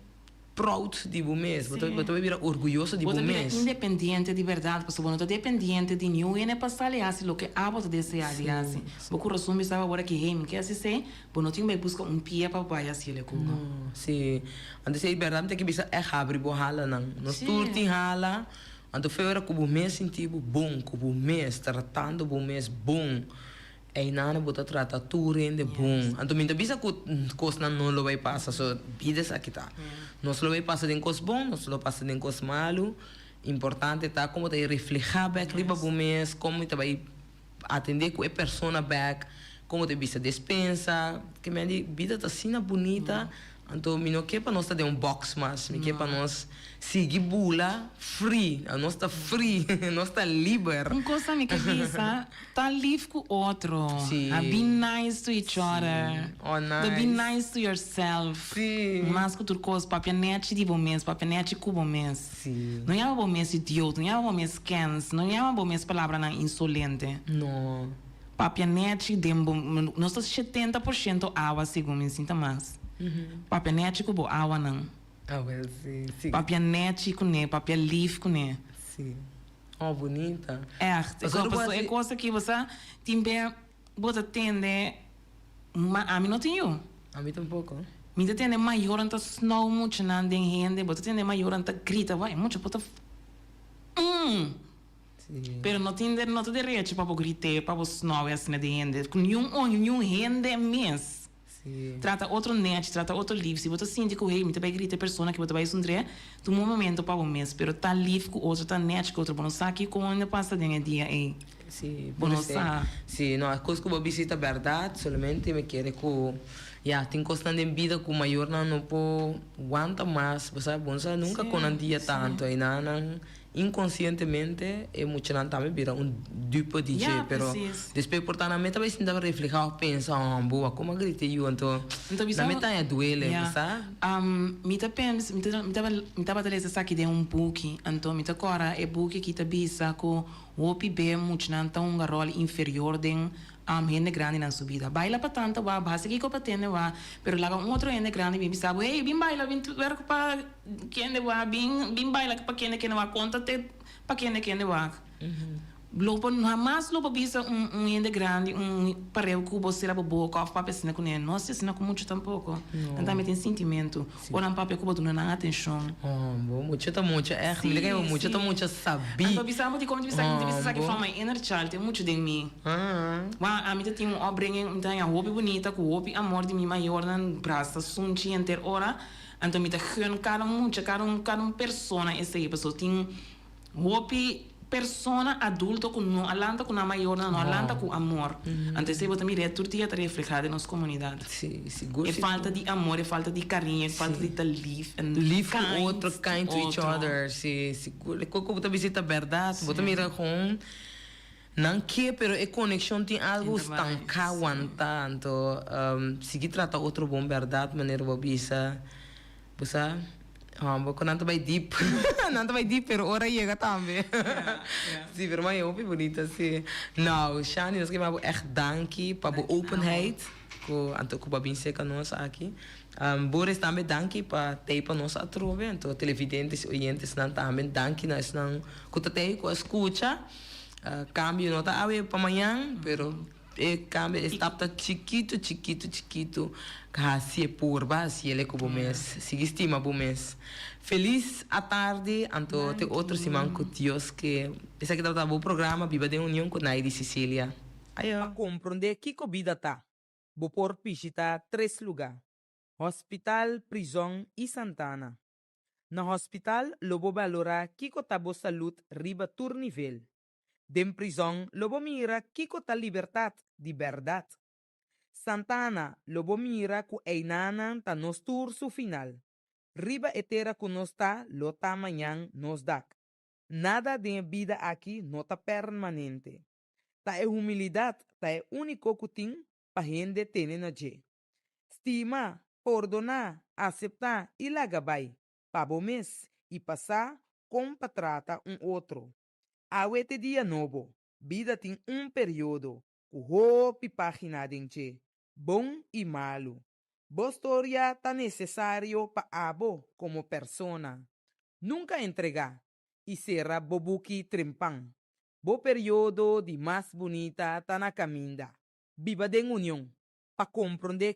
Proud di bo mes, bo ta bo ta bira orguyoso di Bo bo ta bira mes. independiente di berdad, pasobra bo no ta dependiente di niun hende pa sali hasi loke abo ta desea di hasi. Bo kurason bisa bo awor aki, hey, mi ke hasi esei, bo no tin bai buska un pia pa bai hasi el ku bo. No, si. Anto esei berdad mi ta ke bisa ègt habri bo halanan. Nos tur tin hala, anto fe ora ku bo mes sinti bo bon ku bo mes, tratando bo mes bon. Einan bo ta trata tur hende bon. Anto mi ta bisa ku kosnan no lo bai pasa, so bida esaki ta. Nos lo bai pasa den kos bon, nos lo pasa den kos malu. Importante ta kon bo ta reflehá bèk riba bo mes, kon bo ta bai atendé ku e persona bèk, kon bo ta bisa despensa. Ke men di bida ta asina bunita. Anto mi no ke pa nos ta den un box mas, mi ke pa nos sigui bula free, nos ta free, nos ta liber. Un cosa mi ke bisa, ta lief ku otro, Sí. Be nice to each other, Oh nice. Be nice to yourself, Sí. Mas ku tur kos, papia nechi di bo mes, papia nechi ku bo mes. Sí. No yama bo mes idioot, no yama bo mes kens, no yama bo mes palabranan insolente. No. Papia nechi den bo, nos ta 70% awa segun mi sinta mas. Papia nechi ku bo awanan. Ah wel si, si. Papia nechi kuné, papia lif kuné. Si. Oh bunita. Echt. Pasobra bo Pasobra e hasi. kos aki bo sa tin be bo ta tende ma ami no tin yu. Ami tampoko. Mi ta tende mayornan ta snow muchanan den hende, bo ta tende mayornan ta grita, wai mucha bo ta umm. Pero no tin no ta derecho pa bo grité, pa bo snowe asina di hende. Ku niun oño, niun hende mes. Trata otro nèchi, trata otro lif. Si bo ta sinti ku hey, mi ta bai grita e persona aki, bo ta bai sundr'é, tuma un momento pa bo mes. Pero ta lif ku otro, ta nèchi ku otro. Bo no sa kiko a pasa den e dia ei. Sí, Bo no sa. Sí, no, e kos ku bo bisa ta bèrdat. Solamente mi kere ku, ya, tin kosnan den bida ku mayornan no por wanta mas. Bo sa, bo no sa nunka kon nan dia tantu. Einan nan Inkonsientemente e muchanan tambe bira un dupe di dje, pero despues por ta nan meta bai sinta refleha of pensa, oh boa, como a grita e yu anto nan meta haña duele, bo sa? Mi ta pensa, mi ta mi tabata lesa esaki den un buki, anto mi ta kòrda e buki aki ta bisa ku hopi be muchanan ta hunga ròl inferior den hende grandi nan su bida. Baila pa tanta wak, basta kiko pa tende wak, pero laga un otro hende grandi bin bisa bo, hey bin baila, bin twerk pa. Kende wak bin bin baila pa kende kende wak konta te pa kende kende wak lo por hamas lo por bisa un un hende grandi un pareu ku bo sera bo boka of papia asina kuné no hasi asina ku mucha tampoko nan tambe tin sintimentu ora nan papia ku bo duna nan atenshon. Bo mucha ta mucha ègt mi ta kere bo mucha ta mucha sabí. Anto bisa bo dikon mi ta bisa mi ta bisa esaki from my inner child tin muchu den mi wak ami ta tin un upbringing mi ta haña hopi bunita ku hopi amor di mi mayornan brasa sunchi henter ora. Anto mi ta gun kada mucha, kada un, kada un persona esei, pasobra tin hopi persona adulto ku no a lanta ku nan mayornan, no a lanta ku amor. Anto esei bo ta mira tur dia ta reflehá den nos komunidat. Sí, sigur, E falta di amor, e falta di kariño, e falta di ta lif en Lif ku otro, kind to each other, sí, sigur. E kos ku bo ta bisa ta bèrdat. Bo ta mira kon Nan ke pero e konekshon tin algu stanká wantá anto sigui trata otro bon bèrdat manera bo bisa bo sa hòmber ku nan ta bai dip nan ta bai dip pero ora yega tambe si pero man e hopi bunita si nou Shani nos ke maba bo ègt danki pa bo openheid ku anto ku bo a bin serka nos aki Boris tambe danki pa tei pa nos atrobe anto televidentes i oyentesnan tambe danki na esnan ku ta tei ku a skucha. Cambio no ta awe pa mañan, pero e cambio e stap ta chikitu, chikitu, chikitu. Hacié purba, haciele cu bo mes. Sigui stima bo mes. Feliz atardi, anto te otro siman cu Dios ke. Esaki tabata bo programa Biba den Union cu Naidy Cecilia. Ayo. Pa komprondé kiko bida ta, bo por bishitá tres lugá, Hospital, Prizòn i Santana. Na hospital lo bo balorá kiko ta bo salud riba tur nivel. Den prizòn lo bo mira kiko ta libertat di bèrdat. Santana lo bo mira ku einanan ta nos tur su final. Riba e tera ku nos ta lo ta mañan nos dak. Nada den e bida aki no ta permanente. Ta e humilidat ta e úniko ku tin pa hende tene na dje. Stima, pordoná, aseptá i laga bai, pa bo mes i pa sa kon pa trata un otro. Awe t'e dia nobo, bida tin un periodo ku hopi página den dje, bon i malu. Bo storia ta nesesario pa abo komo persona. Nunka entregá i sera bo buki trempan. Bo periodo di mas bunita ta na kaminda. Biba den union pa komprondé.